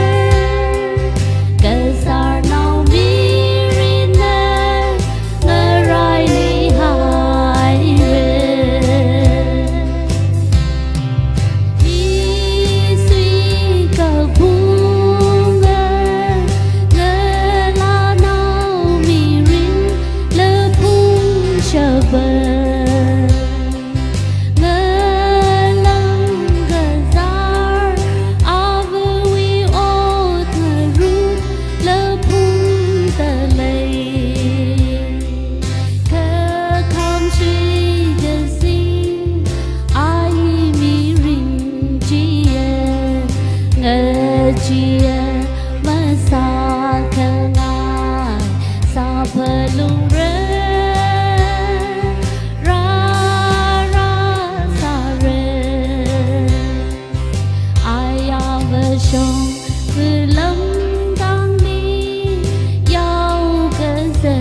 Kazārnao mirinna ngaraili haira. Misui kaphunga, ngalānao mirin laphung shaba. Ngalang kazār, avawui ot ngarut laphungda lei. Kakhamshui kasing, ai mirin chiya, ngachiya masākhangai, sāphalungra, rāra sāra. Ayāvāshong khalamdangli, yaokazā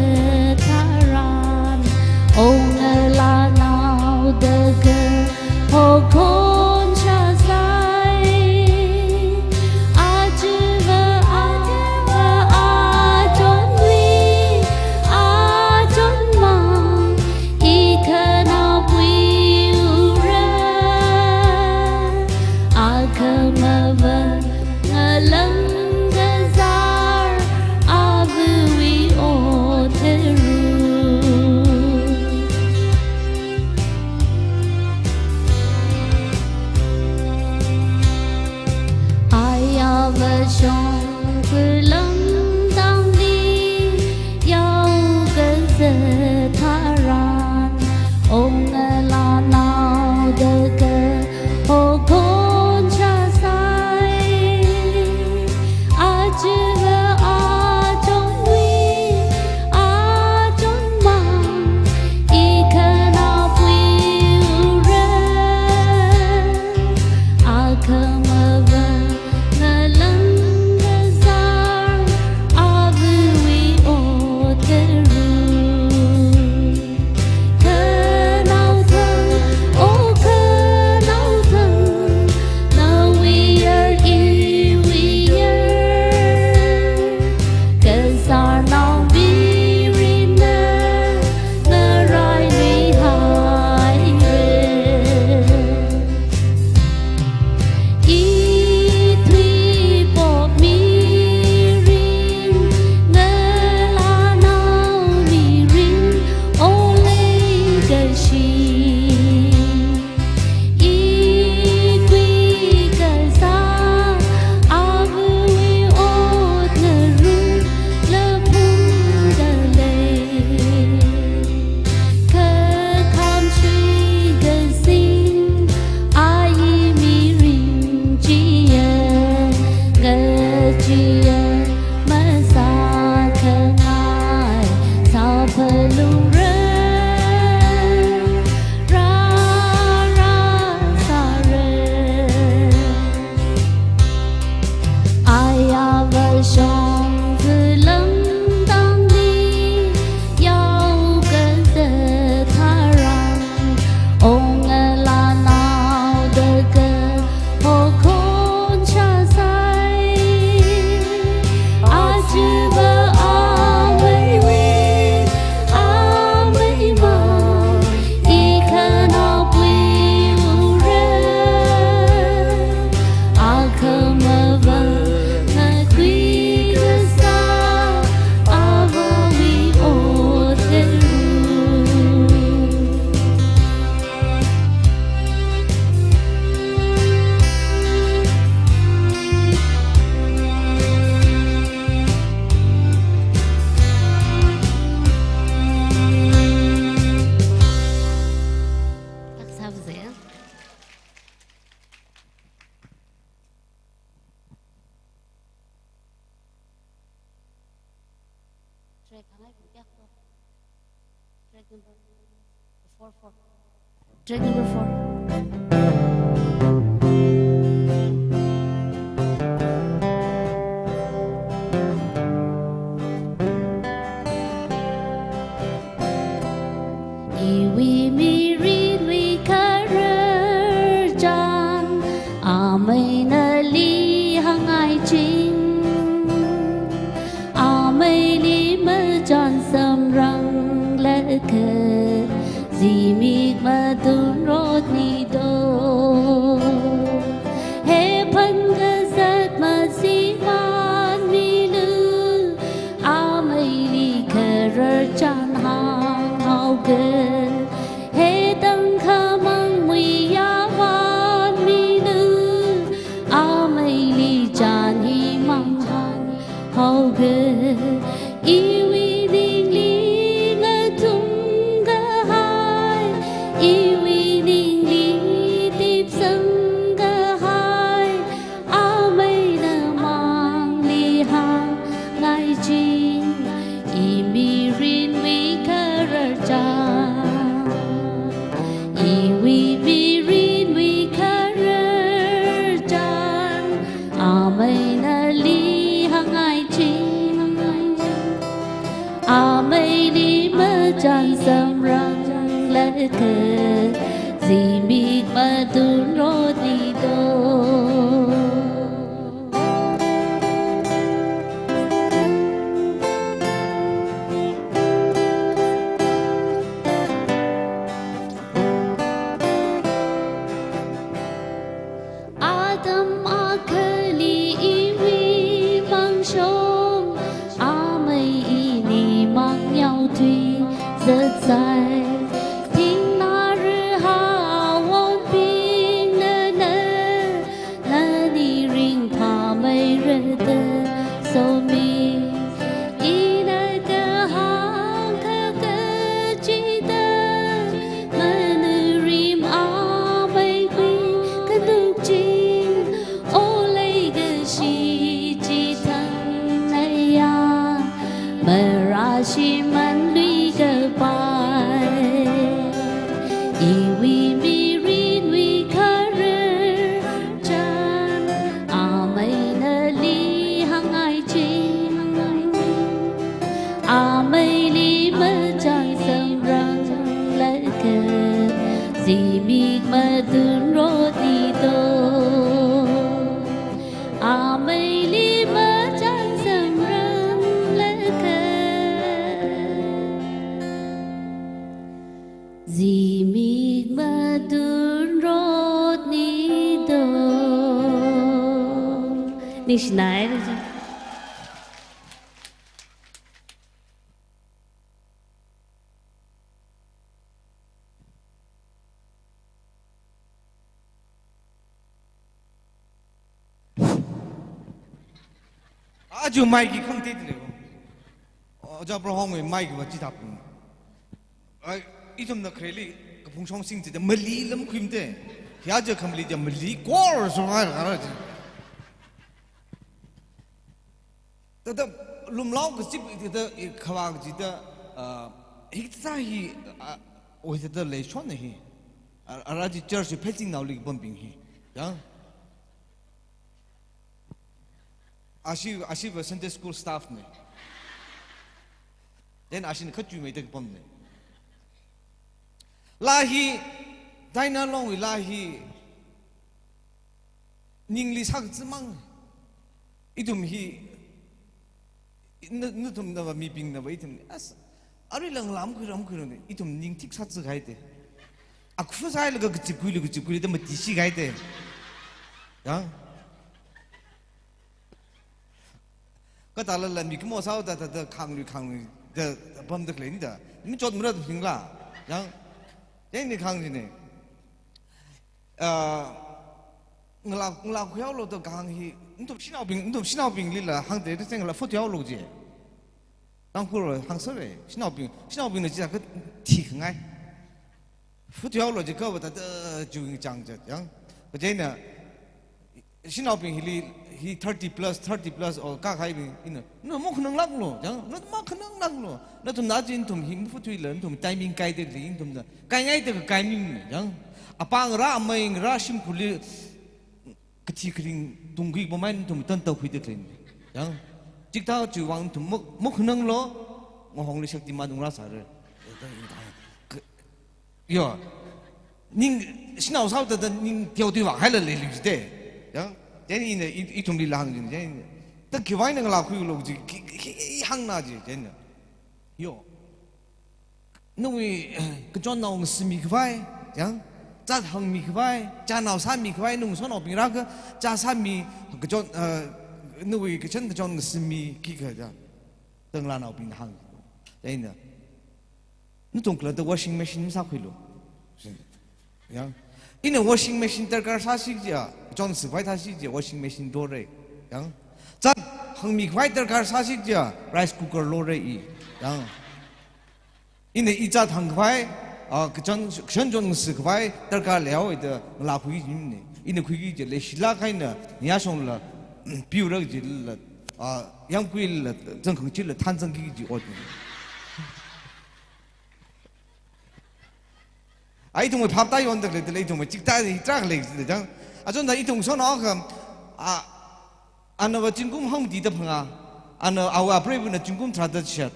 tharan, ongalānao daka hokhon shāsai. Ajava, ajava achonwui a Track hāngai bing kya ko? Track number four, four. Track number four. Iwui mirinwui khararchan, amei nali hāngai ching. Ameili machān samphanglaga, zimik matunrot nido. He phan kazat masi man milu, ameili khararchan hānghaoga. He tangkhamang muiya man milu, ameili chān himang hānghaoga. Iwui ningli ngathum kahai, iwui ningli tipsang kahai, ameina mangli hāngai ching, imirinwui khararchan. Iwui mirinwui khararchan, amei nali hāngai ching. Ameili machān samphanglaga, zimik matunrot nido. Atam akhali iwui mangshong, amei ini mangyao tui zatsai. Thingna rihawon pingna na, nani ringphāmeira da somi. Ina kahāng kha kachida, manurim amei kui kanuk ching, o leikashi chithang naya, marashi manlui kapai. Iwui mirinwui kharar chan, amei nali hāngai ching. Ameili machān samphanglaga, zimik matunrot nido. Ameili machān samphanglaga, zimik matunrot nido. Ningshinai. Aja mic ki khangte tile. Oja Prohongwui mic va chithāpung. Ai, ithumna khareli kaphungshong sing chida mali lam khuimte. Hiya ja khamali ja mali kor so ngai ra ra ji. Tada lumlao kazip tada khawa kazita, ah, hikta hi, ah, oi tada leishon hi. Ara ji church pheisingnaoli pambing hi. Ya. Ashi, ashi va Sunday school staff ne. Then ashi ni khachuimeida pam ne. Laa hi, Daina Longwui laa hi, ningli sākazimang. Ithum hi, na, nathumna va mibingna va ithum, as, arui lang lam khuiram khuiram ne, ithum ning thik sāzikahaite. Akhu sāhailaga kazip khuilu, kazip khuilu da mati shikahaite. Ya. Katālala mikumo sāhaoda, da, da, khanglui, khanglui, da, da, pamda khalei ni da. Michot mara da pingla. Yang, yang ni khang ni ne. Ah, ngalā, ngalā khuihaolu da kahāng hi, nathum shanaobing, nathum shanaobinglila hāngde, da seng la photo haolu ji. Tangkhul hāngsāre, shanaobing, shanaobingna ji ka thikhangai. Photo haolu ji kava da, da, juing chang jat, yang. Kaje na, Shanaobing hili, hi thirty plus, thirty plus or kākahaibing, ina, na makhananglāklu, yang, na makhananglāklu. Nathumna chi nathum hi mafuthuila, nathum timing kaidalei, nathumna kaingaida kakai mi, yang. Apāng rā, amei rā, shimkhurli kathi kharing tungkhui pamai nathum tantā khuidalei, yang. Chikathā chiwui vang nathum mak-, makhananglu, ngahongli Shaktiman ungrāsāra. Yo. Ning shanao sāhaoda ning teoteo vāhailala leilu jite. Yang, chieina ina i, ithumli hāngjin, chieina. Ta khiwui vang ngalākhuilu ji, khi, khi, khi hāngna ji, chieina. Yo. Nawui, kachonnao ngasāmi khavai, yang. Zat hāngmi khavai, chānao sāmi khavai, nawui shanao bing rākha, chā sāmi, kachon, eh, nawui kachon kachon ngasāmi khikha, yang. Tanglānaobing hāng. Chieina. Nathum khalatta washing machine masākhuilu. Yang. Ina washing machine darkar sāsi jiakha, kachonsi khavai thāsi jiakha, washing machine lora. Yang. Zat hāngmi khavai darkar sāsi jiakha, rice cooker lora i. Yang. Ina i zat hāng khavai, ah, kachon, kachon chon ngasā khavai darkar leihaowa da ngalākhui jimne. Ina khuiki jiakha leishilāk eina, nayāshongla, piura jilala, ah, yāmguila, zangkhangchila, thanzangki ji otne. Ai ithumwui phap tāyondalei, dalei ithumwui chikathā hi tarākha lei, jang. Achonda ithum shanao akha, a, anava zingkum hangmati da phangā, ana awui apreivana zingkum tharāda chishat.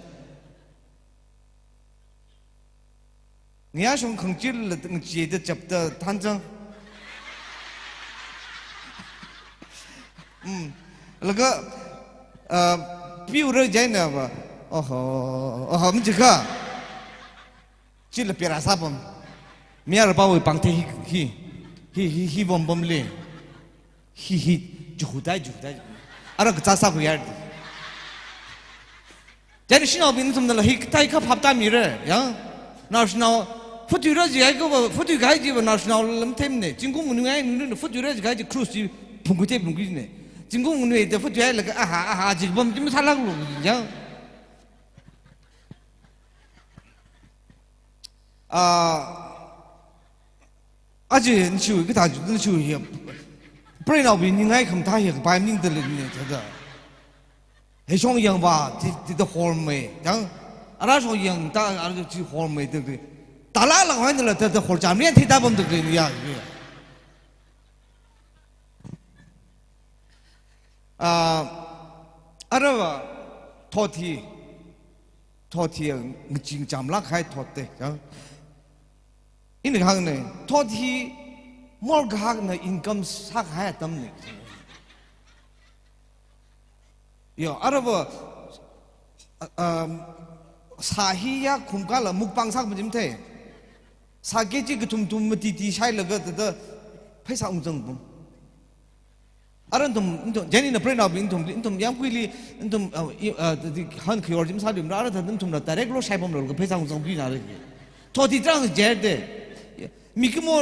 Nayāshong khangachila ngacheeda chapda thanzang. Mm. Laga, ah, piura jiakha va, oho, oho, machikha. Chila pera sāpam. Mayarpāwui pāngthei hi, hi, hi, hi, hi pam pamli. Hi, hi, juhudai, juhudai. Ara kachā sākhuihaira. Chieina shanaobing nathumnala hikathā hi kaphap tāmira, yang. Naoshinao, futhuira jihai kha va, futhui kahai chi va, naoshinao lam themne. Zingkum nganui ai, nganui, futhuira jihai chi cruise chi phungkhui te phungkhuine. Zingkum nganui da futhuihailaga, aha, aha, jipam chi masālāklu, yang. Ah, aja nashi kathā nashi hi, preinaobing ningai khamathā hi kapai maningdalei ne, thāda. Heishong yangva, ti, tida hormei, yang, arāshong yangda, ara chi hormei, ti, ti. Talala wai nala, thāda horchamrian thida pamdalei ya, ya. Ah, arava, thot hi, thot hi ngaching chamlāk kahai thot te, ya. Ina kahāngne, thot hi morgahakna income sākahai atamne. Yo, arava, ah, um, sā hi ya khumkala mukbang sākhamajim thei. Sā kg kathum thum matiti shailaga thāda pheisā ungzang pam. Ara nathum, nathum, chieina preinaobing nathum, nathum yāmguili, nathum, ah, i, ah, di, han khayor jim sāluimara, ara thāda nathumla direct lo shaipamlaga pheisā ungzang pina re. Thot hi tarākha ngacheira. Mikumo,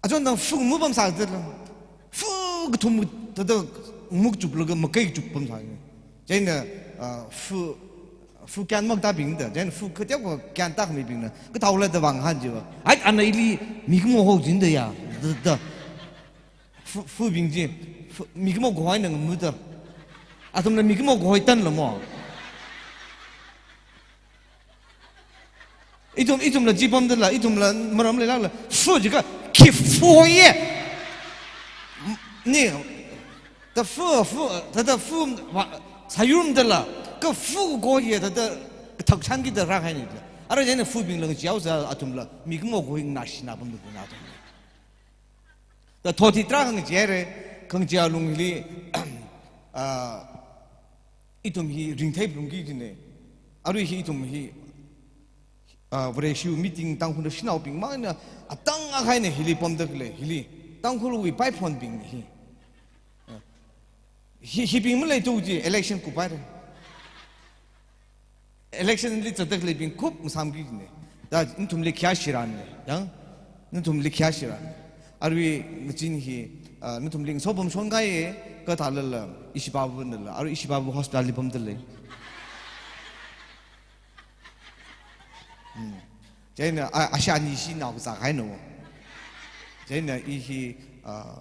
achon nang fu mupam sāda la. Fu kathum thāda mukchuplaga makai chuppam sā. Chieina, ah, fu, fu kyan maktābingda, chieina fu kateokha kyan tākhamibingna, kathāola da vāngahān jiva. Ai, ana ili mikumo hojinda ya, da, da. Fu, fubing chi, fu, mikumo kahoi nang muda. Athumna mikumo kahoi tanla mo. Ithum, ithumla chi pamdala, ithumla maram leilākla, fu jiakha, khi fu ye. Ni, ta fu, fu, ta, ta fu, wa, sāyurumdala, kha fu kaho ye, ta, ta, kathak shankida rākahaine. Ara chieina fubingla ngacheosa athumla, mikumo kahoi nganāshina pamdalei athum. Ta thot hi tarākha ngacheira, khangachee alung hili, ah, ithum hi ringthei phalungki jine. Arui hi ithum hi, ah, Vareshi meeting Tangkhul shanaobing mangna atang akha eina hili pamdalei, hili. Tangkhulwui paiphonbing hi. Ah. Hi, hibing maleithu chi election kuphaira. Election li zatdaleibing khup ngasāmki jine. Da nathumli khayā shirānne, yang? Nathumli khayā shirānne. Arui ngazin hi, ah, nathumli ngasopam shongai, kathālala, ishi babu nala, arui ishi babu hospital li pamdalei. Hmm. Chieina, a, ashani shinao kazā kahaina. Chieina i hi, ah,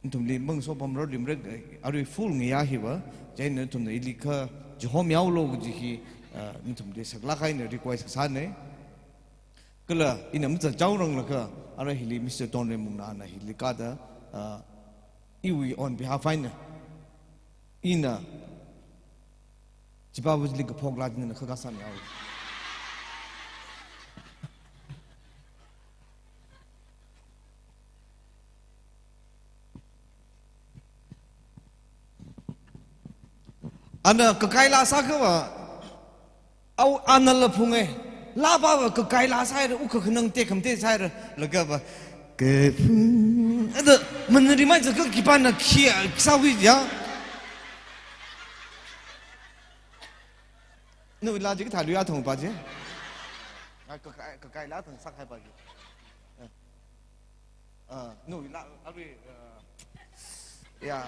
Nathumli mangsopamra rimrek, eh, arui full ngayā hiva, chieina nathumna ili kha chihomyaolu kaji hi, eh, nathumli saklāk eina request sāna. Kala ina mazachaoranglaga, arui hili Mister Tonrem Mungnana hili kāda, eh, iwui on behalf eina, ina chipāwuili kaphoklāk eina khakha sāmiyao. Ana kakai laa sākhava, au ana laa phunga, laapāva kakai laa sāhaira, ukha khanang tekam te sāhaira, lagava, kaphung, ada, mana remind sākha khipāna khi, sāwui ya. Nawui laa chi kathā luya thong pa chi. Ah, kakai, kakai laa thang sākhai pa chi. Ah. Ah, nawui laa, arui, ah, ya,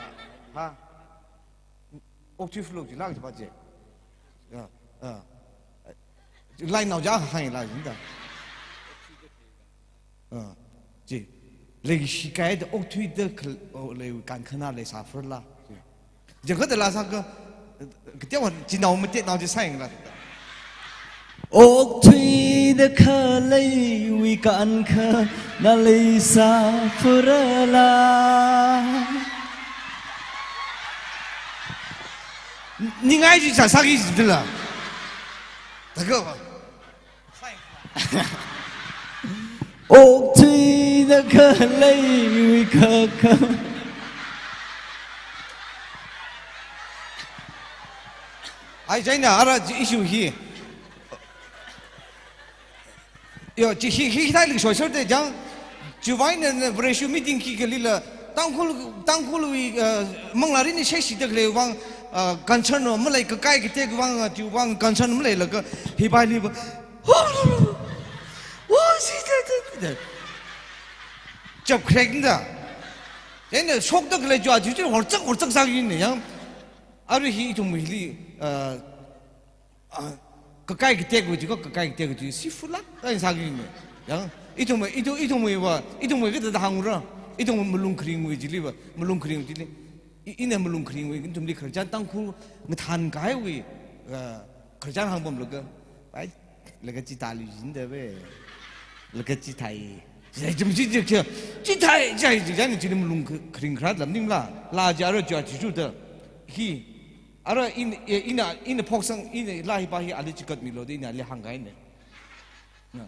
ha. Okthui flow chi laa chi pa chi. Ya, ah. Line nao ja hang la jin da. Ah, chi. Leishikai da okthuida khal-, o, lei kankhana leisāfarala. Chi. Jangkha da laa sākha, kateowan chinao matetnao chi sāyangla. Okthuida khaleiwui kankhana leisāfarala. Ningai chi sāsāki jila. Taga. Okthuida khaleiwui kakha. Ai, chieina ara chi issue hi. Yo, chi hi, hi, hi, thai lik soi sir te jang. Chiwui eina, na, Vareshi meeting khi khalila, Tangkhul, Tangkhulwui, uh, manglā rin ni sheshida khalei vang, uh, concern no malei, kakai katek vang, uh, chiwui vang concern maleilaga, hi bai li ba. Chap khrek nda. Chieina shokda khalei chiwui achichun horchak, horchak sāki ni yang. Arui hi ithum hili, uh, ah, kakai katekwui chi ko, kakai katekwui chi, sifulak, kain sāki ni. Yang, ithum, ithum, ithumwui va, ithumwui kathāda hāngra. Ithum malung kharingwui chili va, malung kharingwui chili. I, ina malung kharingwui, ithumli khararchan Tangkhul ngathānkahaiwui, ah, khararchan hāngpamlaga. Bai, laga chithāli jinda ve. Laga chithāi. Chithāi jum chi chi chi. Chithāi, chithāi, chithāi, chithāi, chili malung kha-, kharing kharat lam ningla. Laa chi ara chi achichun da. Hi. Ara in, e, ina, ina phoksang, ina laa hi pa hi ali chikat milo da ina ali hāngkahai ne. Na.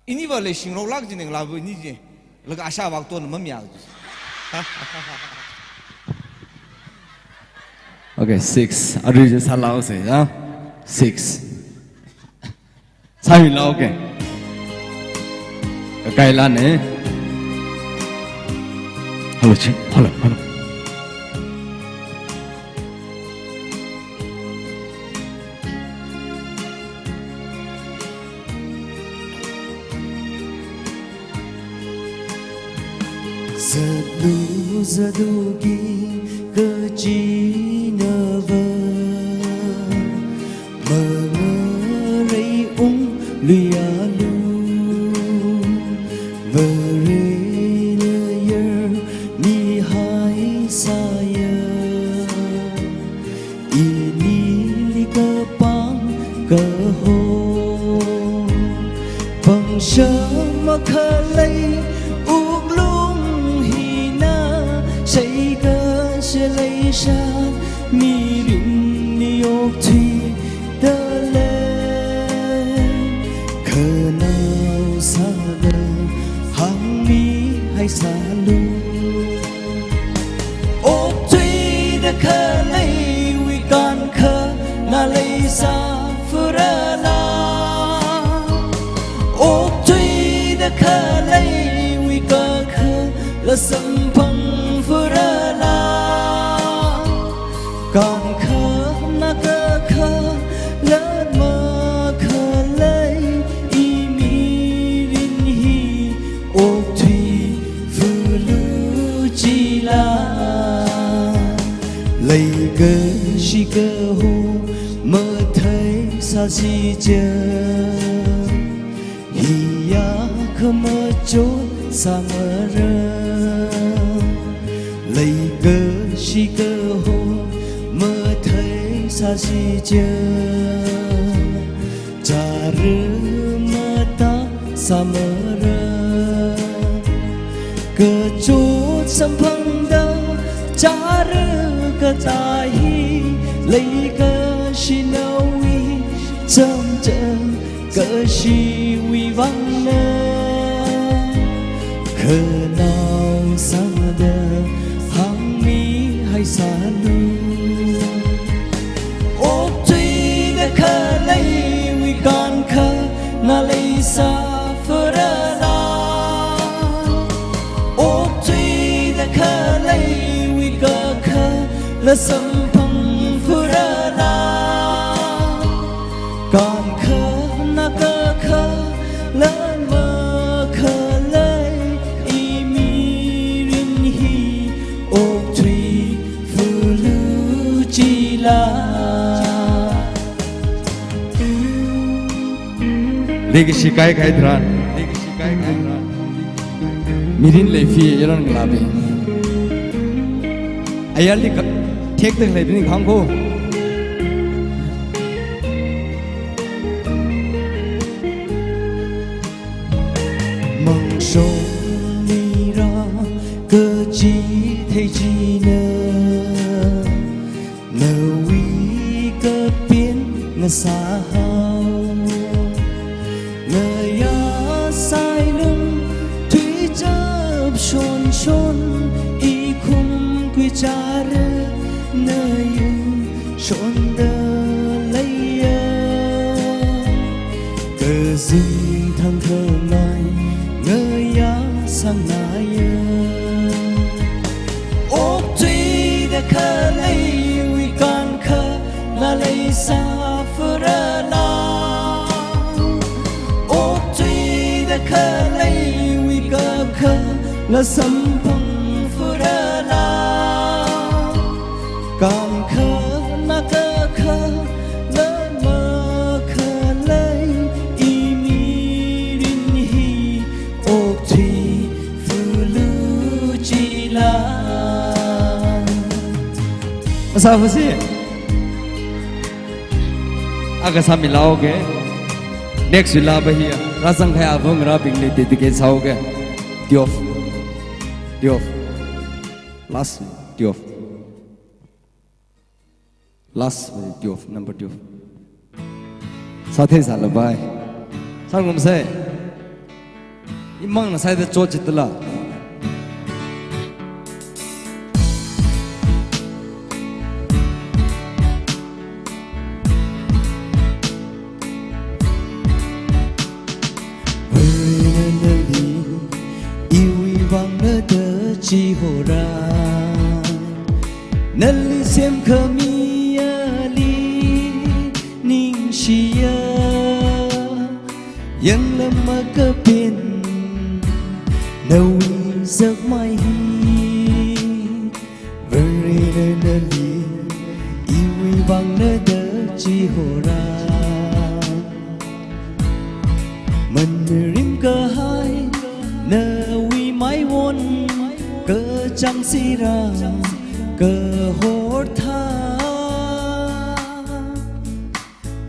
Ini va leishingrok lāk chi ning laa va ini chi. Laga asha vak ton mamiya chi. Okay, six. Arui chi sālaosa, ya. Six. Sāmilao, okay. Kakai laa ne. Hello, chi. Hello, hello. Zatlu zatluki kachina va, mangarei ungluialu, Varena yarmihai sāya. Inili kapang kaho, pangshap makhalei wuklung hina, shaikasha leishat mirinli okthuida lei, khanao sāda hāngmihai sālu. Okthuida khaleiwui kankhana leisāfarala. Okthuida khaleiwui kakhala samphangfarala. Kankhana kakhalat makhalei imirin hi okthuifalu chila. Leikashi kaho matheisāsi cha, hiya khamachot sāmara. Leikashi kaho matheisāsi chiakha, chara matāsāmara. Kachot samphangda chara katā hi, leikashinao hi chamcham kashiwui vangna. Khanao sāda hāngmihaisālu. Okthuida khaleiwui kankhana leisā furala. Okthuida khaleiwui kakhala samphang furala. Kankhana kakhalan makhalei imirin hi okthui fulu chila. Leikashi kaikhai tharan, leikashi kaikhai tharan, mirin leifi yaron ngalabi. Ayarli ka, thekda khaleibing khangko. Mangshong mira kachi thei china, nawui kapin ngasāhao. Ngayā sailung thui chap shonshon, i khum kui chara nayu shonda leiya. Kazing thangkhamei ngayā sangaiya. Okthuida khaleiwui kankha la leisā furala. Okthuida khaleiwui kakhala samphang furala. Kankha na kakha la makhalei imirin hi okthui fulu chila. Masāvasi. Akha sāmilu ke. Next wui laa pa hi. Rāzang khai avāng rābingli dedicate sāo ke. Twelve. Twelve. Last twelve. Last twelve, number twelve. Sāthei sāla bai. Sāngumsei. Imangna saida chotchitla. Varena nali iwui vangna da chihora. Nali semkhami ali ningshiya. Yanglam makapin nawui sakmai hi. Varena nali iwui vangna da chihora. Manrim kahai nawui maiwon kachang sira kahor thā.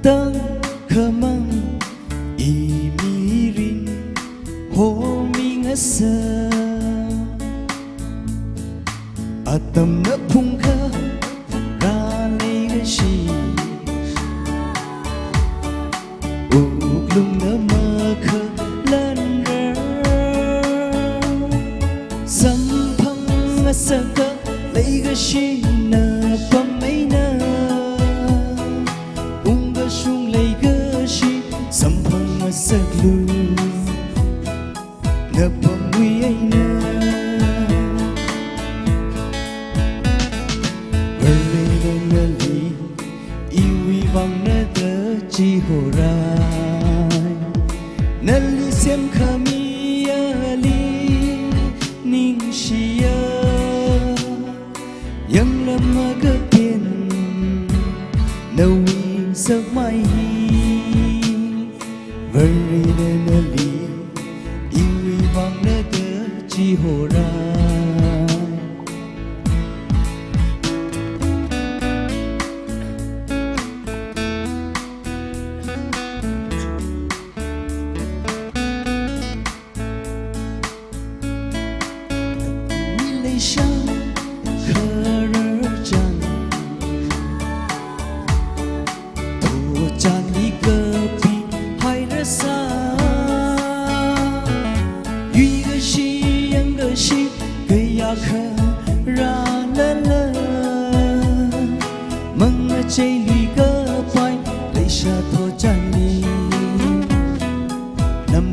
Tangkhamang imirin homi ngasa. Atamna phungkha rālei kashi. Wuklungna makhalanra. Samphang ngasaka leikashina pam eina. Ungkashung leikashi samphang ngasaklu. Napamwui eina. Varena nali iwui vangna da chihora. Nali semkhami ali ningshiya. Yanglam makapin nawui sakmai hi. Varena nali iwui vangna da chihora.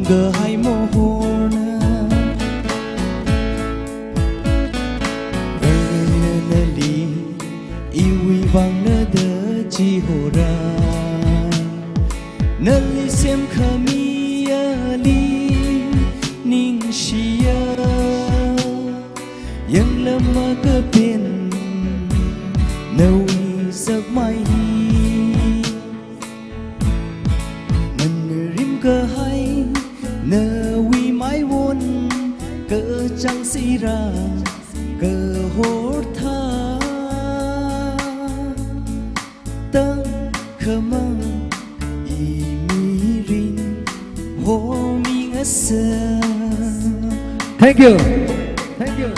kahai mohorna. Varena nali iwui vangna da chihora, nali semkhami ali ningshiya. Yanglam makapen nawui sakmai hi, nana rimkahai nawui maiwon kachang sira kahor thā. Tangkhamang imirin homi ngasa. Thank you. Thank you.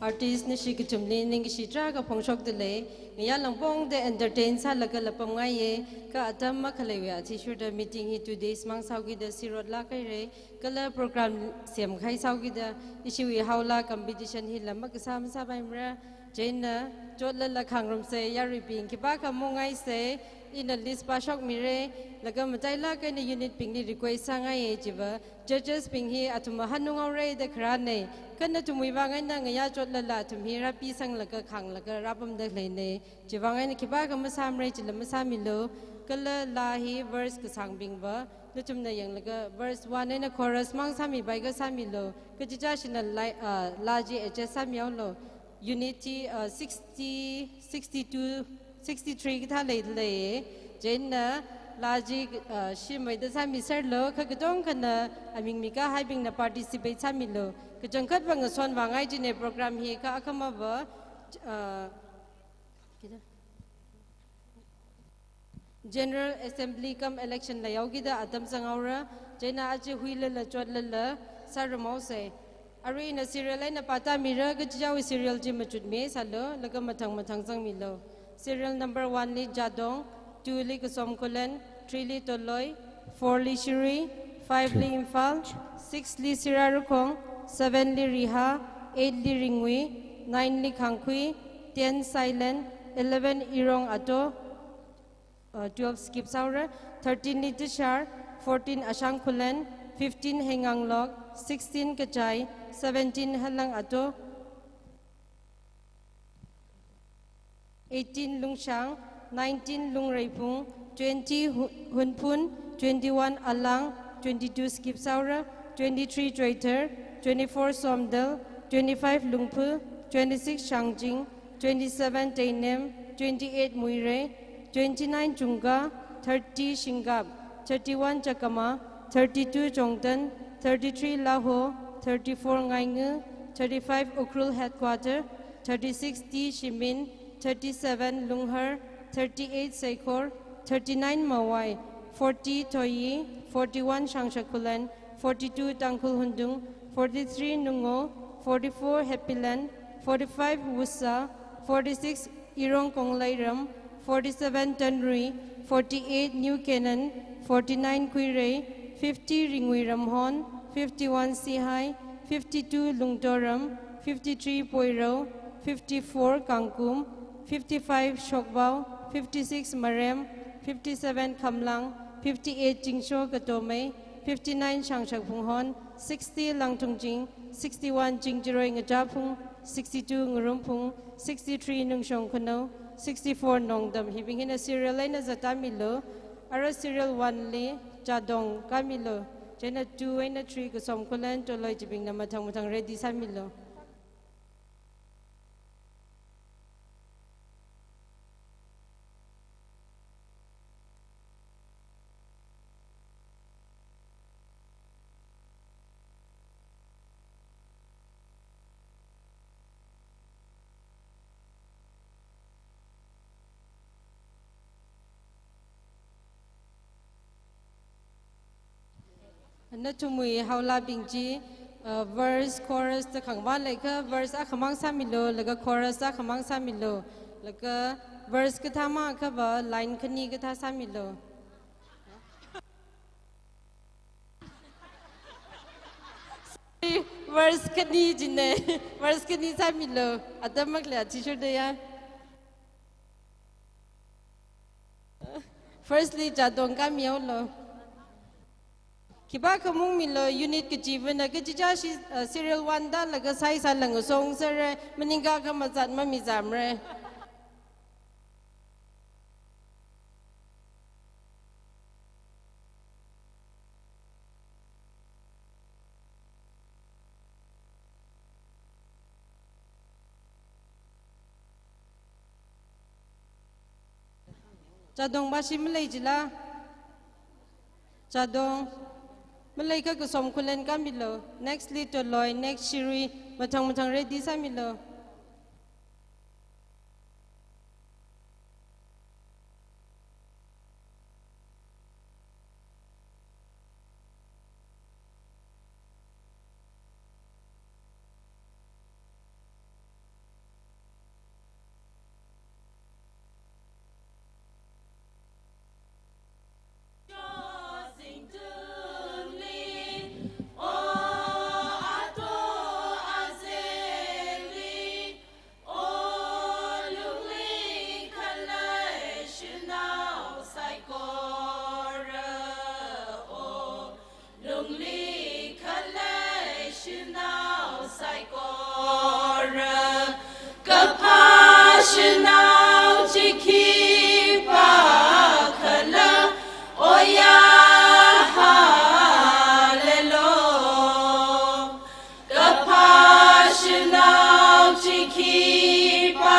Artist nashi kachungli ningkashi tarākha phongshokdalei, ngayā langpongda entertain sālaga lapamngaiye, kha atam makhaleiwui athishurda meeting hi two days mang sāhaokida sirot lākhaire, kala program semkahai sāhaokida, ishiwui haola competition hila makasā masāpaimara. Chieina chotlala khangarumsei, yaruibing khipākha mungngaisei, ina list pāshokmire, laga matailāk eina unit bingli request sāngaiye chiva, judges bing hi athum hanunghaore da kharāne, kha nathumwui vang eina ngayā chotlala athum hi rāpisanglaga khanglaga rāpamda leinei. Chivang eina khipākha masāmare chila masāmilu. Kala laa hi verse kasāngbingva, nathumna yanglaga verse one eina chorus mang sāmipai akha sāmilu. Kachichāshina laa, ah, laa chi adjust sāmihaolu. Unit hi, ah, sixty, sixty-two, sixty-three kathā leidalei. Chieina laa chi, ah, shimeida sāmiserlu, kha katongkhana aming mikāhaibingna participate sāmilu. Kachangkhatva ngasonvāngai jine program hi, kha akhamava, ah, General Assembly cum election leihaokida atam zanghaora, chieina aja huilala chotlala sārumhaosei. Arui ina serial eina pātāmira, kachichāwui serial chi machutmi sālu, laga mathang mathang zangmilu. Serial number one li Jadong, two li Kasom Khullen, three li Toloi, four li Shirui, five li Imphal, six li Sirarakhong, seven li Riha, eight li Ringui, nine li Khangkhui, ten Sailen, eleven Irong Ato, uh, twelve skip sāhaora, thirteen li Tishar, fourteen Ashang Khullen, fifteen Henganglok, sixteen Kachai, seventeen Halang Ato, eighteen Lungshang, nineteen Lungreiphung, twenty Hu-, Hunphun, twenty-one Alang, twenty-two skip sāhaora, twenty-three Choithar, twenty-four Somdal, twenty-five Lungphul, twenty-six Shangjing, twenty-seven Teinem, twenty-eight Muirei, twenty-nine Chungka, thirty Shingkap, thirty-one Chakama, thirty-two Chongtan, thirty-three Laho, thirty-four Ngaingu, thirty-five Ukhrul Headquarter, thirty-six T Shimin, thirty-seven Lunghar, thirty-eight Seikhor, thirty-nine Mawai, forty Thoyi, forty-one Shangshakhulen, forty-two Tangkhul Hundung, forty-three Nungo, forty-four Happyland, forty-five Wusa, forty-six Irong Kongleiram, forty-seven Tanrui, forty-eight New Canaan, forty-nine Kuirei, fifty Ringui Ramhon, fifty-one Sihai, fifty-two Lungtoram, fifty-three Poirou, fifty-four Kangkum, fifty-five Shokbao, fifty-six Marem, fifty-seven Khamlang, fifty-eight Chingsho Katomei, fifty-nine Shangshak Phunghon, sixty Langthungching, sixty-one Chingchiroi Ngachaphung, sixty-two Ngurumphung, sixty-three Nungshong Khanao, sixty-four Nongdam. Hibing hina serial eina zatamilu. Ara serial one li Jadong kamilu. Chieina two eina three Kasom Khullen, Toloi chibingna mathang mathang ready sāmilu. Nathumwui haolabing chi, uh, verse, chorus da khangvān leikha, verse akhamang sāmilu, laga chorus akhamang sāmilu, laga verse kathāmang akhava line khani kathā sāmilu. Verse khani jine, verse khani sāmilu, atam makhalei athishurda ya. Firstly, Jadong kamihaolu. Khipākha mungmilu, unit kachivana kachichā shi, uh, serial one da laga sai sālāng song sāra, maningakha mazat mamizamra. Jadong bāshi malei jila. Jadong. Maleikha Kasom Khullen kamilu. Nextly Toloi, next Shiri, mathang mathang ready sāmilu. O lungli khalei shanao saikora, o lungli khalei shanao saikora, kaphā shanao chi khipākhala, oya hallelujah. Kaphā shanao chi khipākhala,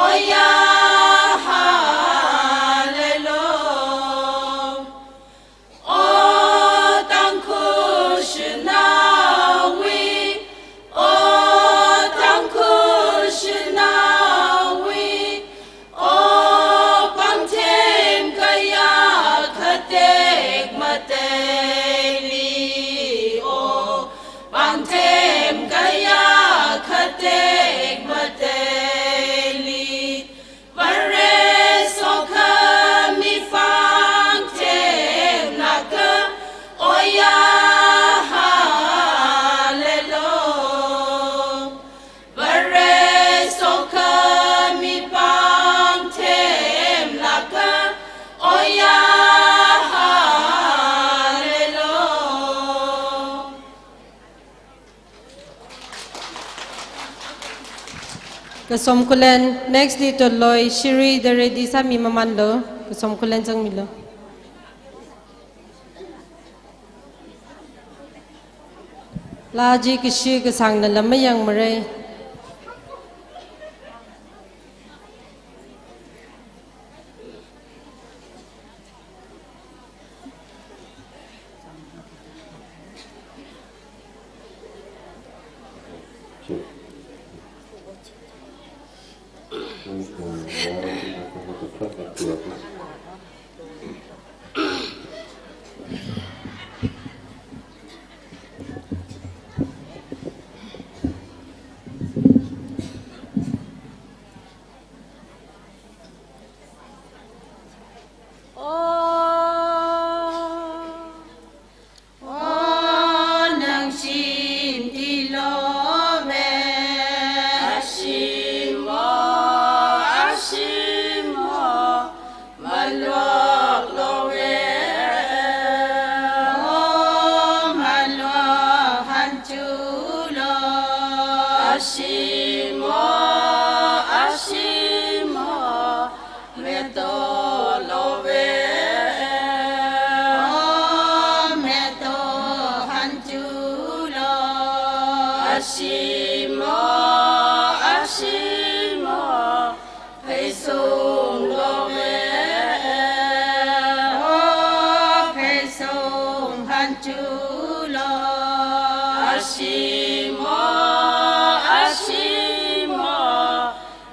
oya hallelujah. O Tangkhul shanaowui, o Tangkhul shanaowui, o pāngthem kayā khatek mataili, o pāngthem kayā khatek mataili, Vare sokhami pāngthem lāka, oya hallelujah. Vare sokhami pāngthem lāka, oya hallelujah. Kasom Khullen, nextly Toloi, Shiri da ready sāmi mamanlu, Kasom Khullen zangmilu. Laa chi kashi kasāngna lam mayangmara. O, o nang shim tilo ve. Ashimo, ashimo, maloklo ve. O malok hanchulo. Ashimo, ashimo, metolo ve. O meto hanchulo. Ashimo, ashimo, pheisunglo ve. O pheisung hanchulo. Ashimo, ashimo,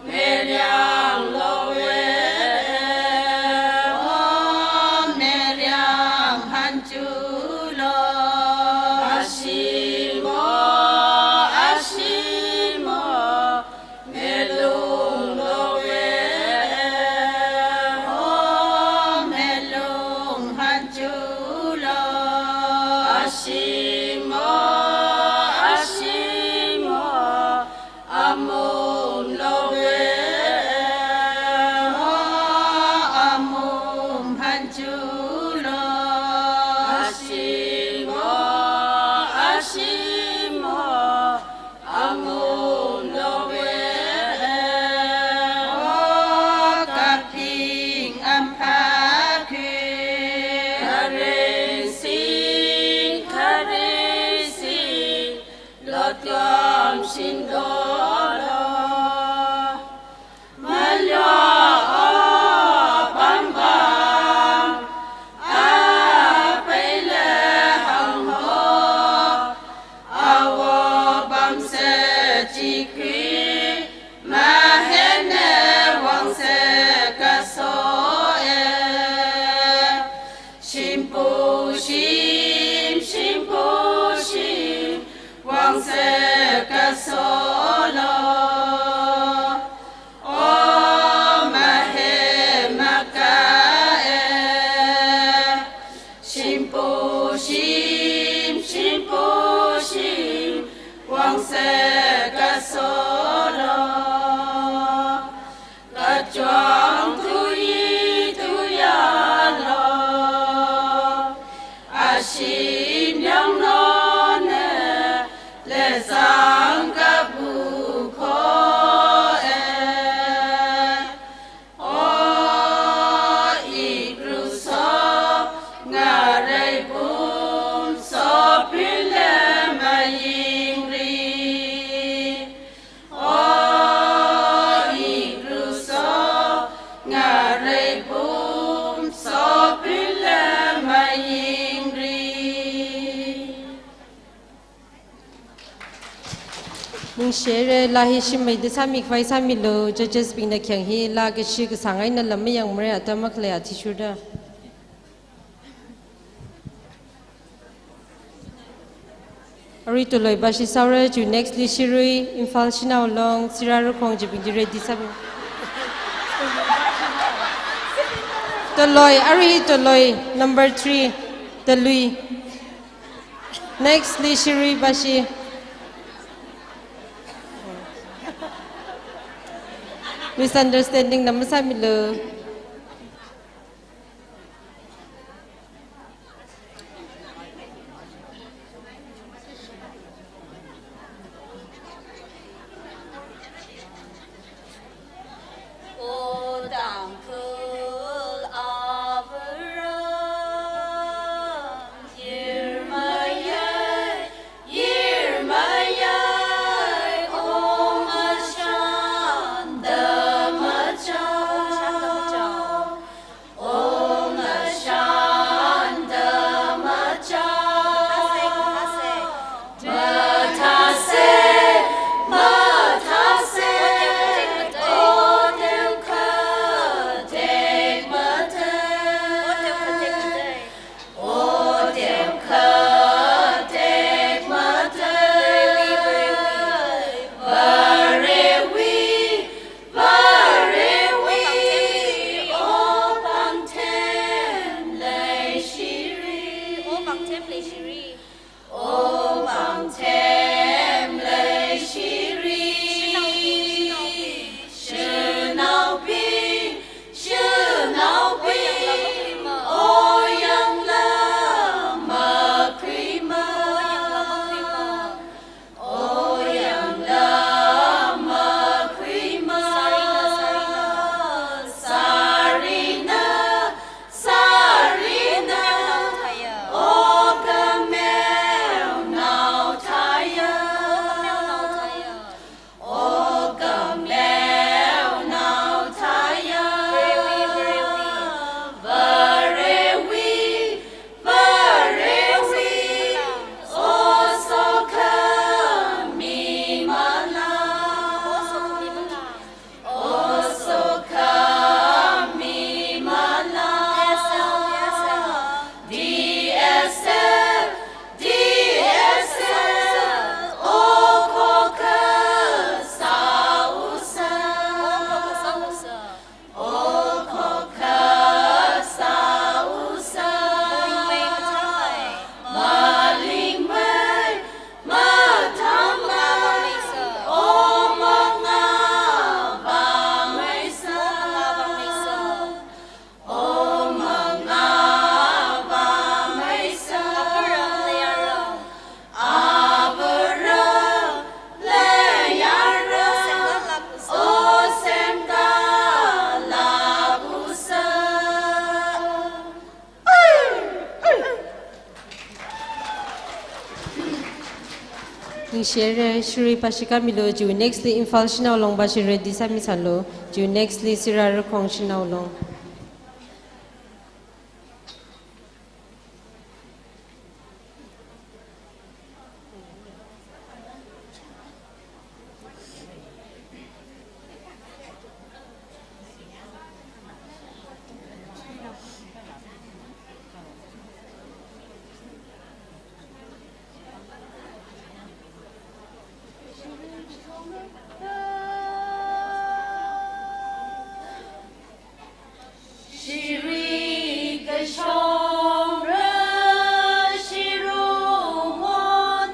merianglo ve. O meriang hanchulo. Ashimo, ashimo, tuam shindolo. Malyo o pampam, a peile hangho, awo pamse chikri, mahene wangse kaso e. Shimpu shim, shimpu shim, wangse kasolo. O mahe maka e. Shimpu shim, shimpu shim, wangse kasolo. Kachwang tui tuyalo. Ashim yang none, lezang kapu ko e. O ikruso, ngareipum sopile mayingri. O ikruso, ngareipum sopile mayingri. Ningshire, laa hi shimmeida sāmikhavai sāmilu, judges bingna khayang hi laa kashi kasāng eina lam mayangmare, atam makhalei athishurda. Arui Toloi bashi sāra, chiwui next li Shirui, Imphal Shanao Long, Sira Rakhong chibing chi ready sābi. Toloi, arui Toloi, number three, Talui. Next li Shirui bashi. Misunderstanding na masāmilu. Shere, Shri Pashika Milo, chiwui next li Imphal Shanao Long bashi ready sāmisālu, chiwui next li Sira Rakhong Shanao Long. Shiri kashongra, shirungwon,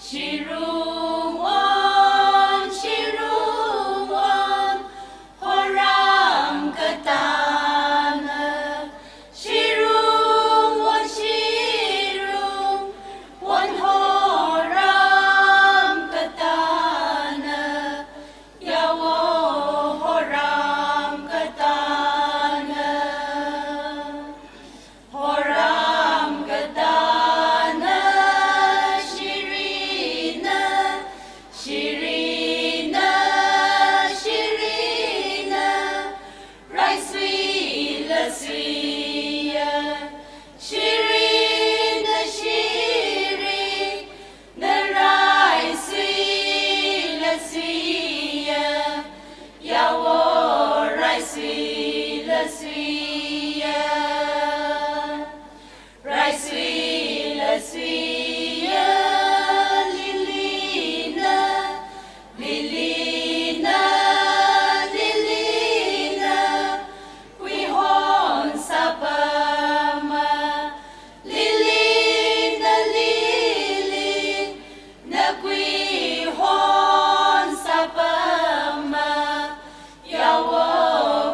shirungwon, shirungwon, horam katana, shirungwon, shirungwon, horam katana, yawo horam katana, horam katana, shirina, shirina, shirina, raisuila suiya, shirina, shirina, raisuila suiya, yawo raisuila suiya, raisuila suiya, lilina, lilina, lilina, kuihon sāpama, lilina, lilina, kuihon sāpama, yawo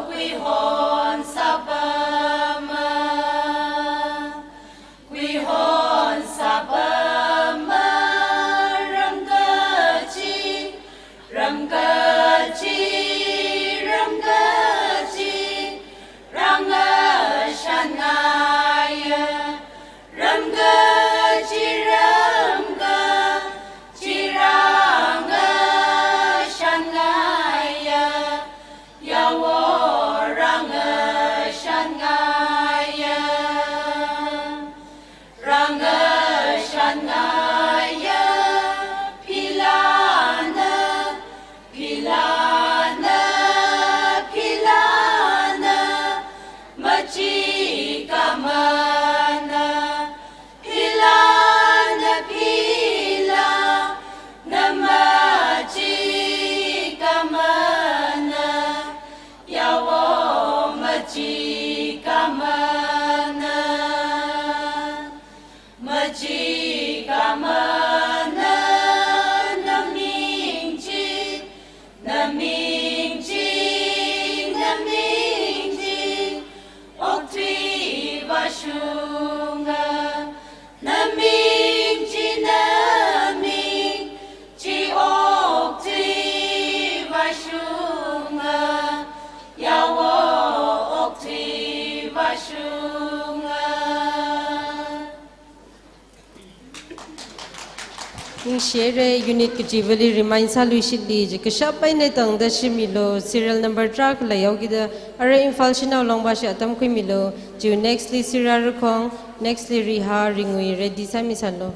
kuihon sāpama, kuihon sāpama, ramkachi, ramkachi, ramkachi, rangashan ngaiya, ramkachi, ramkachi, rangashan ngaiya, yawo rangashan ngaiya, rangashan ngaiya, philana, philana, philana, machi kamana, philana, philana, machi kamana, yawo machi kamana, machi kamana, naming chi, naming chi, naming chi, okthui vāshunga, naming chi, naming chi, okthui vāshunga, yawo okthui vāshunga. Ningshire, unit kachivali remind sāluishitli, chi kashap eina tangda shimilo, serial number tarākha leihaokida, arui Imphal Shanao Long bashi atam khuimilo, chiwui next li Sira Rakhong, next li Riha Ringui, ready sāmisālo.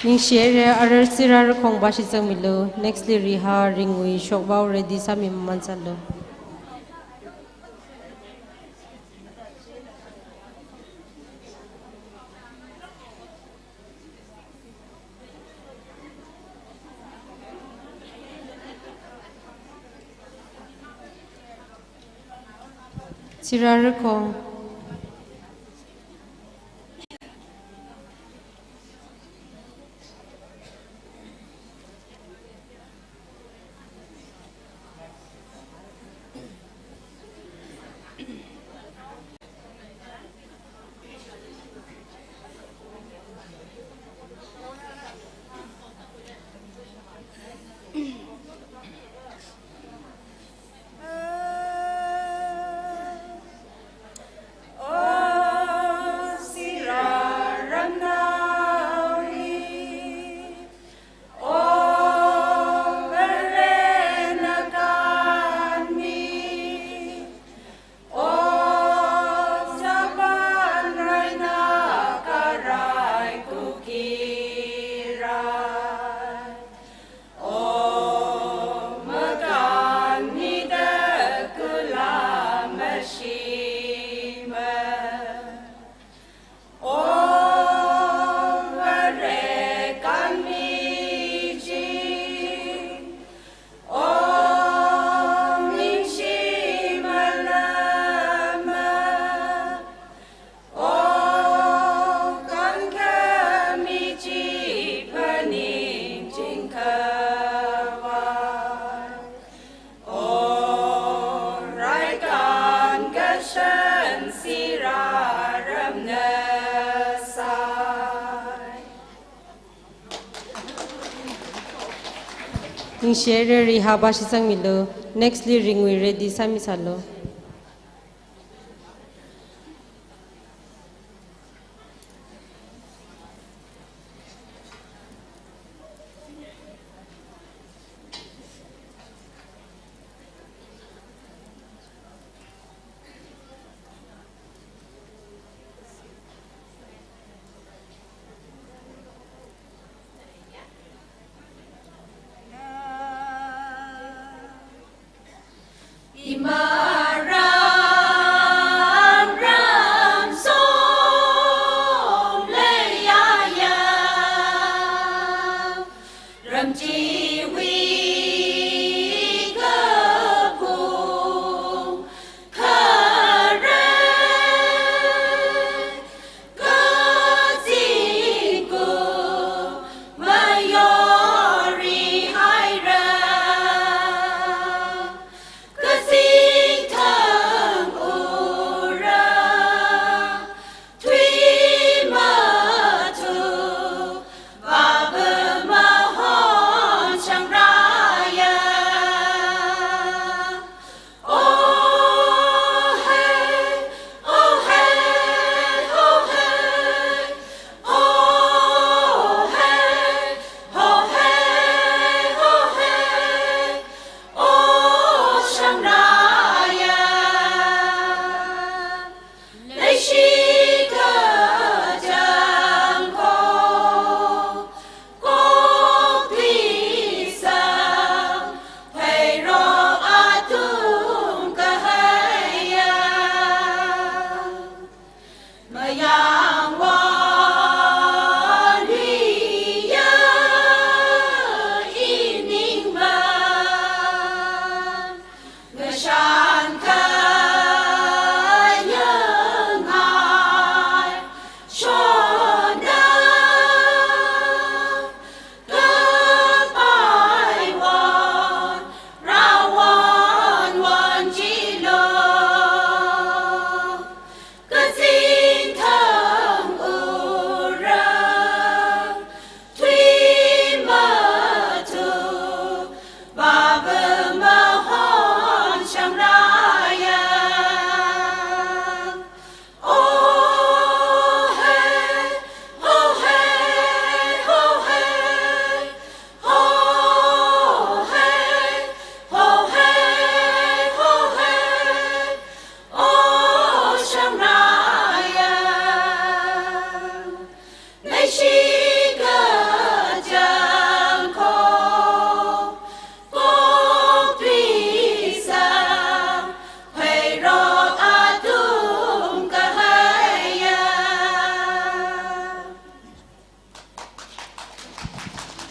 Ningshi haira, arar Sira Rakhong bashit sangmilu. Next li Riha Ringui Shokvao ready sāmi maman sālu. Sira Rakhong. Ningshi haira, Riha bashit sangmilu. Next li Ringui ready sāmi sālu.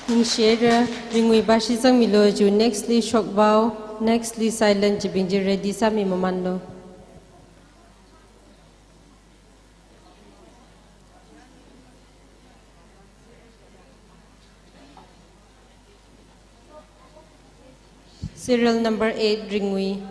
Ningshira, Ringwui bashi zangmilu, chiwui next li Shokvao, next li Silent, chibing chi ready sāmi mamanlu. Serial number eight, Ringwui.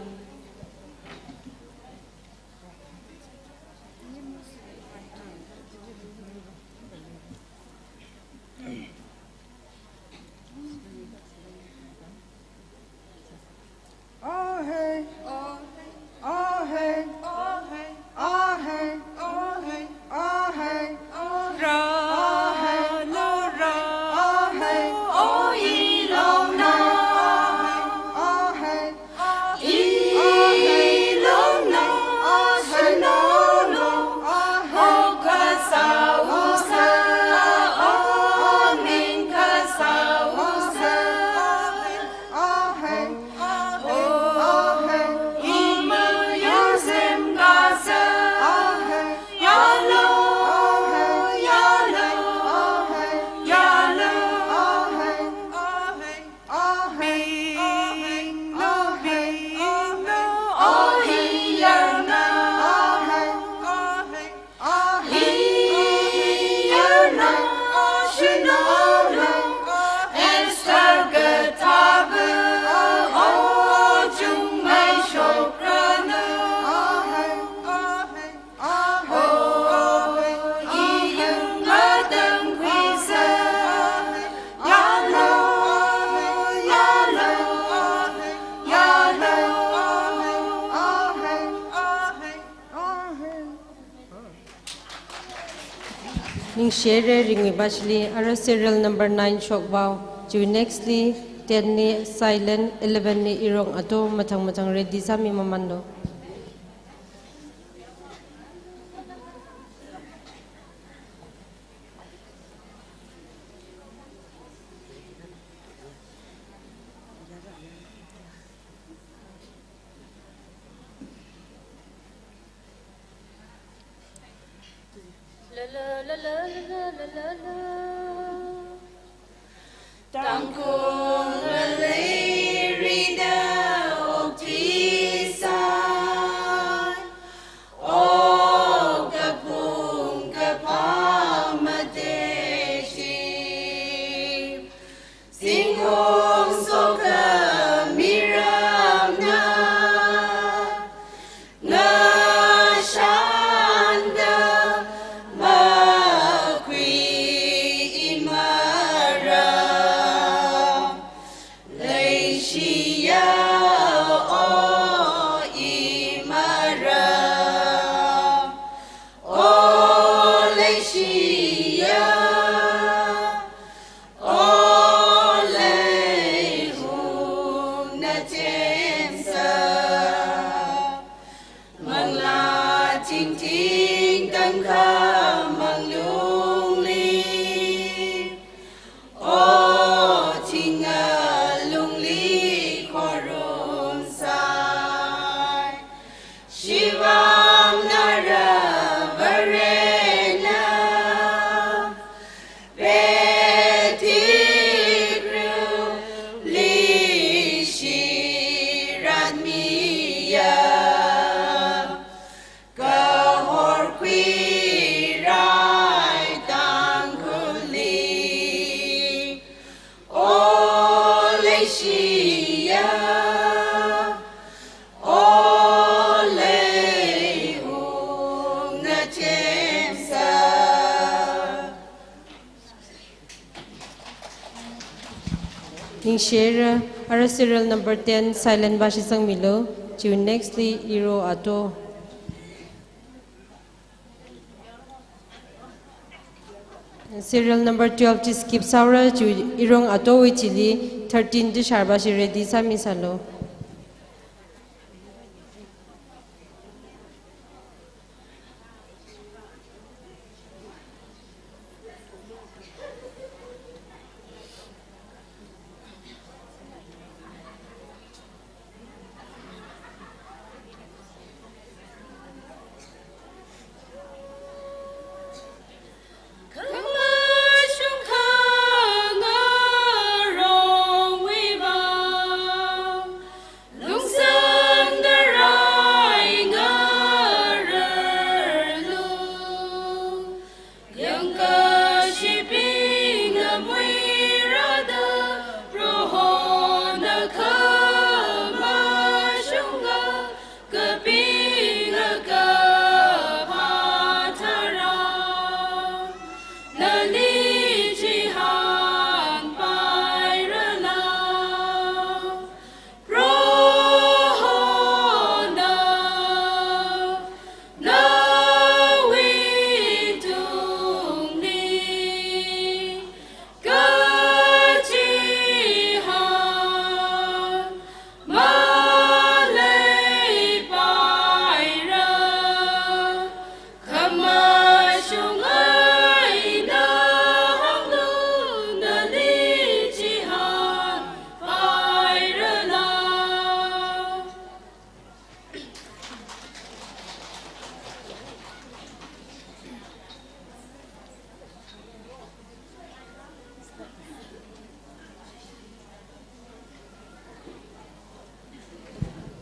Ningshira, Ringwui bashili, ara serial number nine Shokvao, chiwui next li ten li Silent, eleven li Irong Ato, mathang mathang ready sāmi mamanlu. Tangkhul ngaleirida okthuisai, okapung kapha mateshi, zingkum sokhami ramna, ngashanda makhui imara. Leishiya, o imara, o leishiya, o leihung nathemsa. Manglā thingthing tangkhamang lungli, o thinga lungli khorumsai. Shivang nara Varena, petikru lishi ratmiya, kahor khuirai Tangkhulli, o leishiya, o leihung nathemsa. Ningshira, ara serial number ten, Silent bashi zangmilu, chiwui next li Iro Ato. Serial number twelve chi skip sāra, chiwui Irong Atowui chili thirteen Tishar bashi ready sāmi sālu.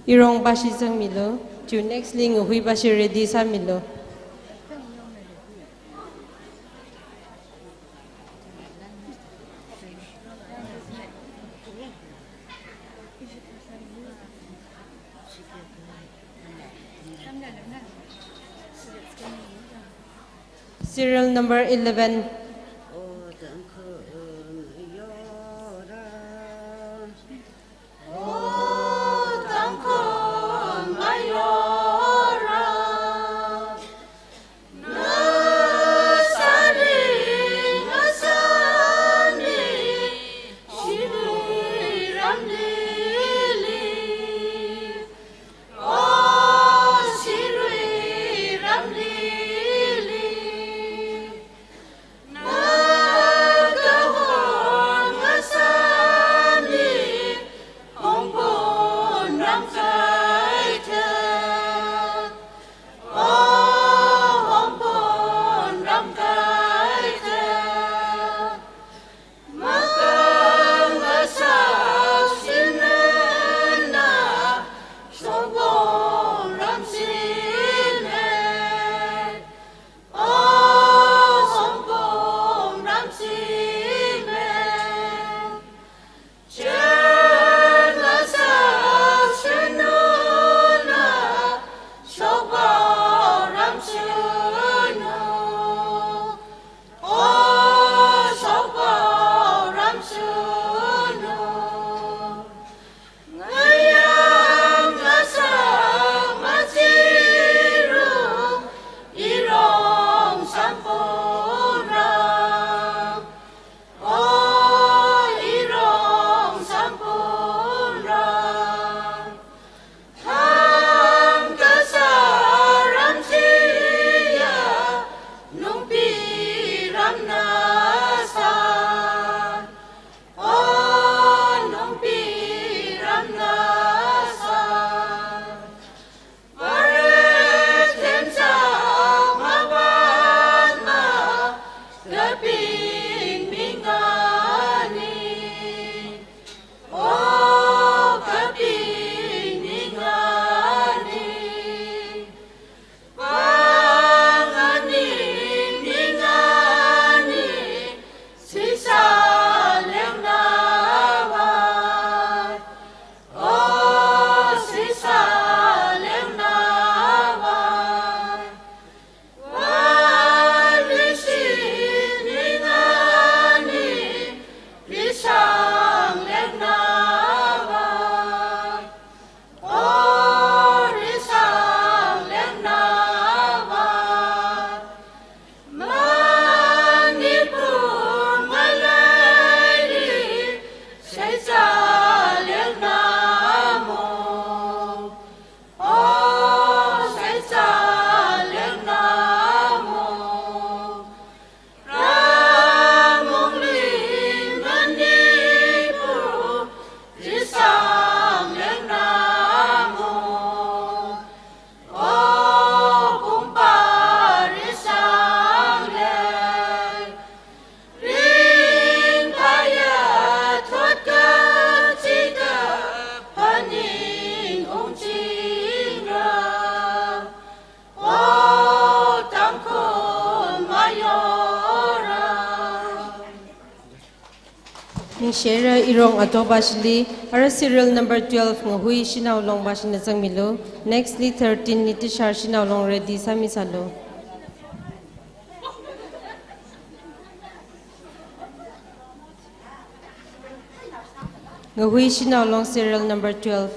Irong bashi zangmilu. Chiwui next li Ngahui bashi ready sāmilu. Serial number eleven. Ningshira Irong Ato bashili, ara serial number twelve Ngahui Shanao Long bashina zangmilu. Next li thirteen Nitishar Shanao Long ready sāmisalu. Ngahui Shanao Long serial number twelve.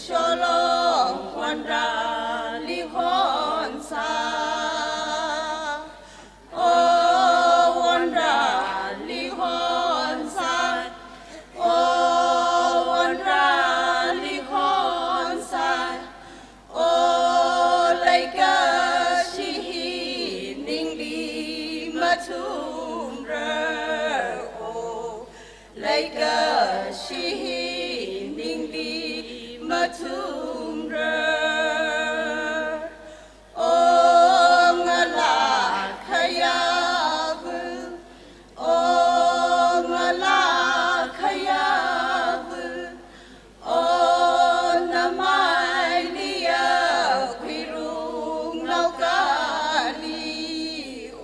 Sholong wanrali honsa. O wanrali honsa. O wanrali honsa. O leikashi hi ningli mathumra. O leikashi hi ningli mathumra. O ngalā khayāva, o ngalā khayāva, o namailiya khuirungnao Kali, o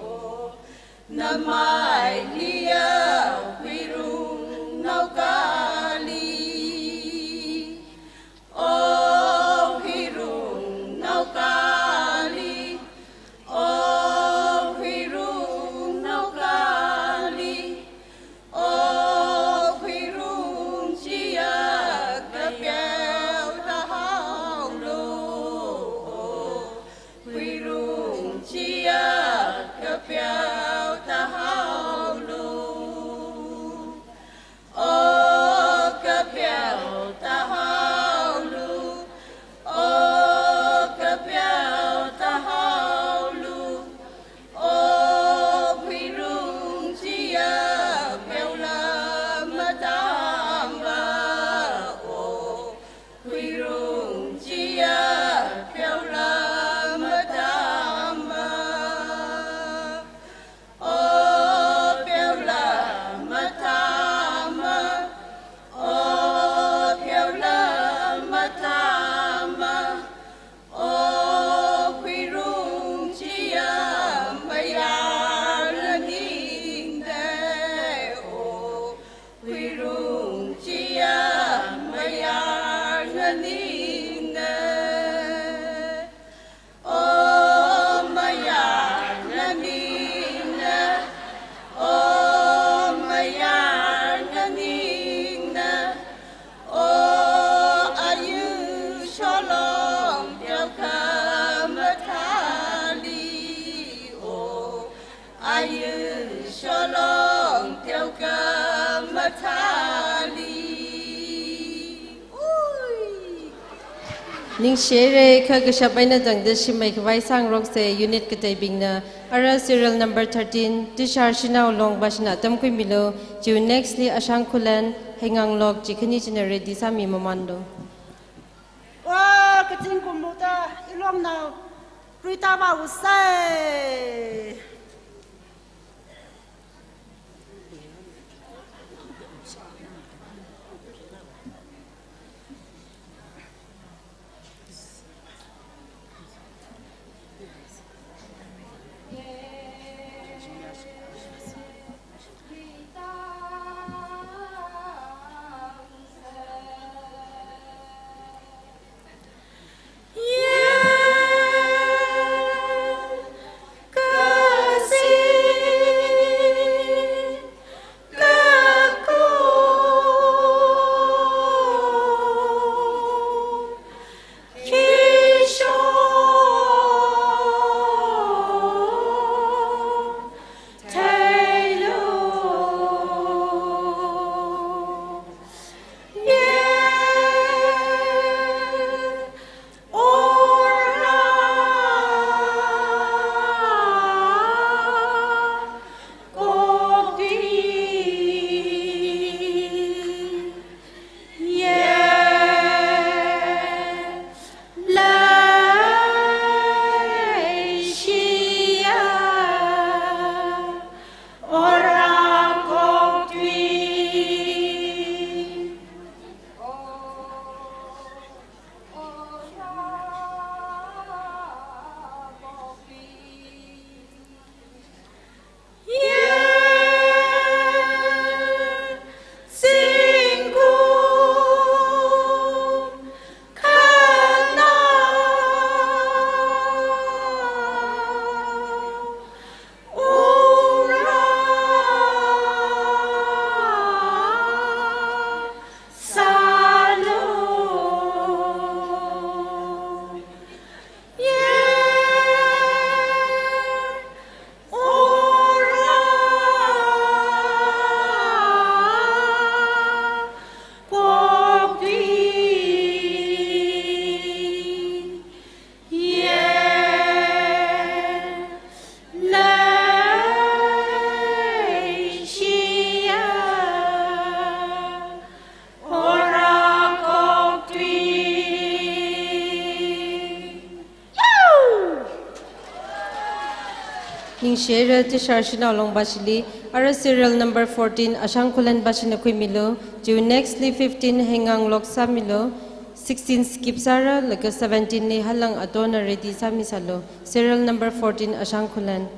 namailiya khuirungnao Kali. O khuirungnao Kali, o khuirungnao Kali, o khuirung chiya kapyao tahaolu, o khuirung chiya kapyao tahaolu. O kapyao tahaolu, o kapyao tahaolu, o khuirung chiya pyaola matamma, o khuirung chiya pyaola matamma. O pyaola matamma, o pyaola matamma, o khuirung chiya mayarnganingne, o khuirung chiya mayarnganingne. O mayarnganingne, o mayarnganingne, o ayu sholong teokha mathāli, o ayu sholong teokha mathāli. Ui. Ningshire, kha kashap eina tangda shimai khavai sāngarokse unit kateibingna. Ara serial number thirteen, Tishar Shanao Long Bashna tamkhuimilu, chiwui next li Ashang Khullen, Heingang Lok, chi khani china ready sāmi mamānlu. Wa, kazingkum muda, ilongnao, Rita Vawusai. Ningshira Tishar Shanao Long bashili, ara serial number fourteen Ashang Khulan bashina khuimilu, chiwui nextli fifteen Hengang Lok sāmilu, sixteen skip sāra, laga seventeen li halang atona ready sāmisalu. Serial number fourteen Ashang Khulan.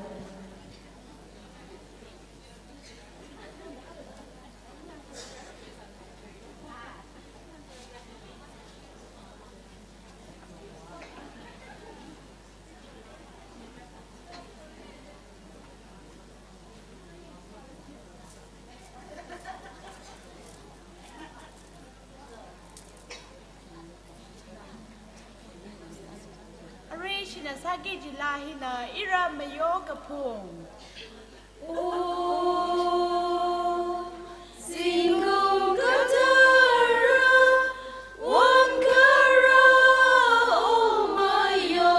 Arui shina sāki jila hina iram mayo kaphung. O, zingkum kathara, won kara, o mayo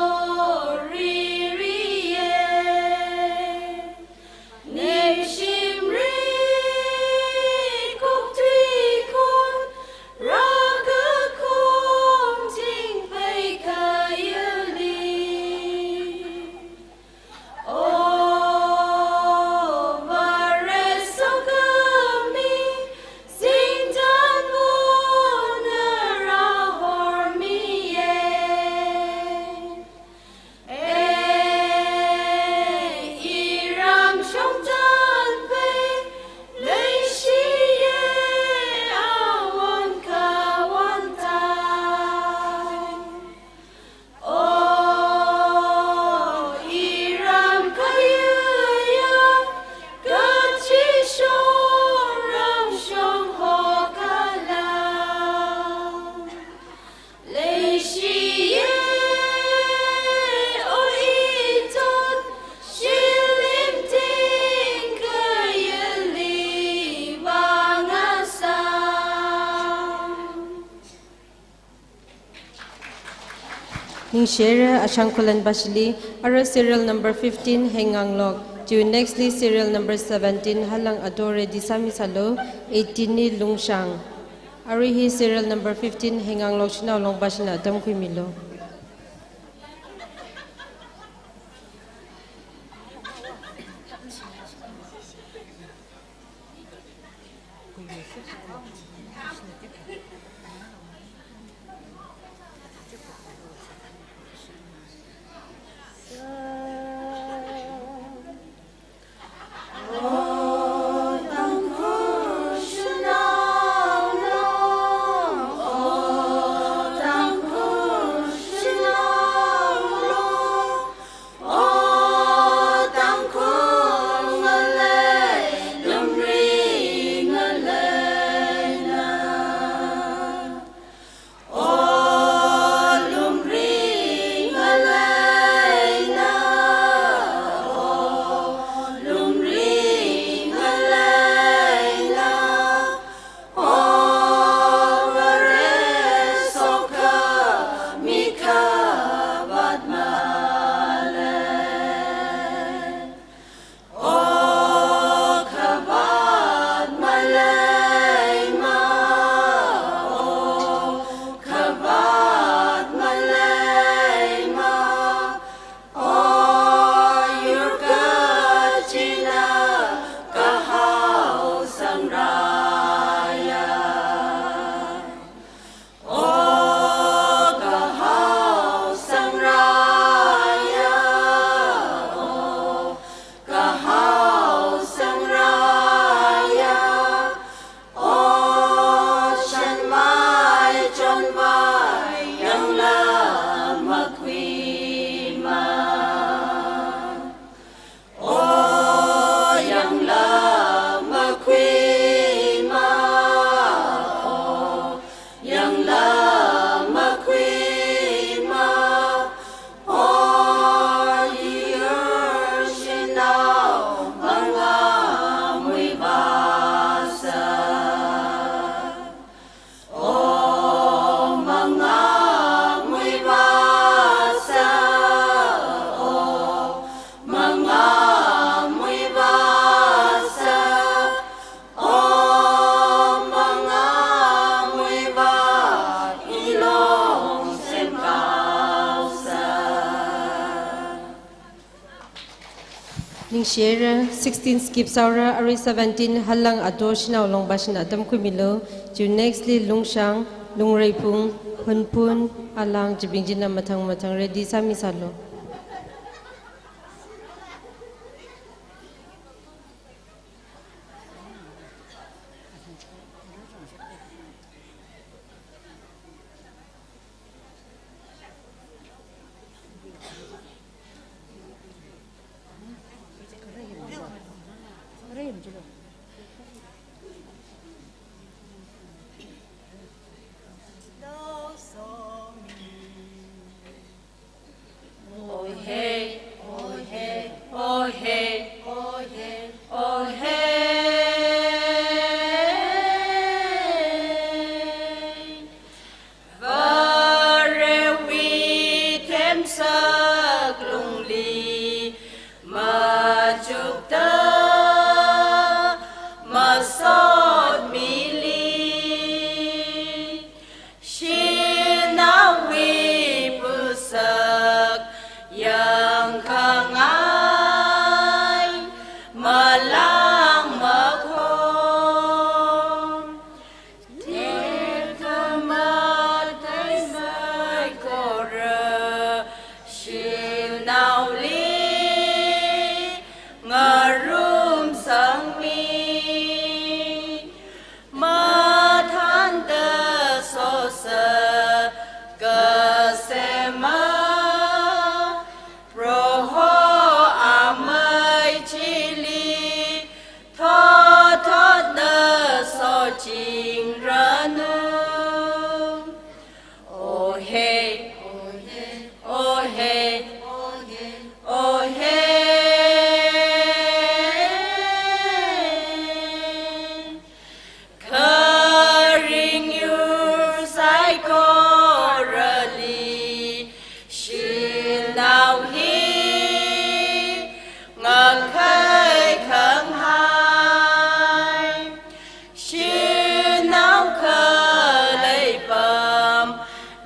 riri e. Ningshimri khuktui khon, rākakhom thingphei khayali. O Vare sokhami, zingtanvona rāhormi e. E, iram shongtanphei, leishiye awon kawon tai. O, iram kayuya, kachishong ramshong hokhala. Leishiye, o ithot, shilim tingkayali vāngasang. Ningshira Ashang Khulan bashili, ara serial number fifteen Hengang Lok, chiwui nextli serial number seventeen halang ato ready sāmisalu, eighteen li Lungshang. Arui hi serial number fifteen Hengang Lok Shanao Long bashina atam khuimilu. Share sixteen skip sāhaora, arui seventeen Halang Ato Shanao Long bashina atam khuimilu. Chiwui nextly Lungshang, Lungreiphung, Hunphun, Alang, chibing china mathang mathang ready sāmisalu. Varewui themsak lungli machukta masotmili, shanaowui pusak yangkhangai malang makhon. Thilthum mathei saikora shanaoli ngarumsangmi. Mathānda sosa kasema Proho amei chili, thotthotna sochingranu. Oh hey, oh hey, oh hey, oh hey. Kharing yur saikorali shanao hi ngakhai khanghai. Shanao khalei pam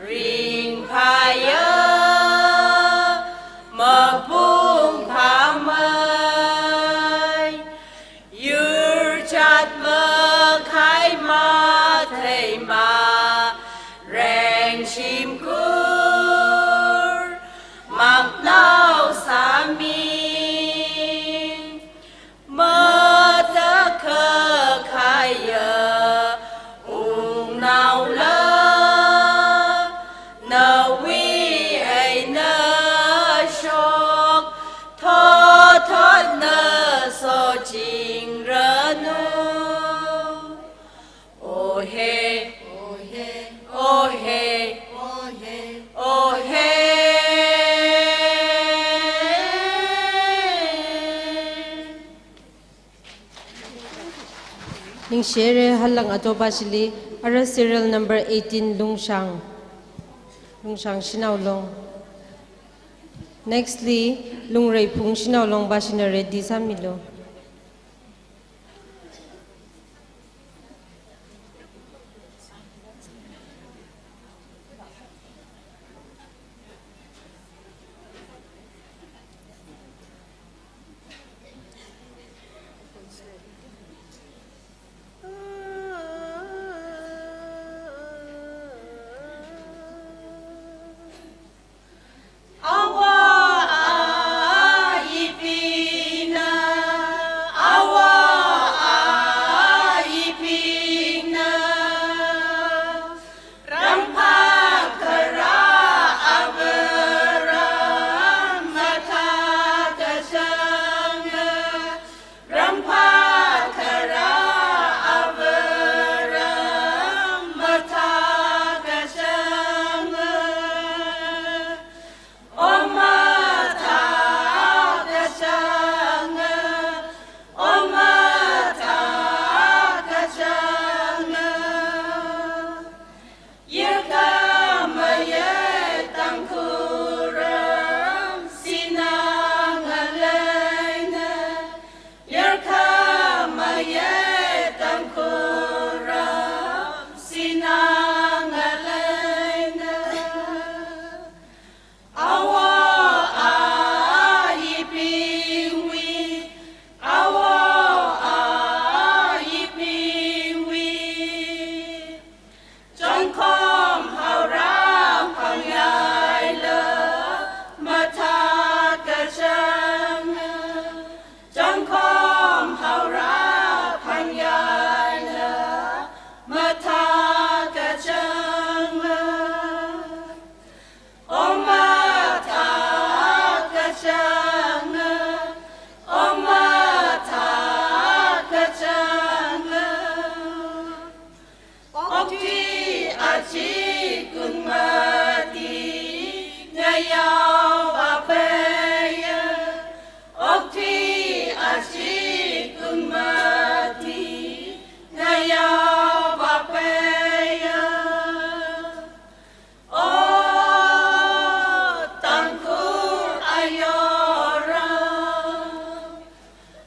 ringphāya mapung phamei. Yur chat makhai mathei mareng shimkhur maknao sāmi. Matakhak khaiya wungnaola nawui eina shok thotthotna sochingranu. Oh hey, oh hey, oh hey, oh hey, oh hey. Ningshi haira, Halang Ato bashili, ara serial number eighteen, Lungshang. Lungshang Shanao Long. Nextly, Lungreiphung Shanao Long bashina ready sāmilu. Awa, a, ipina. Yaovāpaiya, okthui achi kunmati, ngayaovāpaiya. O Tangkhul ayora,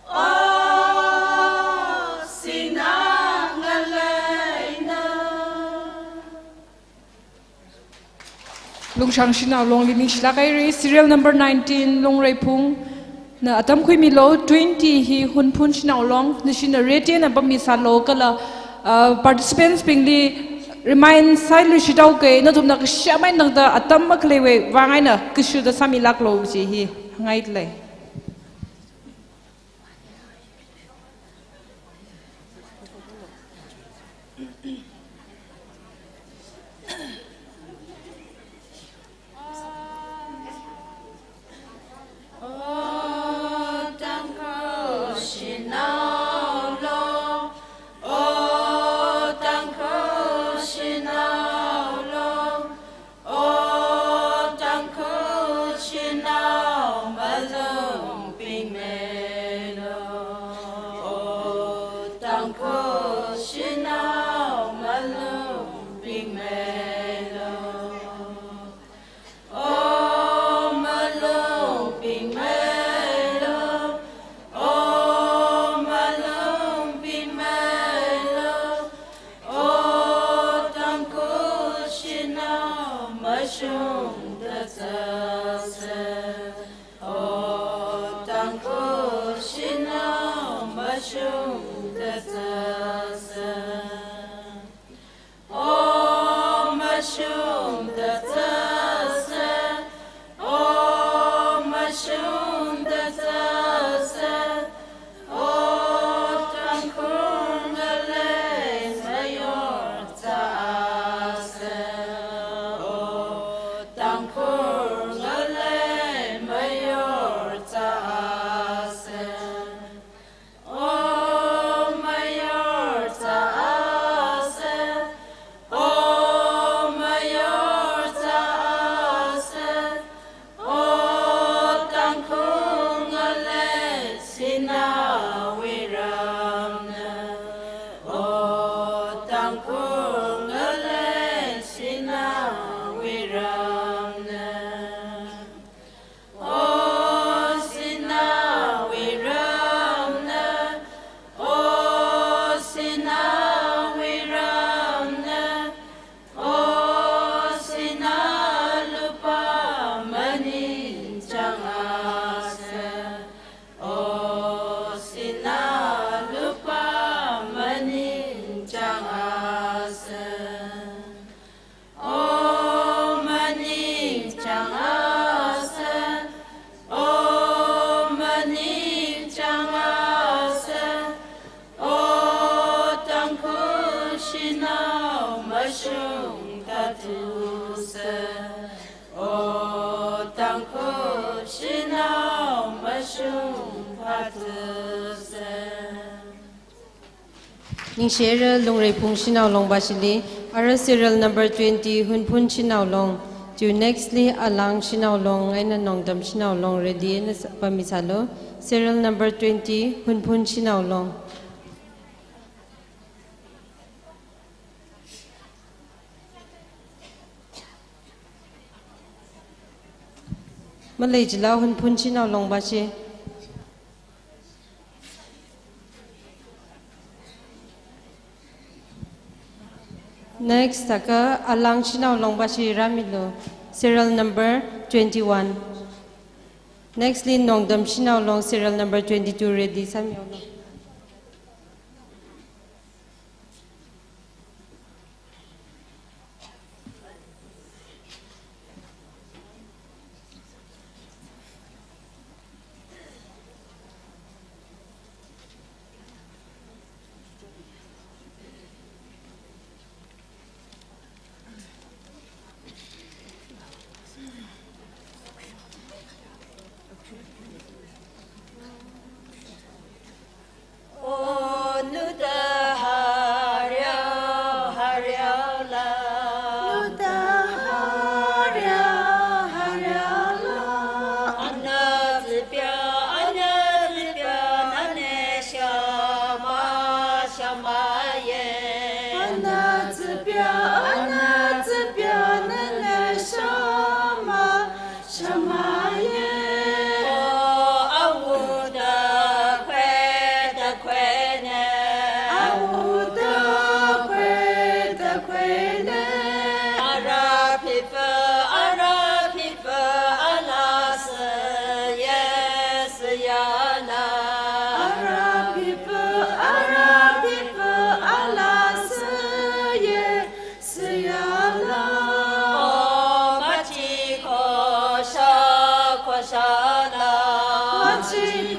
o sinā ngaleina. Lungshang Shanao Longli ningshilāk haira, serial number nineteen, Lungreiphungna atam khuimilu. Twenty hi Hunphun Shanao Long, nashina ready eina pammisālu kala, uh, participants bingli remind sāluishit haoke, nathumna kashā mai nangda atam makhaleiwui vang eina kashuda sāmilāklu kaji hi hāngngailei. O Tangkhul Shanao Long, o Tangkhul Shanao Long, o Tangkhul Shanao malungpingmeilu, o Tangkhul Shanao malungpingmeilu. O malungpingmeilu, o malungpingmeilu, o Tangkhul Shanao mashungda sāsa, o Tangkhul Shanao mashungda sāsa. O mashungda sāsa, o mashungda sāsa, o Tangkhul ngalei mayorchāsa, o Tangkhul ngalei mayorchāsa. O mayorchāsa, o mayorchāsa, o Tangkhul ngalei sināwui ramna, o Tangkhul ngalei sināwui ramna. O sināwui ramna, o sināwui ramna, o sinā lupā maningchāngasa, o sinā lupā maningchāngasa. O maningchāngasa, o maningchāngasa, o Tangkhul shanao mashungphathusa, o Tangkhul shanao mashungphathusa. Ningshi haira Lungreiphung shanao long bashili, ara serial number twenty, Hunphun shanao long. Chiwui next li Alang shanao long eina Nongdam shanao long ready eina sa-, pammisālu. Serial number twenty, Hunphun shanao long. Malei jila Hunphun shanao long bashi. Next, thākha Alang shanao long bashi rāmilu, serial number twenty-one. Next li Nongdam shanao long, serial number twenty-two ready sāmilu.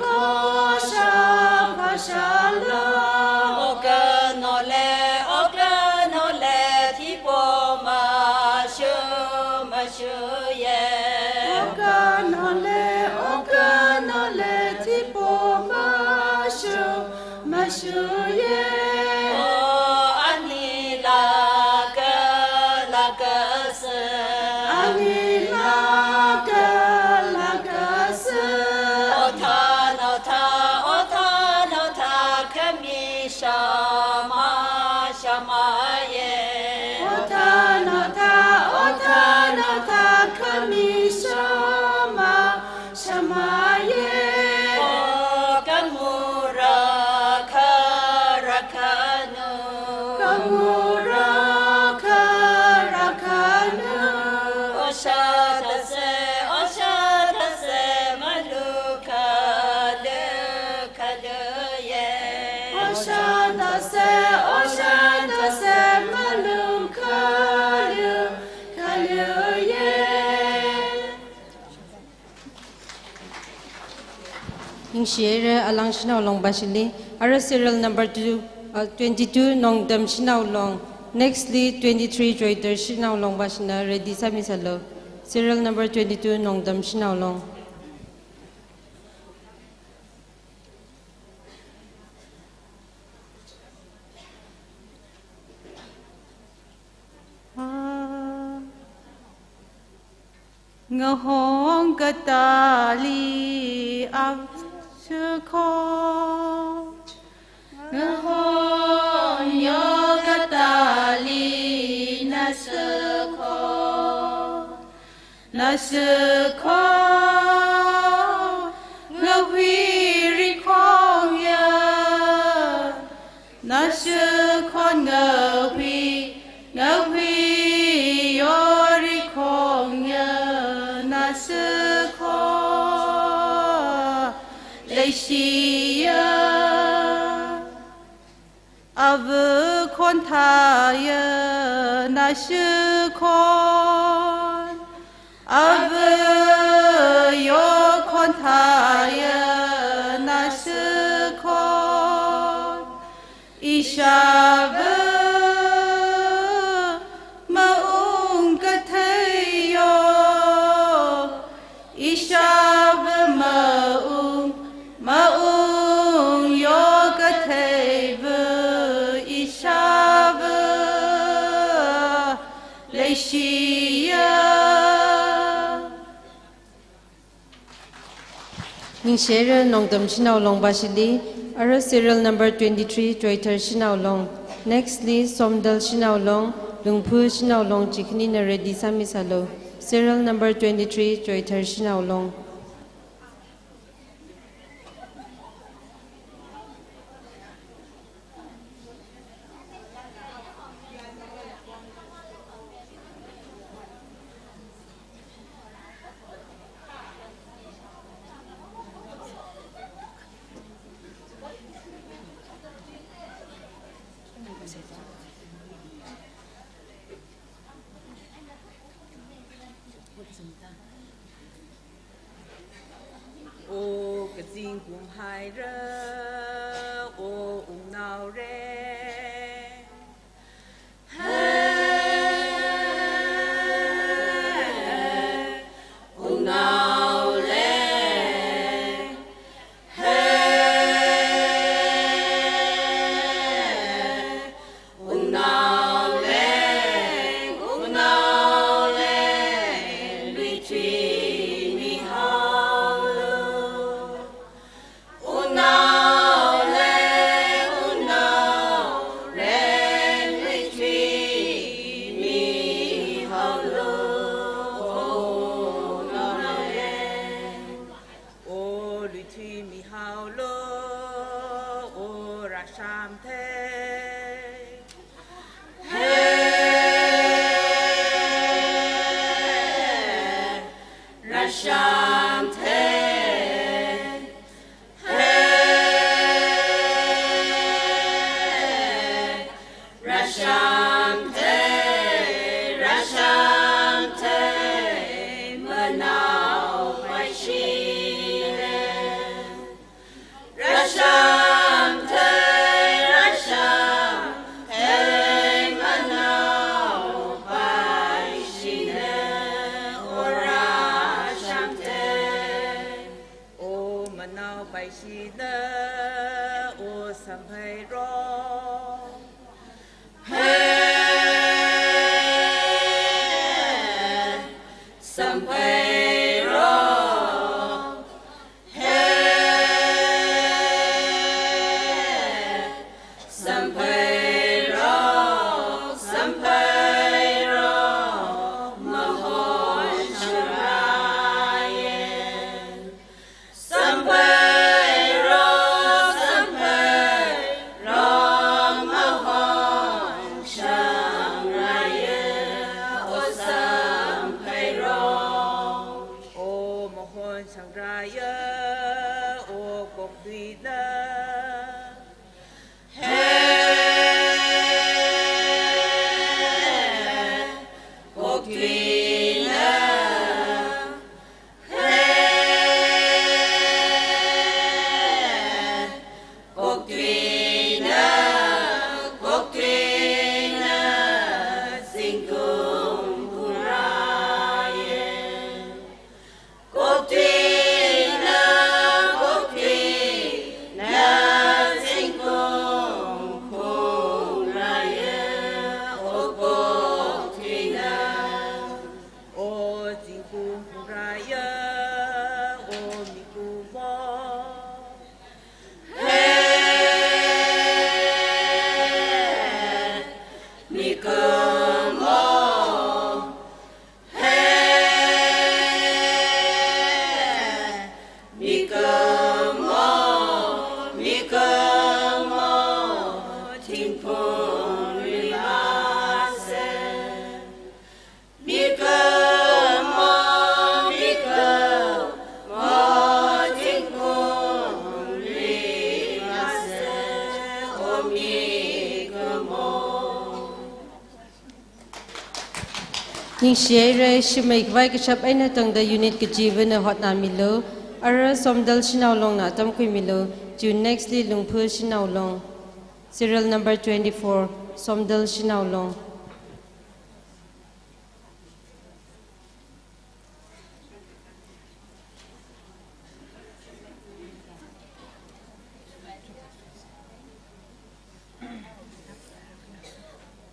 Kosha, kosha lo. Okanole, okanole, tipo mashu, mashu ye. Okanole, okanole, tipo mashu, mashu ye. O ani laka, laka se. Ani laka, laka se. Othan, otha, othan, otha, khami shama, shama ye. Othan, otha, othan, otha, khami shama, shama ye. O kangura, kara, kanu. Kangura, kara, kanu. Oshada se, oshada se, malu kalu, kalu ye. Oshada se, oshada se, malu kalu, kalu ye. Ningshire, alang shanao long bashili. Ara serial number two, uh, twenty-two, Nongdam shanao long. Nextly, twenty-three, Joyter shanao long bashina, ready sami salo. Serial number twenty-two, Nongdam shanao long. Ngahong katali aksukho. Ngahong yo katali nasukho. Nasukho, ngahui rikhong ya. Nasukho, ngahui, ngahui yo rikhong ya. Nasukho, leishi ya. Ava khon thaya nasukho. Ava yo khon thaya nasukho. Ishava maung kathei yo. Ishava maung, maung yo katheiva. Ishava leishi ya. Ningshire, Nongdam shanao long bashili. Ara serial number twenty-three, Joyter shanao long. Nextly, Somdal shanao long, Lungphu shanao long, chikhanina ready sami salo. Serial number twenty-three, Joyter shanao long. O kazing kumhaira, o wungnaore. He, wungnaole. He, wungnaole, wungnaole, luithuimihaolu. Wungnaole, wungnaole, luithuimihaolu. Wungnaole. O luithuimihaolu, o rāshamthei. He, rāshamthei. He, rāshamthei, rāshamthei, manao paishire. Aishina, o samphairo. He, samphairo. He, samphairo, samphairo, mahon shangrāye. Samphairo, samphairo, mahon shangrāye, o samphairo. O mahon shangrāye, o kok tuina. He, kok tuina. He, kok tuina, kok tuina, zingkum phungrāye. Kok tuina, kok tuina, zingkum phungrāye, o kok tuina. O zingkum phungrāye, o mikumo. He, mikumo. He, mikumo, mikumo, thingphung rimase. Mikumo, mikumo, thingphung rimase, o mikumo. Ningshihaira, shimei khavai kashap eina tangda unit kachivana hotnāmilu. Ara Somdal Shanao Longna atam khuimilu. Chiwui next li Lungphu Shanao Long. Serial number twenty-four, Somdal Shanao Long.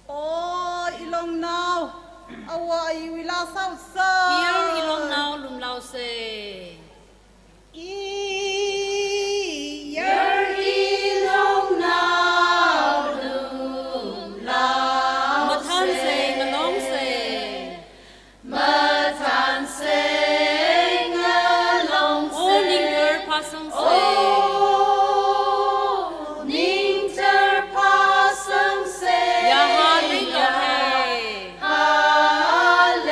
O, ilongnao, awo ayiwui laa sāusa. Iyar ilongnao lumlaose. Iyar ilongnao lumlaose. Mathānse, ngalongse. Mathānse, ngalongse. O ningthar phāsangse. O ningthar phāsangse. Ya hallelujah. Hallelujah.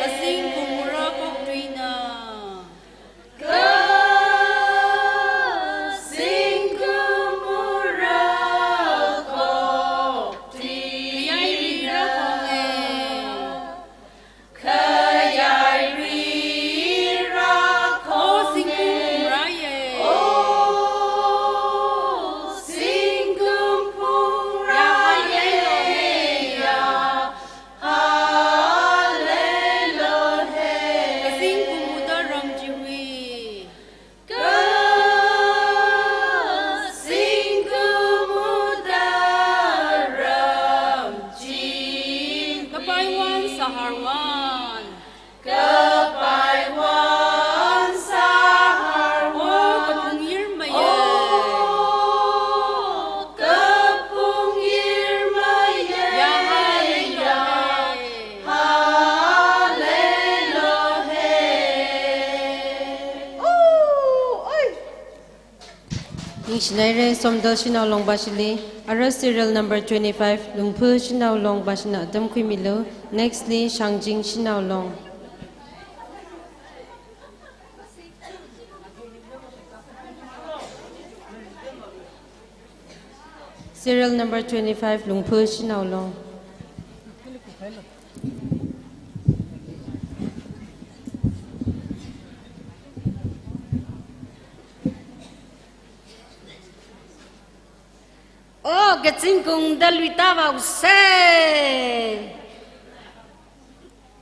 Kazingkum ura kok tuina. Kazingkum ura kok tuina. Kayai rira khonge. Kayai rira khonge. O zingkum phungrāye. O zingkum phungrāye. Ya hallelujah. Ya hallelujah. Kazingkum uda ram chiwui. Kazingkum uda ram chi. Kapai wan sahar wan. Kapai wan sahar wan. O kapung yirmaya. O kapung yirmaya. Ya hallelujah. Ya hallelujah. O, oi. Ningshinaire, Somdal Shanao Long bashili, ara serial number twenty-five, Lungphu Shanao Long bashina atam khuimilu, next li Shangjing Shanao Long. Serial number twenty-five, Lungphu Shanao Long. O kazingkum da luita vaose.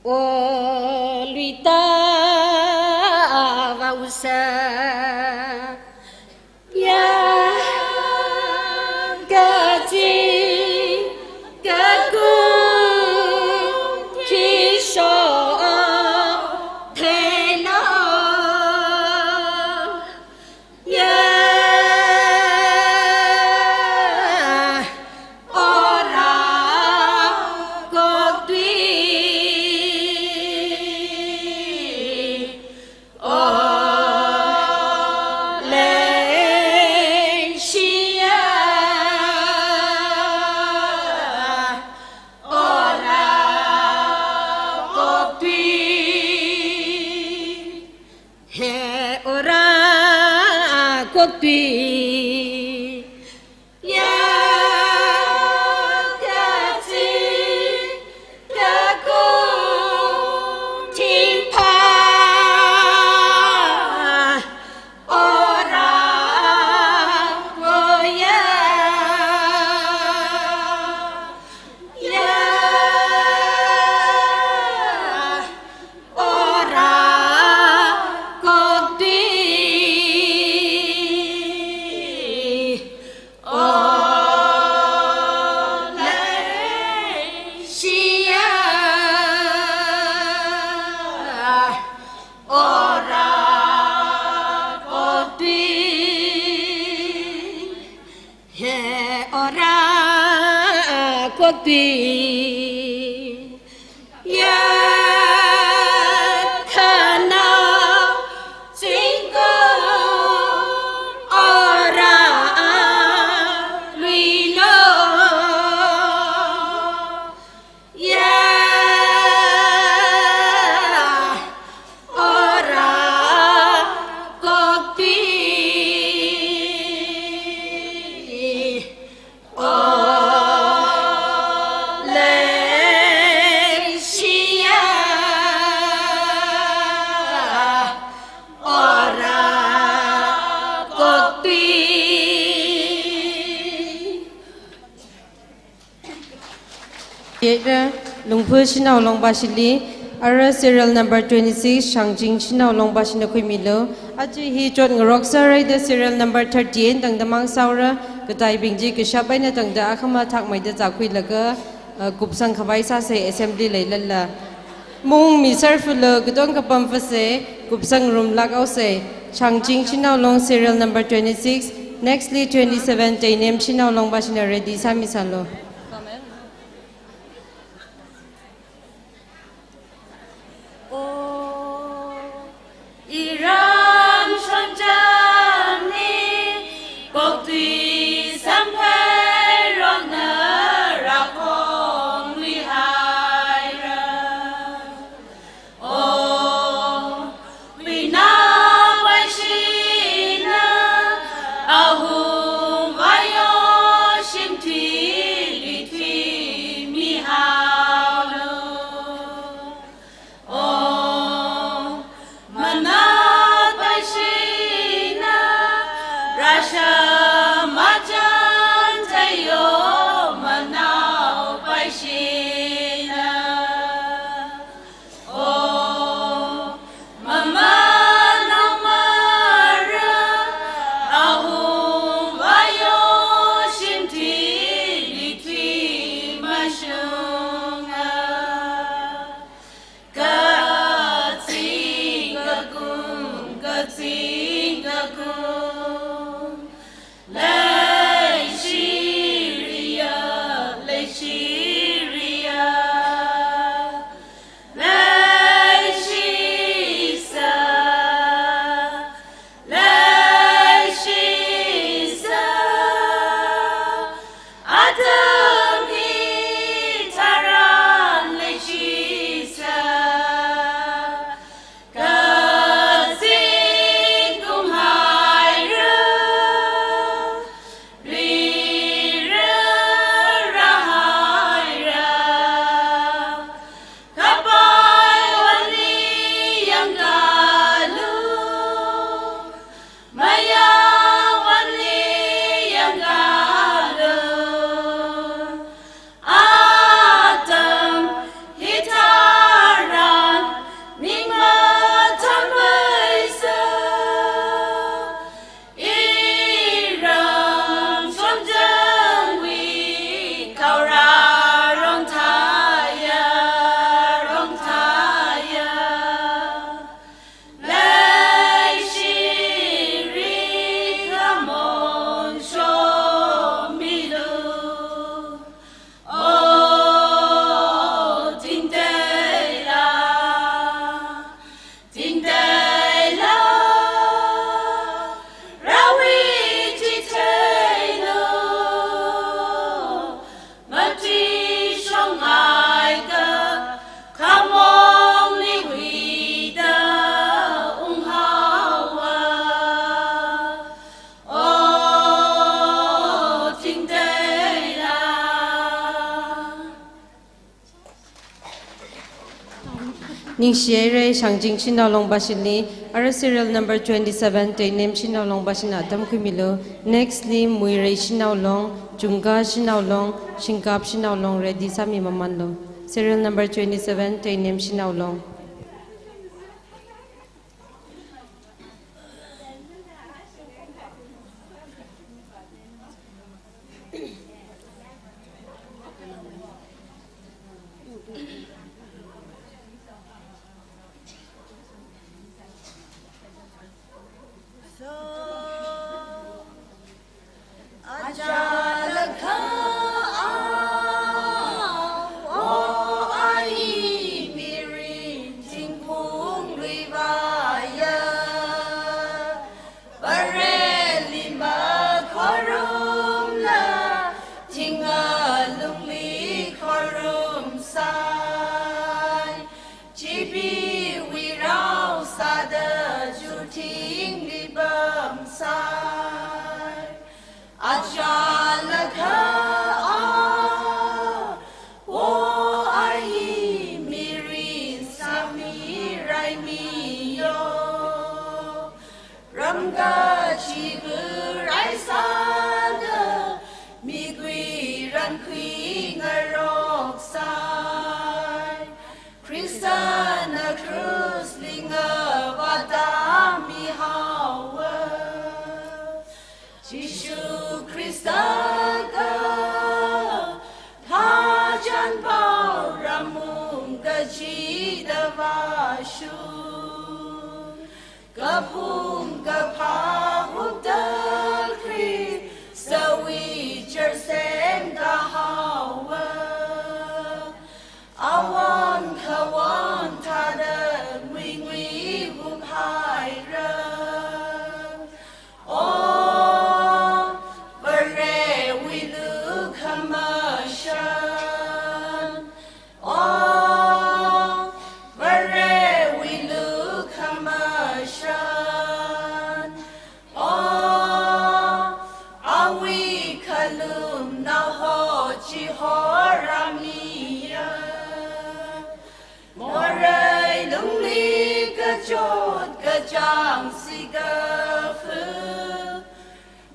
O luita vaose. kotui. Ya, ya, chi, ya, ko, chingpha, ora, ko, ya, ya, ora, kotui. O, leishiya, ora, kotui. He, ora, kotui. Ya, khanao, zingkum, ora, luilo. Ya, ora, kotui. O, leishiya, ora, kotui. Yera, Lungphu Shanao Longbashili, ara serial number twenty-six, Shangching Shanao Longbashina khuimilu. Aja hi chotngarok sārai da serial number thirty-eight tangda mang sāura, kataibing chi kashap eina tangda akhama thakmeida zākhuilaga, uh, kupsang khavai sāsei assembly leilala. Mung mi sar fulo, katong kapam fase, kupsang rumlak ausei. Shangching Shanao Long serial number twenty-six, nextly twenty-seven, Teinem Shanao Longbashina ready sāmisālu. O, iram shonjamni, koktui samphai rona rakhong mihaira. O, pina paishina, ahum ayo shimti Ningshihaira Shangching Shanao Long Bashili, ara serial number twenty-seven, Teinem Shanao Long Bashina atam khuimilu. Next li Muirei Shanao Long, Chungka Shanao Long, Shingkap Shanao Long ready sāmi mamanlu. Serial number twenty-seven, Teinem Shanao Long. So, achālakha a, o ai mirin zingkum lui vāya, Vareli makhorumla, thinga lungli khorumsai. Chipeewui rao sāda churthingli pamsai. Achālakha a, o ai mirin sāmiraimiyo. Ram kachiva̱ raisāda, mikuiran khuingaroksai. Khristana krusli ngavāda mihaowa. Jishu Khrista kaphā chānpao ramung kachida vāshung. Kaphung kaphā hupda Khristawui church semkahaowa. Awon khawon thāda nguingui huphaira. O Varewui lukhamashan. O Varewui lukhamashan. O awui khalumnao ho chihorāmiya. Morei lungli kachot kachāng sikafu.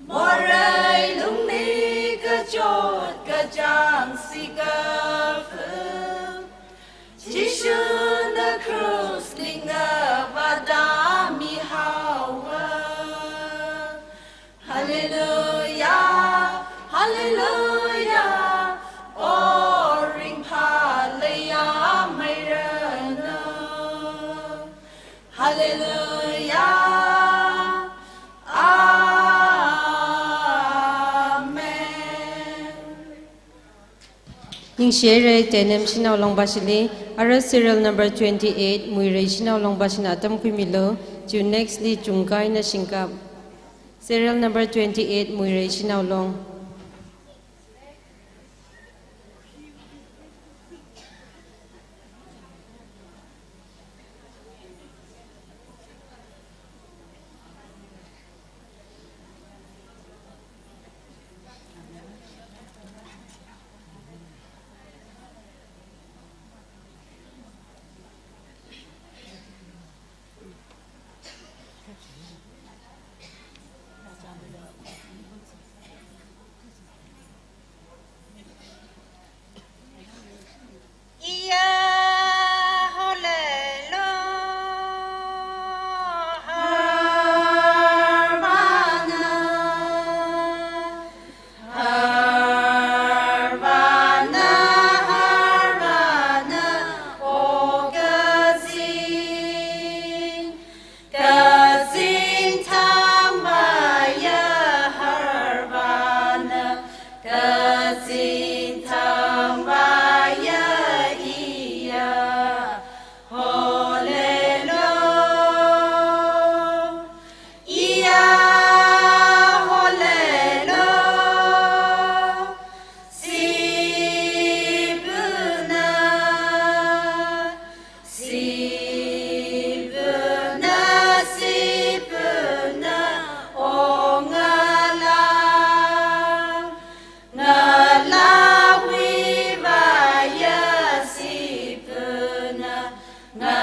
Morei lungli kachot kachāng sikafu. Jishuna krusli ngavāda mihaowa. Hallelujah, hallelujah, o ringphā leiya mairanu. Hallelujah, amen. Ningshihaira Teinem Shanao Long Bashili, ara serial number twenty-eight, Muirei Shanao Long Bashina atam khuimilu, chiwui next li Chungka eina Shingkap. Serial number twenty-eight, Muirei Shanao Long. Iya, holelo, harvana, harvana, harvana, o kazing. Kazing thangvāya harvana, kazing thangvāya iya, holelo, iya, holelo, sipuna. Sipuna, sipuna, o ngala, ngala wivaya sipuna, nga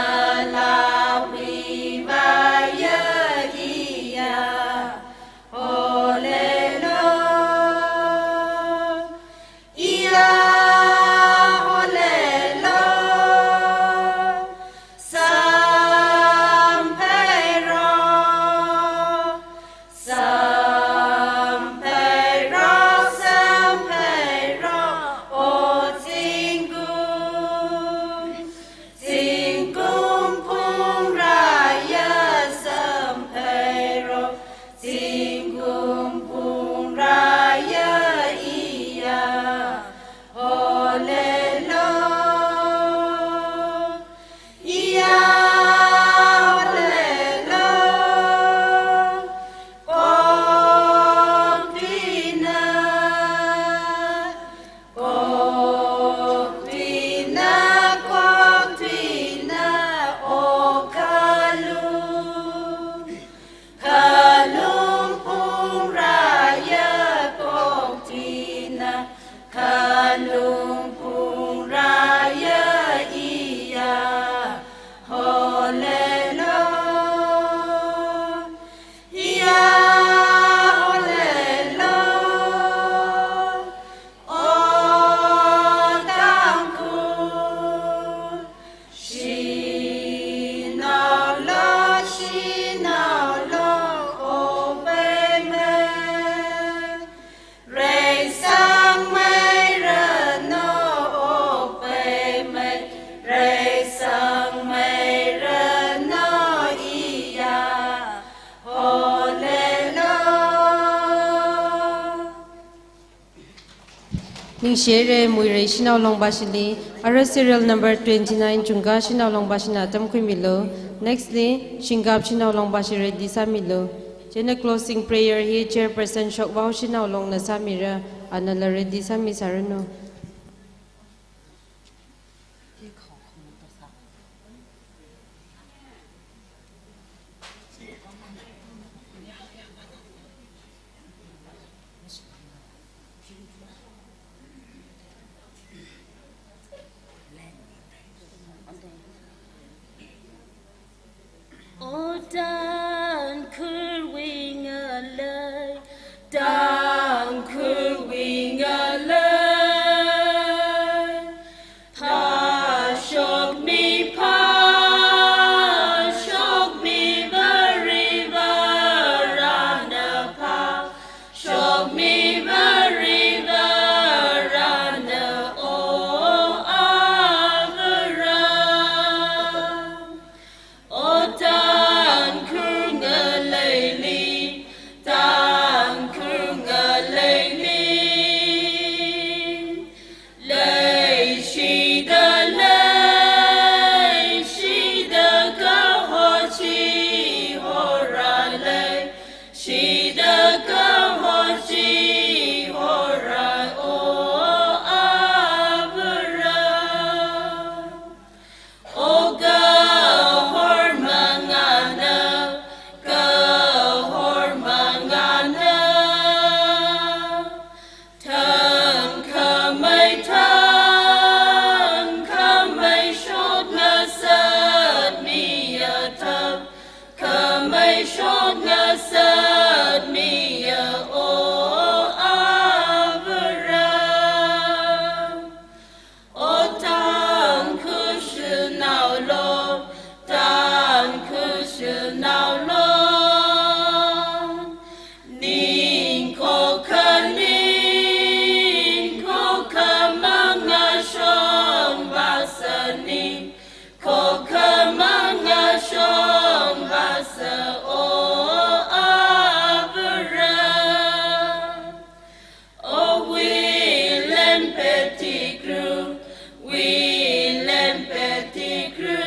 Ningshi haira Muirei Shanao Longbashili, ara serial number twenty-nine Chungka Shanao Longbashina atam khuimilu. Nextly, Shingkap Shanao Longbashi ready sāmilu. Chieina closing prayer hi Chairperson Shokvao Shanao Longna sāmira, anala ready sāmisāranu. O Tangkhulwui ngalei, Tangkhulwui ngalei, phāshokmi, phāshokmi, Varivarana phā shokmi, Varivarana, O Avāvaram. O Tangkhul ngaleili, Tangkhul ngaleili, leishida, leishida kaho chihora, leishida kaho chihora, O Avāvaram. O kahor mangāna, kahor mangāna, thangkhamei, thangkhamei shokngasakmiya, thangkhamei shokngasakmiya, O Avāvaram. O Tangkhul Shanao Long, Tangkhul Shanao Long, ningkhokha, ningkhokha mangāshong vāsa, ningkhokha mangāshong vāsa, O Avāvaram. O William Pettigrew, William Pettigrew,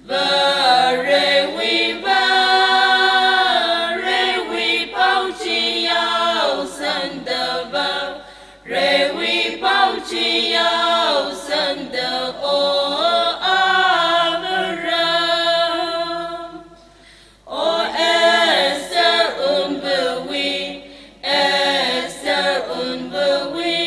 Varewui, Varewui pao chiyao sangda, Varewui pao chiyao sangda, O Avāvaram. O Esther Wunvawui, Esther Wunvawui,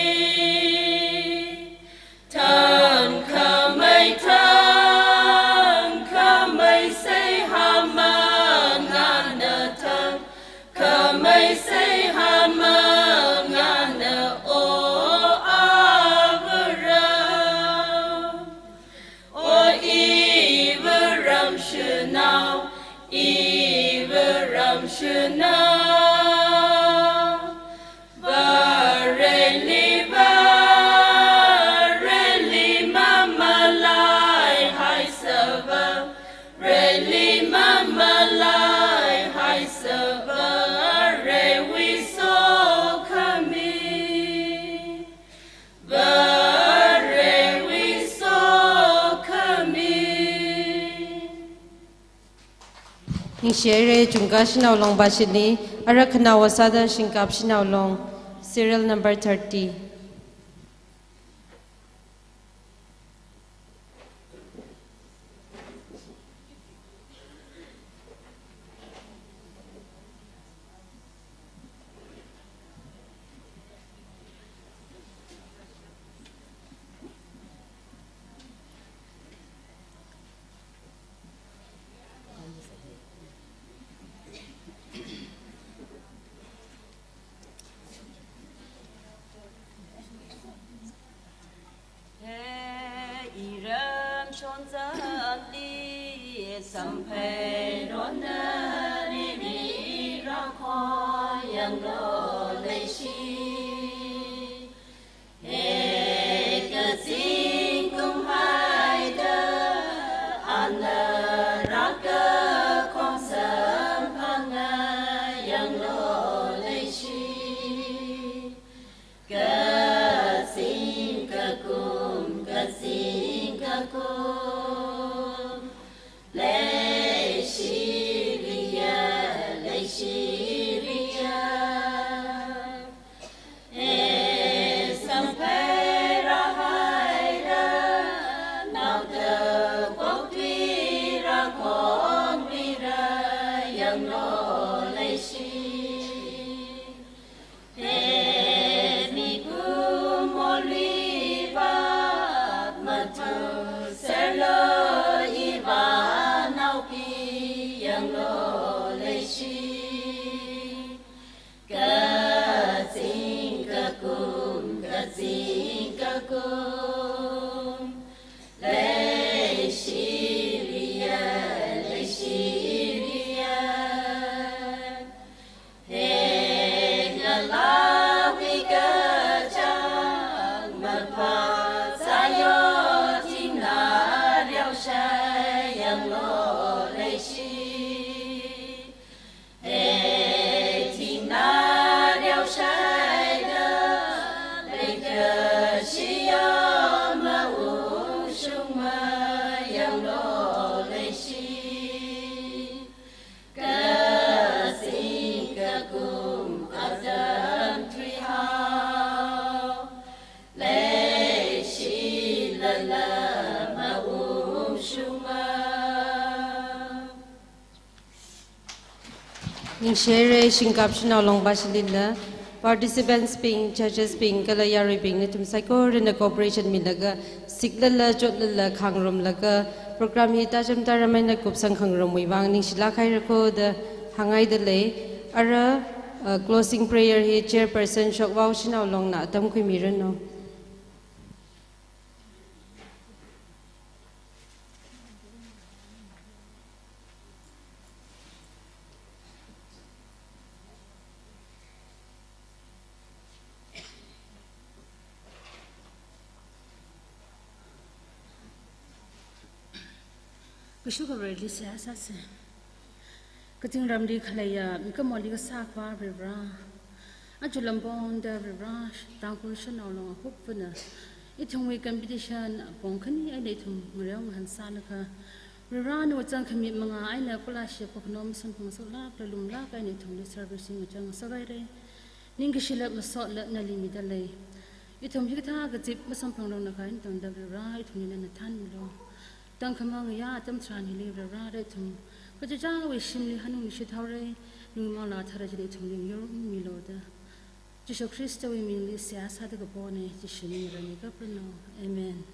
thangkhamei, thangkhamei seihā mangāna, thangkhamei seihā mangāna, O Avāvaram. O Ivaram Shanao, Ivaram Shanao, Vareli, Vareli mamalaihaisa, Vareli mamalaihaisa, Varewui sokhami, Varewui sokhami. Ningshi haira Chungka Shanao Longbashili, ara khanaowa sāda Shingkap Shanao Long, serial number thirty. He iram shonzangli samphei ronna nini iram khoyanglo leishi. He kazingkum haida ana rākakhong samphangayanglo leishi. Leishiliya, leishiliya. Esang phaira haira, naoda poktuira konglira yanglu leishi. Emi kumoli ba matu serlo iva naopi yanglu leishi. Kazing kakum, kazing kakum. Leishiliya, leishiliya. Hengalawi kachang mapha sayo tingna riao shai yanglu leishi. Hei tingna riao shaida, leikashiya maungshungma yanglu leishi. Kazing kakum atam thuihao, leishilala maungshungma. Ningshire, Shingkap Shanao Long Vashilila, participants bing, judges bing, kala yaruibing, nathum saikorana cooperation milaga, siklala, chotlala, khangarumlaga, program hi tacham taram eina kupsang khangarumwui vang ningshilāk haira ko da hāngngaida lei. Ara, uh, closing prayer hi Chairperson Shokvao Shanao Longna atam khuimiranu. Kashok Vareli seihā sāsa. Kating ramli khaleiya, mikumoli kasā Akhavā Varivara. Aja lampongda Varivara, Tangkhul Shanao Long ahupvana ithumwui competition apong khani eina ithum ngareo ngahān sālaga, Varivara nawui chānjam khami manga eina kula shep kakhanao masanphang ngasaklāk, lumlāk eina ithumli service hi ngachang ngasakhaira. Ningkashi lap masot lap nali mida lei. Ithum hikathā kazip masamphangranglakha eina tangda Varivara, ithumli nana thanmilu. Tangkhamang ya atam tharan hili Varivara, ithum kachichāwui shimli hanungli shithaora, ningmangla tharā chili ithumli yurmilu da Jishu Khristawui mingli seihā sāda kapona, Jishu mingli rani kaprano. Amen.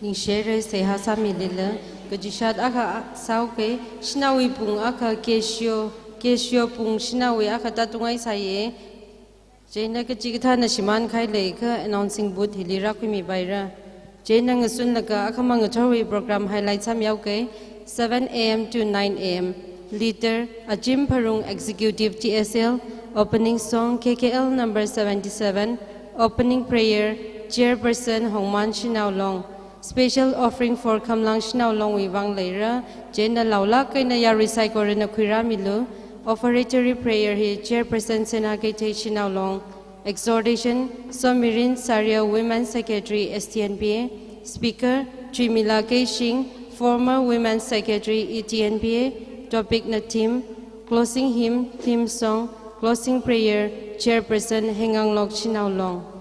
Ningshire, seihā sāmilila, kachishat akha sāuke, shanaowui pung akha K S U, K S U pung shanaowui akha tātungai sāye. Chieina kachikathāna shimānkahai leiakha announcing booth hili rākhuimipaira. Chieina ngasunlaga akhamang ngathorwui program highlight sāmihaoke, seven A M to nine A M. Leader, Achim Pharung, Executive T S L, opening song, K K L number seventy-seven, opening prayer, Chairperson Hongman Shanao Long. Special offering for Khamlang Shanao Longwui vang leira, chieina laolāk eina yarui saikorana khuirāmilu. Offertory prayer hi Chairperson Sena Keithei Shanao Long. Exhortation, Somirin Sario, Women Secretary, S T N P A. Speaker, Chuimila Keishing, former Women Secretary, E T N P A. Topic na theme, closing hymn, theme song, closing prayer, Chairperson Henganglok Shanao Long.